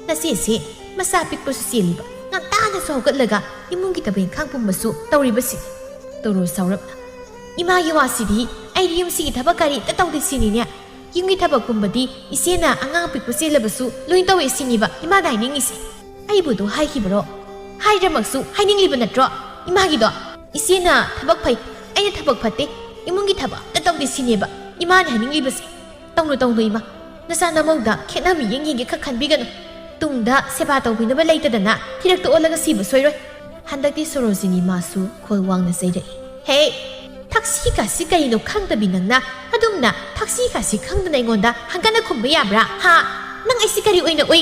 ꯅꯆꯦꯁꯤ ꯃꯆꯥ ꯄꯤꯛꯄꯁꯨ ꯆꯦꯜꯂꯤꯕ, ꯉꯟꯇꯥꯅꯁꯨ ꯍꯧꯒꯠꯂꯒ ꯏꯃꯨꯡꯒꯤ ꯊꯕꯛ ꯏꯪꯈꯥꯡ ꯄꯨꯝꯕꯁꯨ ꯇꯧꯔꯤꯕꯁꯤ꯫" ꯇꯣꯔꯣ ꯁꯥꯎꯔꯞꯅ, "ꯏꯃꯥꯒꯤ ꯋꯥꯁꯤꯗꯤ ꯑꯩꯗꯤ ꯌꯨꯝꯁꯤꯒꯤ ꯊꯕꯛ ꯀꯔꯤꯝꯇ ꯇꯧꯗꯦ ꯁꯤꯅꯤꯅꯦ꯫ ꯌꯨꯝꯒꯤ ꯊꯕꯛꯀꯨꯝꯕꯗꯤ ꯏꯆꯦꯅ ꯑꯉꯥꯡ ꯑꯄꯤꯛꯄ ꯆꯦꯜꯂꯕꯁꯨ ꯂꯣꯏ ꯇꯧꯋꯦ ꯁꯤꯅꯦꯕ ꯏꯃꯥꯅ ꯍꯥꯏꯅꯤꯡꯉꯤꯁꯦ꯫ ꯑꯩꯕꯨ ꯑꯗꯨ ꯍꯥꯏꯈꯤꯕꯔꯣ? ꯍꯥꯏꯗ꯭ꯔꯃꯛꯁꯨ ꯍꯥꯏꯅꯤꯡꯂꯤꯕ ꯅꯠꯇ꯭ꯔꯣ ꯏꯃꯥꯒꯤꯗꯣ? ꯏꯆꯦꯅ ꯊꯕꯛ ꯐꯩ, ꯑꯩꯅ ꯊꯕꯛ ꯐꯠꯇꯦ, ꯏꯃꯨꯡꯒꯤ ꯊꯕꯛ ꯑꯝꯇ ꯇꯧꯗꯦ ꯁꯤꯅꯦꯕ ꯏꯃꯥꯅ ꯍꯥꯏꯅꯤꯡꯂꯤꯕꯁꯦ꯫ ꯇꯧꯅꯨ, ꯇꯧꯅꯨ ꯏꯃꯥ, ꯅꯆꯥ ꯅꯃꯧꯗ ꯈꯦꯠꯅ ꯃꯤꯠꯌꯦꯡ ꯌꯦꯡꯒꯦ ꯈꯛ ꯈꯟꯕꯤꯒꯅꯨ꯫ ꯇꯨꯡꯗ ꯁꯦꯕꯥ ꯇꯧꯕꯤꯅꯕ ꯂꯩꯇꯗꯅ ꯐꯤꯔꯛꯇ ꯑꯣꯜꯂꯒ ꯁꯤꯕ ꯁꯣꯏꯔꯣꯏ꯫ ꯍꯟꯗꯛꯇꯤ ꯁꯣꯔꯣꯖꯤꯅꯤ ꯃꯥꯁꯨ ꯈꯣꯜ ꯋꯥꯡꯅ ꯆꯩꯔꯛꯏ꯫ ꯍꯦ, ꯊꯛꯁꯤ ꯈꯥꯁꯤ ꯀꯔꯤꯅꯣ ꯈꯪꯗꯕꯤ ꯅꯪꯅ? ꯑꯗꯨꯝꯅ ꯊꯛꯁꯤ ꯈꯥꯁꯤ ꯈꯪꯗꯅ ꯑꯩꯉꯣꯟꯗ ꯍꯪꯒꯠꯅ ꯈꯨꯝꯕ ꯌꯥꯕ꯭ꯔꯥ? ꯍꯥ? ꯅꯪ ꯑꯩꯁꯤ ꯀꯔꯤ ꯑꯣꯏꯅ ꯎꯏ?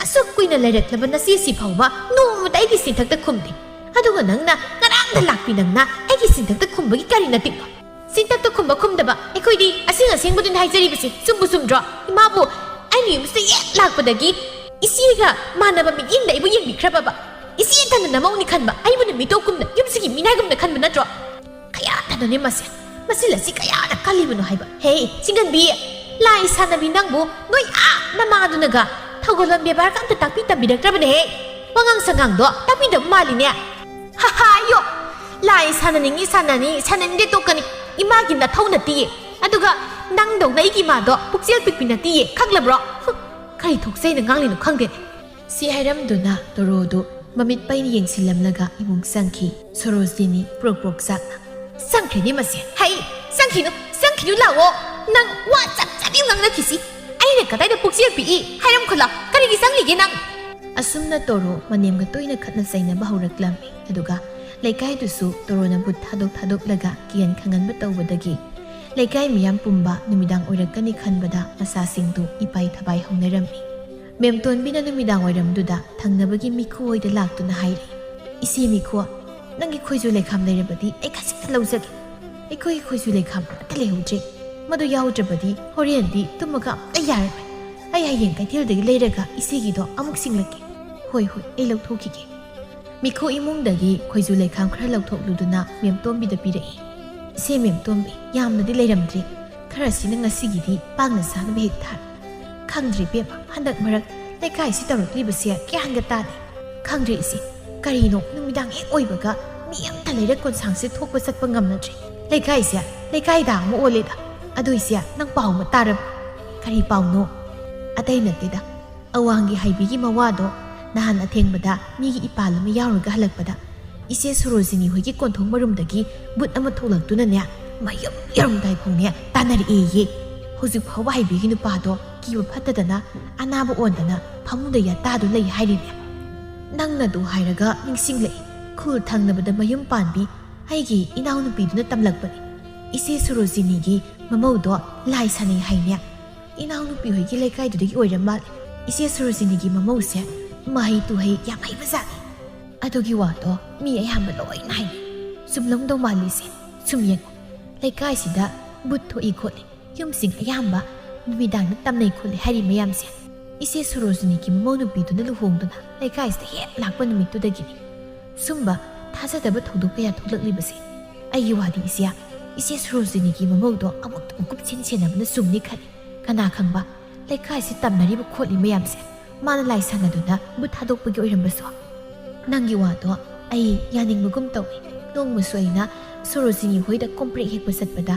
ꯑꯁꯨꯛ ꯀꯨꯏꯅ ꯂꯩꯔꯛꯂꯕ ꯅꯆꯦꯁꯤ ꯐꯥꯎꯕ ꯅꯣꯡꯃꯇ ꯑꯩꯒꯤ ꯆꯤꯟꯊꯛꯇ ꯈꯨꯝꯗꯦ꯫ ꯑꯗꯨꯒ ꯅꯪꯅ ꯉꯔꯥꯡꯗ ꯂꯥꯛꯄꯤ ꯅꯪꯅ ꯑꯩꯒꯤ ꯆꯤꯟꯊꯛꯇ ꯈꯨꯝꯕꯒꯤ ꯀꯔꯤ ꯅꯇꯤꯛꯅꯣ? ꯆꯤꯟꯊꯛꯇ ꯈꯨꯝꯕ ꯈꯨꯝꯗꯕ ꯑꯩꯈꯣꯏꯗꯤ ꯑꯁꯦꯡ ꯑꯁꯦꯡꯕꯗꯨꯅꯤ ꯍꯥꯏꯖꯔꯤꯕꯁꯤ꯫ ꯆꯨꯝꯕꯨ ꯆꯨꯝꯗ꯭ꯔꯣ? ꯏꯃꯥꯕꯨ ꯑꯩꯅ ꯌꯨꯝꯁꯤꯗ ꯍꯦꯛ ꯂꯥꯛꯄꯗꯒꯤ ꯏꯆꯦꯒ ꯃꯥꯟꯅꯕ ꯃꯤꯠꯌꯦꯡꯗ ꯑꯩꯕꯨ ꯌꯦꯡꯕꯤꯈ꯭ꯔꯕꯕ? ꯏꯆꯦ ꯊꯟꯅ ꯅꯃꯧꯅꯤ ꯈꯟꯕ, ꯑꯩꯕꯨꯅ ꯃꯤꯇꯣꯞꯀꯨꯝꯅ, ꯌꯨꯝꯁꯤꯒꯤ ꯃꯤꯅꯥꯏꯒꯨꯝꯅ ꯈꯟꯕ ꯅꯠꯇ꯭ꯔꯣ? ꯀꯌꯥꯗꯅꯣꯅꯦ ꯃꯁꯦ, ꯃꯁꯤ ꯂꯁꯤ ꯀꯌꯥꯗ ꯀꯜꯂꯤꯕꯅꯣ ꯍꯥꯏꯕ꯫ ꯍꯦ, ꯆꯤꯡꯒꯟꯕꯤ, ꯂꯥꯏ ꯁꯥꯟꯅꯕꯤ ꯅꯪꯕꯨ ꯅꯣꯏ ꯑꯥ ꯅꯃꯥꯗꯨꯅꯒ ꯊꯧꯒꯜꯂꯣꯟ ꯕꯦꯕꯥꯔꯒ ꯑꯝꯇ ꯇꯥꯛꯄꯤ ꯇꯝꯕꯤꯔꯛꯇ꯭ꯔꯕꯅꯦꯍꯦ꯫ ꯋꯥꯉꯥꯡ ꯁꯉꯥꯡꯗꯣ ꯇꯥꯛꯄꯤꯗꯕ ꯃꯥꯜꯂꯤꯅꯦ꯫ ꯍꯥ ꯍꯥ, ꯌꯣ! ꯂꯥꯏ ꯁꯥꯟꯅꯅꯤꯡꯉꯤ ꯁꯥꯟꯅꯅꯤ, ꯁꯥꯟꯅꯅꯤꯡꯗꯦ ꯇꯣꯛꯀꯅꯤ꯫ ꯏꯃꯥꯒꯤ ꯅꯊꯧ ꯅꯠꯇꯤꯌꯦ꯫ ꯑꯗꯨꯒ ꯅꯪꯗꯧꯅ ꯑꯩꯒꯤ ꯏꯃꯥꯗꯣ ꯄꯨꯛꯆꯦꯜ ꯄꯤꯛꯄꯤ ꯅꯠꯇꯤꯌꯦ, ꯈꯪꯂꯕ꯭ꯔꯣ? ꯍꯨꯝ, ꯀꯔꯤ ꯊꯣꯛꯆꯩꯅ ꯉꯥꯡꯂꯤꯅꯣ ꯈꯪꯗꯦꯅꯦ꯫ ꯁꯤ ꯍꯥꯏꯔꯝꯗꯨꯅ ꯇꯣꯔꯣꯗꯨ ꯃꯃꯤꯠ ꯄꯩꯅ ꯌꯦꯡꯁꯤꯜꯂꯝꯂꯒ ꯏꯃꯨꯡ ꯆꯪꯈꯤ꯫ ꯁꯣꯔꯣꯖꯤꯅꯤ ꯄ꯭ꯔꯣꯛ ꯄ꯭ꯔꯣꯛ ꯆꯥꯛꯅ, "ꯆꯪꯈ꯭ꯔꯦꯅꯦ ꯃꯁꯦ꯫ ꯍꯩ, ꯆꯪꯈꯤꯅꯨ, ꯆꯪꯈꯤꯅꯨ ꯂꯥꯛꯑꯣ꯫ ꯅꯪ ꯋꯥ ꯆꯞ ꯆꯞ ꯉꯥꯡꯅꯈꯤꯁꯤ꯫ ꯑꯩꯅ ꯀꯗꯥꯏꯗ ꯄꯨꯛꯆꯦꯜ ꯄꯤꯛꯏ? ꯍꯥꯏꯔꯝꯈꯣꯂꯥ, ꯀꯔꯤꯒꯤ ꯆꯪꯂꯤꯒꯦ ꯅꯪ?" ꯑꯁꯨꯝꯅ ꯇꯣꯔꯣ ꯃꯅꯦꯝꯒ ꯇꯣꯏꯅ ꯈꯠꯅ ꯆꯩꯅꯕ ꯍꯧꯔꯛꯂꯝꯃꯤ꯫ ꯑꯗꯨꯒ ꯂꯩꯀꯥꯏꯗꯨꯁꯨ ꯇꯣꯔꯣꯅ ꯚꯨꯠ ꯊꯥꯗꯣꯛ ꯊꯥꯗꯣꯛꯂꯒ ꯀꯤꯍꯟ ꯈꯪꯍꯟꯕ ꯇꯧꯕꯗꯒꯤ ꯂꯩꯀꯥꯏ ꯃꯤꯌꯥꯝ ꯄꯨꯝꯕ ꯅꯨꯃꯤꯗꯥꯡ ꯑꯣꯏꯔꯛꯀꯅꯤ ꯈꯟꯕꯗ ꯃꯆꯥꯁꯤꯡꯗꯨ ꯏꯄꯥꯏ ꯊꯕꯥꯏ ꯍꯧꯅꯔꯝꯃꯤ꯫ ꯃꯦꯝꯇꯣꯟꯕꯤꯅ ꯅꯨꯃꯤꯗꯥꯡ ꯋꯥꯏꯔꯝꯗꯨꯗ ꯊꯪꯅꯕꯒꯤ ꯃꯤꯈꯨ ꯍꯣꯏꯗ ꯂꯥꯛꯇꯨꯅ ꯍꯥꯏꯔꯛꯏ, "ꯏꯆꯦ ꯃꯤꯈꯨ, ꯅꯪꯒꯤ ꯈꯣꯏꯖꯨ ꯂꯩꯈꯥꯝ ꯂꯩꯔꯕꯗꯤ ꯑꯩ ꯈꯖꯤꯛꯇ ꯂꯧꯖꯒꯦ꯫ ꯑꯩꯈꯣꯏꯒꯤ ꯈꯣꯏꯖꯨ ꯂꯩꯈꯥꯝ ꯑꯃꯠꯇ ꯂꯩꯍꯧꯗ꯭ꯔꯦ꯫ ꯃꯗꯨ ꯌꯥꯎꯗ꯭ꯔꯕꯗꯤ ꯍꯣꯔꯦꯟꯗꯤ ꯇꯨꯝꯃꯒ ꯑꯝꯇ ꯌꯥꯔꯔꯣꯏ꯫ ꯑꯩ ꯍꯌꯦꯡ ꯀꯩꯊꯦꯜꯗꯒꯤ ꯂꯩꯔꯒ ꯏꯆꯦꯒꯤꯗꯣ ꯑꯃꯨꯛ ꯁꯤꯡꯂꯛꯀꯦ꯫ ꯍꯣꯏ, ꯍꯣꯏ, ꯑꯩ ꯂꯧꯊꯣꯛꯈꯤꯒꯦ꯫" ꯃꯤꯈꯨ ꯏꯃꯨꯡꯗꯒꯤ ꯈꯣꯏꯖꯨ ꯂꯩꯈꯥꯝ ꯈꯔ ꯂꯧꯊꯣꯛꯂꯨꯗꯨꯅ ꯃꯦꯝꯇꯣꯝꯕꯤꯗ ꯄꯤꯔꯛꯏ꯫ "ꯏꯆꯦ ꯃꯦꯝꯇꯣꯝꯕꯤ, ꯌꯥꯝꯅꯗꯤ ꯂꯩꯔꯝꯗ꯭ꯔꯦ꯫ ꯈꯔꯁꯤꯅ ꯉꯁꯤꯒꯤꯗꯤ ꯄꯥꯡꯅ ꯆꯥꯅꯕ ꯍꯦꯛ ꯊꯥꯔꯣ꯫ ꯈꯪꯗ꯭ꯔꯦ ꯏꯕꯦꯝꯃ, ꯍꯟꯗꯛ ꯃꯔꯛ ꯂꯩꯀꯥꯏꯁꯤ ꯇꯧꯔꯛꯂꯤꯕꯁꯦ ꯒ꯭ꯌꯥꯟꯒ ꯇꯥꯗꯦ꯫ ꯈꯪꯗ꯭ꯔꯦ ꯏꯆꯦ, ꯀꯔꯤꯅꯣ ꯅꯨꯃꯤꯗꯥꯡ ꯍꯦꯛ ꯑꯣꯏꯕꯒ ꯃꯤ ꯑꯝꯇ ꯂꯩꯔꯛ ꯀꯣꯟꯁꯥꯡꯁꯦ ꯊꯣꯛꯄ ꯆꯠꯄ ꯉꯝꯅꯗ꯭ꯔꯦ꯫ ꯂꯩꯀꯥꯏꯁꯦ ꯂꯩꯀꯥꯏꯗ ꯑꯃ ꯑꯣꯜꯂꯦꯗ꯫ ꯑꯗꯨ ꯏꯆꯦ, ꯅꯪ ꯄꯥꯎ ꯑꯃ ꯇꯥꯔꯕ?" "ꯀꯔꯤ ꯄꯥꯎꯅꯣ?" "ꯑꯇꯩ ꯅꯠꯇꯦꯗ, ꯑꯋꯥꯡꯒꯤ ꯍꯥꯏꯕꯤꯒꯤ ꯃꯋꯥꯗꯣ ꯅꯍꯥꯟ ꯑꯊꯦꯡꯕꯗ ꯃꯤꯒꯤ ꯏꯄꯥꯜ ꯑꯃ ꯌꯥꯎꯔꯒ ꯍꯜꯂꯛꯄꯗ ꯏꯆꯦ ꯁꯣꯔꯣꯖꯤꯅꯤ ꯍꯣꯏꯒꯤ ꯀꯣꯟꯊꯣꯡ ꯃꯔꯨꯝꯗꯒꯤ ꯕꯨꯠ ꯑꯃ ꯊꯣꯛꯂꯛꯇꯨꯅꯅꯦ, ꯃꯌꯨꯝ ꯌꯧꯔꯝꯗꯥꯏ ꯐꯥꯎꯅꯦ ꯇꯥꯟꯅꯔꯛꯑꯦꯌꯦ꯫ ꯍꯧꯖꯤꯛ ꯐꯥꯎꯕ ꯍꯥꯏꯕꯤꯒꯤ ꯅꯨꯄꯥꯗꯣ ꯀꯤꯕ ꯐꯠꯇꯗꯅ ꯑꯅꯥꯕ ꯑꯣꯟꯗꯅ ꯐꯃꯨꯡꯗ ꯌꯥꯇꯥꯗꯨ ꯂꯩ ꯍꯥꯏꯔꯤꯅꯦ꯫ ꯅꯪꯅ ꯑꯗꯨ ꯍꯥꯏꯔꯒ ꯅꯤꯡꯁꯤꯡꯂꯛꯏ꯫ ꯈꯨꯜ ꯊꯪꯅꯕꯗ ꯃꯌꯨꯝ ꯄꯥꯟꯕꯤ ꯑꯩꯒꯤ ꯏꯅꯥꯎꯅꯨꯄꯤꯗꯨꯅ ꯇꯝꯂꯛꯄꯅꯤ꯫ ꯏꯆꯦ ꯁꯣꯔꯣꯖꯤꯅꯤꯒꯤ ꯃꯃꯧꯗꯣ ꯂꯥꯏ ꯁꯥꯟꯅꯩ ꯍꯥꯏꯅꯦ꯫ ꯏꯅꯥꯎꯅꯨꯄꯤ ꯍꯣꯏꯒꯤ ꯂꯩꯀꯥꯏꯗꯨꯗꯒꯤ ꯑꯣꯏꯔ ꯃꯥꯜꯂꯦ꯫ ꯏꯆꯦ ꯁꯣꯔꯣꯖꯤꯅꯤꯒꯤ ꯃꯃꯧꯁꯦ ꯃꯍꯩ ꯇꯨꯍꯩ ꯌꯥꯝ ꯍꯩꯕꯖꯥꯠꯅꯤ꯫ ꯑꯗꯨꯒꯤ ꯋꯥꯗꯣ ꯃꯤ ꯑꯌꯥꯝꯕ ꯂꯣꯏꯅ ꯍꯥꯏꯅꯩ꯫ ꯆꯨꯝꯂꯝꯗꯧ ꯃꯥꯜꯂꯤꯁꯦ꯫ ꯁꯨꯝ ꯌꯦꯡꯉꯨ, ꯂꯩꯀꯥꯏꯁꯤꯗ ꯕꯨꯠ ꯊꯣꯛꯏ ꯈꯣꯠꯂꯤ, ꯌꯨꯝꯁꯤꯡ ꯑꯌꯥꯝꯕ ꯅꯨꯃꯤꯗꯥꯡꯗ ꯇꯝꯅꯩ ꯈꯣꯠꯂꯤ ꯍꯥꯏꯔꯤ ꯃꯌꯥꯝꯁꯦ꯫ ꯏꯆꯦ ꯁꯣꯔꯣꯖꯤꯅꯤꯒꯤ ꯃꯃꯧ ꯅꯨꯄꯤꯗꯨꯅ ꯂꯨꯍꯣꯡꯗꯨꯅ ꯂꯩꯀꯥꯏꯁꯤꯗ ꯍꯦꯛ ꯂꯥꯛꯄ ꯅꯨꯃꯤꯠꯇꯨꯗꯒꯤꯅꯤ ꯁꯨꯝꯕ ꯊꯥꯖꯗꯕ ꯊꯧꯗꯣꯛ ꯀꯌꯥ ꯊꯣꯛꯂꯛꯂꯤꯕꯁꯦ꯫ ꯑꯩꯒꯤ ꯋꯥꯗꯤ ꯏꯆꯦ, ꯏꯆꯦ ꯁꯣꯔꯣꯖꯤꯅꯤꯒꯤ ꯃꯃꯧꯗꯣ ꯑꯃꯨꯛꯇꯪ ꯀꯨꯞꯁꯦꯟ ꯁꯦꯟꯅꯕꯅ ꯆꯨꯝꯅꯤ ꯈꯜꯂꯤ꯫ ꯀꯅꯥ ꯈꯪꯕ, ꯂꯩꯀꯥꯏꯁꯤ ꯇꯝꯅꯔꯤꯕ ꯈꯣꯠꯂꯤ ꯃꯌꯥꯝꯁꯦ ꯃꯥꯅ ꯂꯥꯏ ꯁꯥꯟꯅꯗꯨꯅ ꯕꯨꯠ ꯊꯥꯗꯣꯛꯄꯒꯤ ꯑꯣꯏꯔꯝꯕꯁꯨ꯫ ꯅꯪꯒꯤ ꯋꯥꯗꯣ ꯑꯩ ꯌꯥꯅꯤꯡꯕꯒꯨꯝ ꯇꯧꯏ꯫ ꯅꯣꯡꯃꯁꯨ ꯑꯩꯅ ꯁꯣꯔꯣꯖꯤꯅꯤ ꯍꯣꯏꯗ ꯀꯣꯝꯄ꯭ꯔꯦꯛ ꯍꯦꯛꯄ ꯆꯠꯄꯗ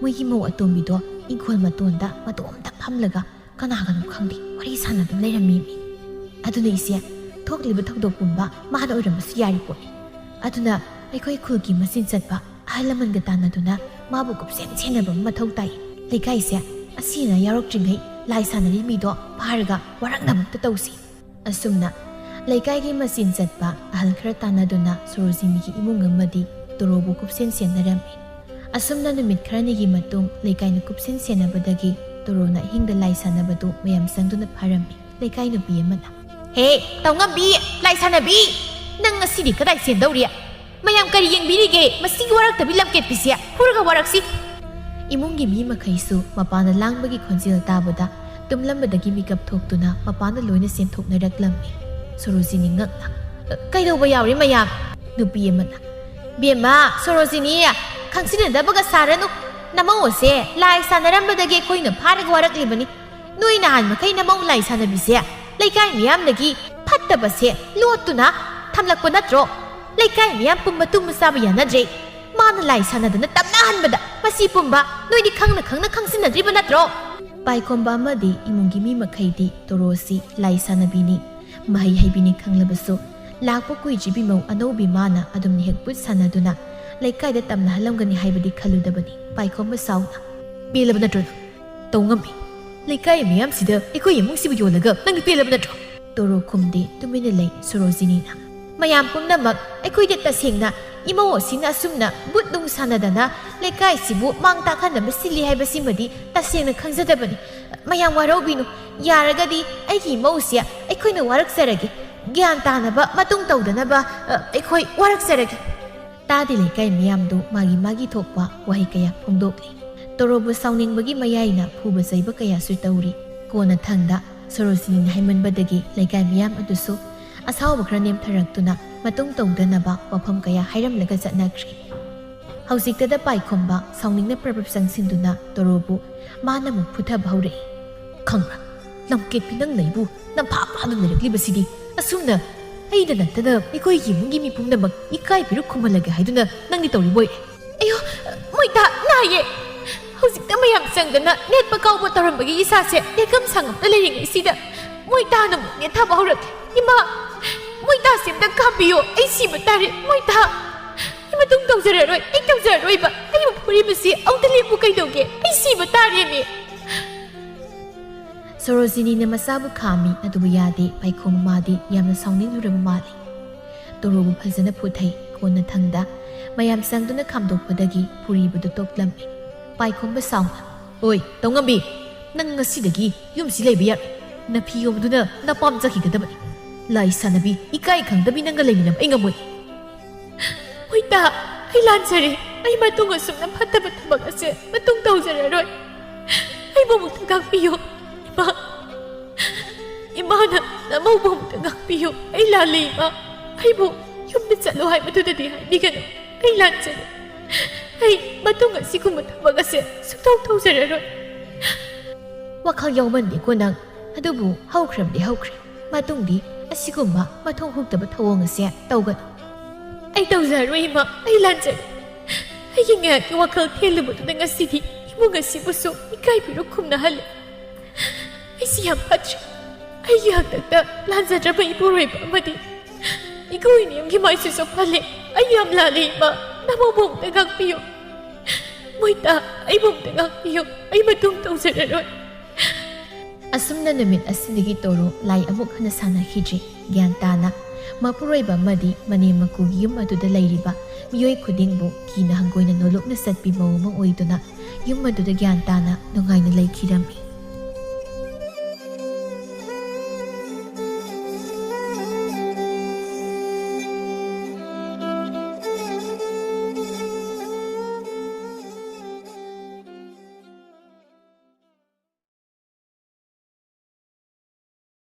ꯃꯣꯏꯒꯤ ꯃꯧ ꯑꯇꯣꯝꯕꯤꯗꯣ ꯏꯪꯈꯣꯜ ꯃꯇꯣꯟꯗ ꯃꯇꯣꯝꯇ ꯐꯝꯂꯒ ꯀꯅꯥꯒꯅꯣ ꯈꯪꯗꯦ ꯋꯥꯔꯤ ꯁꯥꯟꯅꯗꯨꯅ ꯂꯩꯔꯝꯃꯤꯃꯤ꯫ ꯑꯗꯨꯅ ꯏꯆꯦ, ꯊꯣꯛꯂꯤꯕ ꯊꯧꯗꯣꯛ ꯄꯨꯝꯕ ꯃꯥꯅ ꯑꯣꯏꯔꯝꯕꯁꯨ ꯌꯥꯔꯤ ꯄꯣꯠꯅꯤ꯫ ꯑꯗꯨꯅ ꯑꯩꯈꯣꯏ ꯈꯨꯜꯒꯤ ꯃꯆꯤꯟ ꯆꯠꯄ ꯑꯍꯜ ꯂꯃꯟꯒ ꯇꯥꯟꯅꯗꯨꯅ ꯃꯥꯕꯨ ꯀꯨꯞꯁꯦꯟ ꯁꯦꯟꯅꯕ ꯑꯃ ꯃꯊꯧ ꯇꯥꯏ꯫ ꯂꯩꯀꯥꯏꯁꯦ ꯑꯁꯤ ꯑꯅꯥ ꯌꯥꯎꯔꯛꯇ꯭ꯔꯤꯉꯩ ꯂꯥꯏ ꯁꯥꯟꯅꯔꯤ ꯃꯤꯗꯣ ꯐꯥꯔꯒ ꯋꯥꯔꯛꯅꯕ ꯑꯝꯇ ꯇꯧꯁꯤ꯫ ꯑꯁꯨꯝꯅ ꯂꯩꯀꯥꯏꯒꯤ ꯃꯆꯤꯟ ꯆꯠꯄ ꯑꯍꯜ ꯈꯔ ꯇꯥꯟꯅꯗꯨꯅ ꯁꯣꯔꯣꯖꯤꯅꯤꯒꯤ ꯏꯃꯨꯡ ꯑꯃꯗꯤ ꯇꯣꯔꯣꯕꯨ ꯀꯨꯞꯁꯦꯟ ꯁꯦꯟꯅꯔꯝꯃꯤ꯫ ꯑꯁꯨꯝꯅ ꯅꯨꯃꯤꯠ ꯈꯔꯅꯤꯒꯤ ꯃꯇꯨꯡ ꯂꯩꯀꯥꯏꯅ ꯀꯨꯞꯁꯦꯟ ꯁꯦꯟꯅꯕꯗꯒꯤ ꯇꯣꯔꯣꯅ ꯑꯍꯤꯡꯗ ꯂꯥꯏ ꯁꯥꯟꯅꯕꯗꯨ ꯃꯌꯥꯝ ꯆꯪꯗꯨꯅ ꯐꯥꯔꯝꯃꯤ꯫ ꯂꯩꯀꯥꯏ ꯅꯨꯄꯤ ꯑꯃꯅ, "ꯍꯦ, ꯇꯧꯉꯝꯕꯤ, ꯂꯥꯏ ꯁꯥꯟꯅꯕꯤ! ꯅꯪ ꯉꯁꯤꯗꯤ ꯀꯗꯥꯏ ꯆꯦꯟꯗꯧꯔꯤ? ꯃꯌꯥꯝ ꯀꯔꯤ ꯌꯦꯡꯕꯤꯔꯤꯒꯦ? ꯃꯁꯤꯒꯤ ꯋꯥꯔꯛꯇꯕꯤ ꯂꯝꯀꯦꯠꯄꯤꯁꯦ ꯐꯨꯔꯒ ꯋꯥꯔꯛꯁꯤ!" ꯏꯃꯨꯡꯒꯤ ꯃꯤ ꯃꯈꯩꯁꯨ ꯃꯄꯥꯟꯗ ꯂꯥꯡꯕꯒꯤ ꯈꯣꯟꯖꯦꯜ ꯇꯥꯕꯗ ꯇꯨꯝꯂꯝꯕꯗꯒꯤ ꯃꯤꯀꯞ ꯊꯣꯛꯇꯨꯅ ꯃꯄꯥꯟꯗ ꯂꯣꯏꯅ ꯆꯦꯟꯊꯣꯛꯅꯔꯛꯂꯝꯃꯤ꯫ ꯁꯣꯔꯣꯖꯤꯅꯤ ꯉꯛꯅ, "ꯀꯩꯗꯧꯕ ꯌꯥꯎꯔꯤ ꯃꯌꯥꯝ?" ꯅꯨꯄꯤ ꯑꯃꯅ, "ꯕꯦꯝꯃ, ꯁꯣꯔꯣꯖꯤꯅꯤ, ꯈꯪꯁꯤꯟꯅꯗꯕꯒ ꯁꯥꯔꯅꯨ꯫ ꯅꯃꯧ ꯑꯁꯦ ꯂꯥꯏ ꯁꯥꯟꯅꯔꯝꯕꯗꯒꯤ ꯑꯩꯈꯣꯏꯅ ꯐꯥꯔꯒ ꯋꯥꯔꯛꯂꯤꯕꯅꯤ꯫ ꯅꯣꯏ ꯅꯍꯥꯟ ꯃꯈꯩ ꯅꯃꯧ ꯂꯥꯏ ꯁꯥꯟꯅꯕꯤꯁꯦ ꯂꯩꯀꯥꯏ ꯃꯤꯌꯥꯝꯗꯒꯤ ꯐꯠꯇꯕꯁꯦ ꯂꯣꯠꯇꯨꯅ ꯊꯝꯂꯛꯄ ꯅꯠꯇ꯭ꯔꯣ? ꯂꯩꯀꯥꯏ ꯃꯤꯌꯥꯝ ꯄꯨꯝꯕ ꯇꯨꯝꯕ ꯆꯥꯕ ꯌꯥꯅꯗ꯭ꯔꯦ꯫ ꯃꯥꯅ ꯂꯥꯏ ꯁꯥꯟꯅꯗꯅ ꯇꯝꯅꯍꯟꯕꯗ ꯃꯁꯤ ꯄꯨꯝꯕ ꯅꯣꯏꯗꯤ ꯈꯪꯅ ꯈꯪꯅ ꯈꯪꯁꯤꯟꯅꯗ꯭ꯔꯤꯕ ꯅꯠꯇ꯭ꯔꯣ?" ꯄꯥꯏꯈꯣꯝꯕ ꯑꯃꯗꯤ ꯏꯃꯨꯡꯒꯤ ꯃꯤ ꯃꯈꯩꯗꯤ ꯇꯣꯔꯣꯁꯤ ꯂꯥꯏ ꯁꯥꯟꯅꯕꯤꯅꯤ, ꯃꯍꯩ ꯍꯩꯕꯤꯅꯤ ꯈꯪꯂꯕꯁꯨ, ꯂꯥꯛꯄ ꯀꯨꯏꯗ꯭ꯔꯤꯕꯤ ꯃꯧ ꯑꯅꯧꯕꯤ ꯃꯥꯅ ꯑꯗꯨꯝ ꯍꯦꯛ ꯄꯨꯠ ꯁꯥꯟꯅꯗꯨꯅ ꯂꯩꯀꯥꯏꯗ ꯇꯝꯅꯍꯜꯂꯝꯒꯅꯤ ꯍꯥꯏꯕꯗꯤ ꯈꯜꯂꯨꯗꯕꯅꯤ ꯄꯥꯏꯈꯣꯝꯕ ꯁꯥꯎꯅ꯫ "ꯄꯦꯜꯂꯕ ꯅꯠꯇ꯭ꯔꯣ ꯅꯪ? ꯇꯧ ꯉꯝꯃꯤ꯫ ꯂꯩꯀꯥꯏ ꯃꯌꯥꯝꯁꯤꯗ ꯑꯩꯈꯣꯏ ꯏꯃꯨꯡꯁꯤꯕꯨ ꯌꯣꯜꯂꯒ ꯅꯪꯗꯤ ꯄꯦꯜꯂꯕ ꯅꯠꯇ꯭ꯔꯣ?" ꯇꯣꯔꯣ ꯈꯨꯝꯗꯦ, ꯇꯨꯃꯤꯟꯅ ꯂꯩ ꯁꯣꯔꯣꯖꯤꯅꯤꯅ꯫ "ꯃꯌꯥꯝ ꯄꯨꯝꯅꯃꯛ ꯑꯩꯈꯣꯏꯗ ꯇꯁꯦꯡꯅ ꯏꯃꯧ ꯑꯁꯤꯅ ꯑꯁꯨꯝꯅ ꯕꯨꯠ ꯅꯨꯡ ꯁꯥꯟꯅꯗꯅ ꯂꯩꯀꯥꯏꯁꯤꯕꯨ ꯃꯥꯡ ꯇꯥꯛꯍꯟꯅꯕ ꯁꯤꯜꯂꯤ ꯍꯥꯏꯕꯁꯤꯃꯗꯤ ꯇꯁꯦꯡꯅ ꯈꯪꯖꯗꯕꯅꯤ꯫ ꯃꯌꯥꯝ ꯋꯥꯔꯧꯕꯤꯅꯨ꯫ ꯌꯥꯔꯒꯗꯤ ꯑꯩꯒꯤ ꯏꯃꯧꯁꯦ ꯑꯩꯈꯣꯏꯅ ꯋꯥꯔꯛꯆꯔꯒꯦ꯫ ꯒ꯭ꯌꯥꯟ ꯇꯥꯅꯕ, ꯃꯇꯨꯡ ꯇꯧꯗꯅꯕ, ꯑ, ꯑꯩꯈꯣꯏ ꯋꯥꯔꯛꯆꯔꯒꯦ꯫" ꯇꯥꯗꯦ ꯂꯩꯀꯥꯏ ꯃꯤꯌꯥꯝꯗꯨ ꯃꯥꯒꯤ ꯃꯥꯒꯤ ꯊꯣꯛꯄ ꯋꯥꯍꯩ ꯀꯌꯥ ꯐꯣꯡꯗꯣꯛꯂꯤ꯫ ꯇꯣꯔꯣꯕꯨ ꯁꯥꯎꯅꯤꯡꯕꯒꯤ ꯃꯌꯥꯏꯅ ꯐꯨꯕ ꯆꯩꯕ ꯀꯌꯥꯁꯨ ꯇꯧꯔꯤ꯫ ꯀꯣꯟꯅꯊꯪꯗ ꯁꯣꯔꯣꯖꯤꯅꯤꯅ ꯍꯥꯏꯃꯟꯕꯗꯒꯤ ꯂꯩꯀꯥꯏ ꯃꯤꯌꯥꯝ ꯑꯗꯨꯁꯨ ꯑꯁꯥꯎꯕ ꯈꯔ ꯅꯦꯝꯊꯔꯛꯇꯨꯅ ꯃꯇꯨꯡ ꯇꯧꯗꯅꯕ ꯋꯥꯐꯝ ꯀꯌꯥ ꯍꯥꯏꯔꯝꯂꯒ ꯆꯠꯅꯈ꯭ꯔꯦ꯫ ꯍꯧꯖꯤꯛꯇꯗ ꯄꯥꯏꯈꯣꯝꯕ ꯁꯥꯎꯅꯤꯡꯅ ꯄ꯭ꯔꯞ ꯄ꯭ꯔꯞ ꯆꯪꯁꯤꯟꯗꯨꯅ ꯇꯣꯔꯣꯕꯨ ꯃꯥꯅ ꯑꯃꯨꯛ ꯐꯨꯊꯕ ꯍꯧꯔꯛꯏ꯫ "ꯈꯪꯕ꯭ꯔꯥ, ꯂꯝꯀꯦꯠꯄꯤ ꯅꯪꯅ ꯑꯩꯕꯨ ꯅꯝꯐꯥ ꯐꯥꯗꯨꯅ ꯂꯩꯔꯛꯂꯤꯕꯁꯤꯗꯤ꯫ ꯑꯁꯨꯝꯅ ꯑꯩꯗ ꯅꯠꯇꯅ ꯑꯩꯈꯣꯏꯒꯤ ꯏꯃꯨꯡꯒꯤ ꯃꯤ ꯄꯨꯝꯅꯃꯛ ꯏꯀꯥꯏ ꯄꯤꯔꯨꯛ ꯈꯨꯝꯍꯜꯂꯒꯦ ꯍꯥꯏꯗꯨꯅ ꯅꯪꯗꯤ ꯇꯧꯔꯤꯕꯣꯏꯔꯦ꯫" "ꯑꯌꯣ, ꯃꯣꯏꯇꯥ ꯅꯥꯏꯌꯦ꯫ ꯍꯧꯖꯤꯛꯇ ꯃꯌꯥꯝ ꯆꯪꯗꯅ ꯅꯦꯠꯄ ꯀꯥꯎꯕ ꯇꯧꯔꯝꯕꯒꯤ ꯏꯁꯥꯁꯦ ꯅꯦꯠꯀꯝ ꯁꯥꯡꯉꯝꯇ ꯂꯩꯔꯤꯉꯩꯁꯤꯗ ꯃꯣꯏꯇꯥꯅ ꯑꯃꯨꯛ ꯅꯦꯠꯊꯕ ꯍꯧꯔꯛꯂꯦ꯫ ꯏꯃꯥ, ꯃꯣꯏꯇꯥꯁꯦ ꯑꯝꯇ ꯀꯥꯞꯄꯤꯌꯣ꯫ ꯑꯩ ꯁꯤꯕ ꯇꯥꯔꯦ꯫ ꯃꯣꯏꯇꯥ, ꯑꯩ ꯃꯇꯨꯡ ꯇꯧꯖꯔꯔꯣꯏ꯫ ꯑꯩ ꯇꯧꯖꯔꯔꯣꯏꯕ꯫ ꯑꯩꯕꯨ ꯐꯨꯔꯤꯕꯁꯤ ꯑꯝꯇ ꯂꯦꯞꯄꯨ ꯀꯩꯗꯧꯒꯦ? ꯑꯩ ꯁꯤꯕ ꯇꯥꯔꯦꯃꯤ꯫" ꯁꯣꯔꯣꯖꯤꯅꯤꯅ ꯃꯆꯥꯕꯨ ꯈꯥꯝꯃꯤ, ꯑꯗꯨꯕꯨ ꯌꯥꯗꯦ꯫ ꯄꯥꯏꯈꯣꯝꯕ ꯃꯥꯗꯤ ꯌꯥꯝꯅ ꯁꯥꯎꯅꯤꯡꯂꯨꯔꯕ ꯃꯥꯜꯂꯤ꯫ ꯇꯣꯔꯣꯕꯨ ꯐꯖꯅ ꯐꯨꯊꯩ꯫ ꯀꯣꯟꯅꯊꯪꯗ ꯃꯌꯥꯝ ꯆꯪꯗꯨꯅ ꯈꯥꯝꯗꯣꯛꯄꯗꯒꯤ ꯐꯨꯔꯤꯕꯗꯨ ꯇꯣꯛꯂꯝꯃꯤ꯫ ꯄꯥꯏꯈꯣꯝꯕ ꯁꯥꯎꯅ, "ꯑꯣꯏ, ꯇꯧꯉꯝꯕꯤ, ꯅꯪ ꯉꯁꯤꯗꯒꯤ ꯌꯨꯝꯁꯤ ꯂꯩꯕ ꯌꯥꯔꯣꯏ꯫ ꯅꯐꯤ ꯌꯣꯝꯗꯨꯅ ꯅꯄꯥꯝ ꯆꯠꯈꯤꯒꯗꯕꯅꯤ꯫ ꯂꯥꯏ ꯁꯥꯟꯅꯕꯤ, ꯏꯀꯥꯏ ꯈꯪꯗꯕꯤ ꯅꯪꯒ ꯂꯩꯃꯤꯟꯅꯕ ꯑꯩ ꯉꯝꯃꯣꯏ꯫" "ꯃꯣꯏꯇꯥ, ꯑꯩ ꯂꯥꯟꯖꯔꯦ꯫ ꯑꯩ ꯃꯇꯨꯡ ꯑꯁꯨꯝꯅ ꯐꯠꯇꯕ ꯊꯕꯛ ꯑꯁꯦ ꯃꯇꯨꯡ ꯇꯧꯖꯔꯔꯣꯏ꯫ ꯑꯩꯕꯨ ꯑꯃꯨꯛꯇ ꯉꯥꯛꯄꯤꯌꯨ꯫ ꯏꯃꯥ, ꯏꯃꯥꯅ ꯅꯃꯧꯕꯨ ꯑꯃꯨꯛꯇ ꯉꯥꯛꯄꯤꯌꯨ꯫ ꯑꯩ ꯂꯥꯜꯂꯦ, ꯏꯃꯥ꯫ ꯑꯩꯕꯨ ꯌꯨꯝꯗ ꯆꯠꯂꯣ ꯍꯥꯏꯕꯗꯨꯗꯗꯤ ꯍꯥꯏꯕꯤꯒꯅꯨ꯫ ꯑꯩ ꯂꯥꯟꯖꯔꯦ꯫ ꯑꯩ ꯃꯇꯨꯡ ꯑꯁꯤꯒꯨꯝꯕ ꯊꯕꯛ ꯑꯁꯦ ꯁꯨꯡꯇꯧ ꯇꯧꯖꯔꯔꯣꯏ꯫" "ꯋꯥꯈꯜ ꯌꯥꯎꯃꯟꯗꯦꯀꯣ ꯅꯪ꯫ ꯑꯗꯨꯕꯨ ꯍꯧꯈ꯭ꯔꯕꯗꯤ ꯍꯧꯈ꯭ꯔꯦ꯫ ꯃꯇꯨꯡꯗꯤ ꯑꯁꯤꯒꯨꯝꯕ ꯃꯊꯣꯡ ꯍꯨꯛꯇꯕ ꯊꯧꯑꯣꯡ ꯑꯁꯦ ꯇꯧꯒꯅꯨ꯫" "ꯑꯩ ꯇꯧꯖꯔꯔꯣꯏ, ꯏꯃꯥ꯫ ꯑꯩ ꯂꯥꯟꯖꯔꯦ꯫ ꯑꯩꯒꯤ ꯉꯥꯏꯍꯥꯛꯀꯤ ꯋꯥꯈꯜ ꯊꯦꯜꯂꯨꯕꯗꯨꯅ ꯉꯁꯤꯗꯤ ꯏꯃꯨꯡ ꯑꯁꯤꯕꯨꯁꯨ ꯏꯀꯥꯏ ꯄꯤꯔꯨꯛ ꯈꯨꯝꯅꯍꯜꯂꯦ꯫ ꯌꯥꯝ ꯐꯠꯇ꯭ꯔꯦ꯫ ꯑꯩꯒꯤ ꯍꯥꯛꯇꯛꯇ ꯂꯥꯟꯖꯗ꯭ꯔꯕ ꯏꯄꯨꯔꯣꯏꯕ ꯑꯃꯗꯤ ꯏꯒꯨ ꯏꯅꯦꯝꯒꯤ ꯃꯥꯏꯁꯤꯁꯨ ꯐꯜꯂꯦ꯫ ꯑꯩ ꯌꯥꯝ ꯂꯥꯜꯂꯦ, ꯏꯃꯥ꯫ ꯅꯃꯧꯕꯨ ꯑꯃꯨꯛꯇ ꯉꯥꯛꯄꯤꯌꯨ꯫ ꯃꯣꯏꯇꯥ, ꯑꯩꯕꯨ ꯑꯃꯨꯛꯇ ꯉꯥꯛꯄꯤꯌꯨ꯫ ꯑꯩ ꯃꯇꯨꯡ ꯇꯧꯖꯔꯔꯣꯏ꯫ ꯑꯁꯨꯝꯅ ꯅꯨꯃꯤꯠ ꯑꯁꯤꯗꯒꯤ ꯇꯣꯔꯣ ꯂꯥꯏ ꯑꯃꯨꯛ ꯍꯟꯅ ꯁꯥꯟꯅꯈꯤꯗ꯭ꯔꯤ꯫ ꯒ꯭ꯌꯥꯟ ꯇꯥꯅ ꯃꯄꯨꯔꯣꯏꯕ ꯑꯃꯗꯤ ꯃꯅꯦꯝ ꯃꯀꯨꯒꯤ ꯌꯨꯝ ꯑꯗꯨꯗ ꯂꯩꯔꯤꯕ ꯃꯤꯑꯣꯏ ꯈꯨꯗꯤꯡꯕꯨ ꯀꯤꯅ ꯍꯪꯒꯣꯏꯅ ꯅꯣꯂꯨꯛꯅ ꯆꯠꯄꯤ ꯃꯧ ꯑꯃ ꯑꯣꯏꯗꯨꯅ ꯌꯨꯝ ꯑꯗꯨꯗ ꯒ꯭ꯌꯥꯟ ꯇꯥꯅ ꯅꯨꯡꯉꯥꯏꯅ ꯂꯩꯈꯤꯔꯝꯃꯤ꯫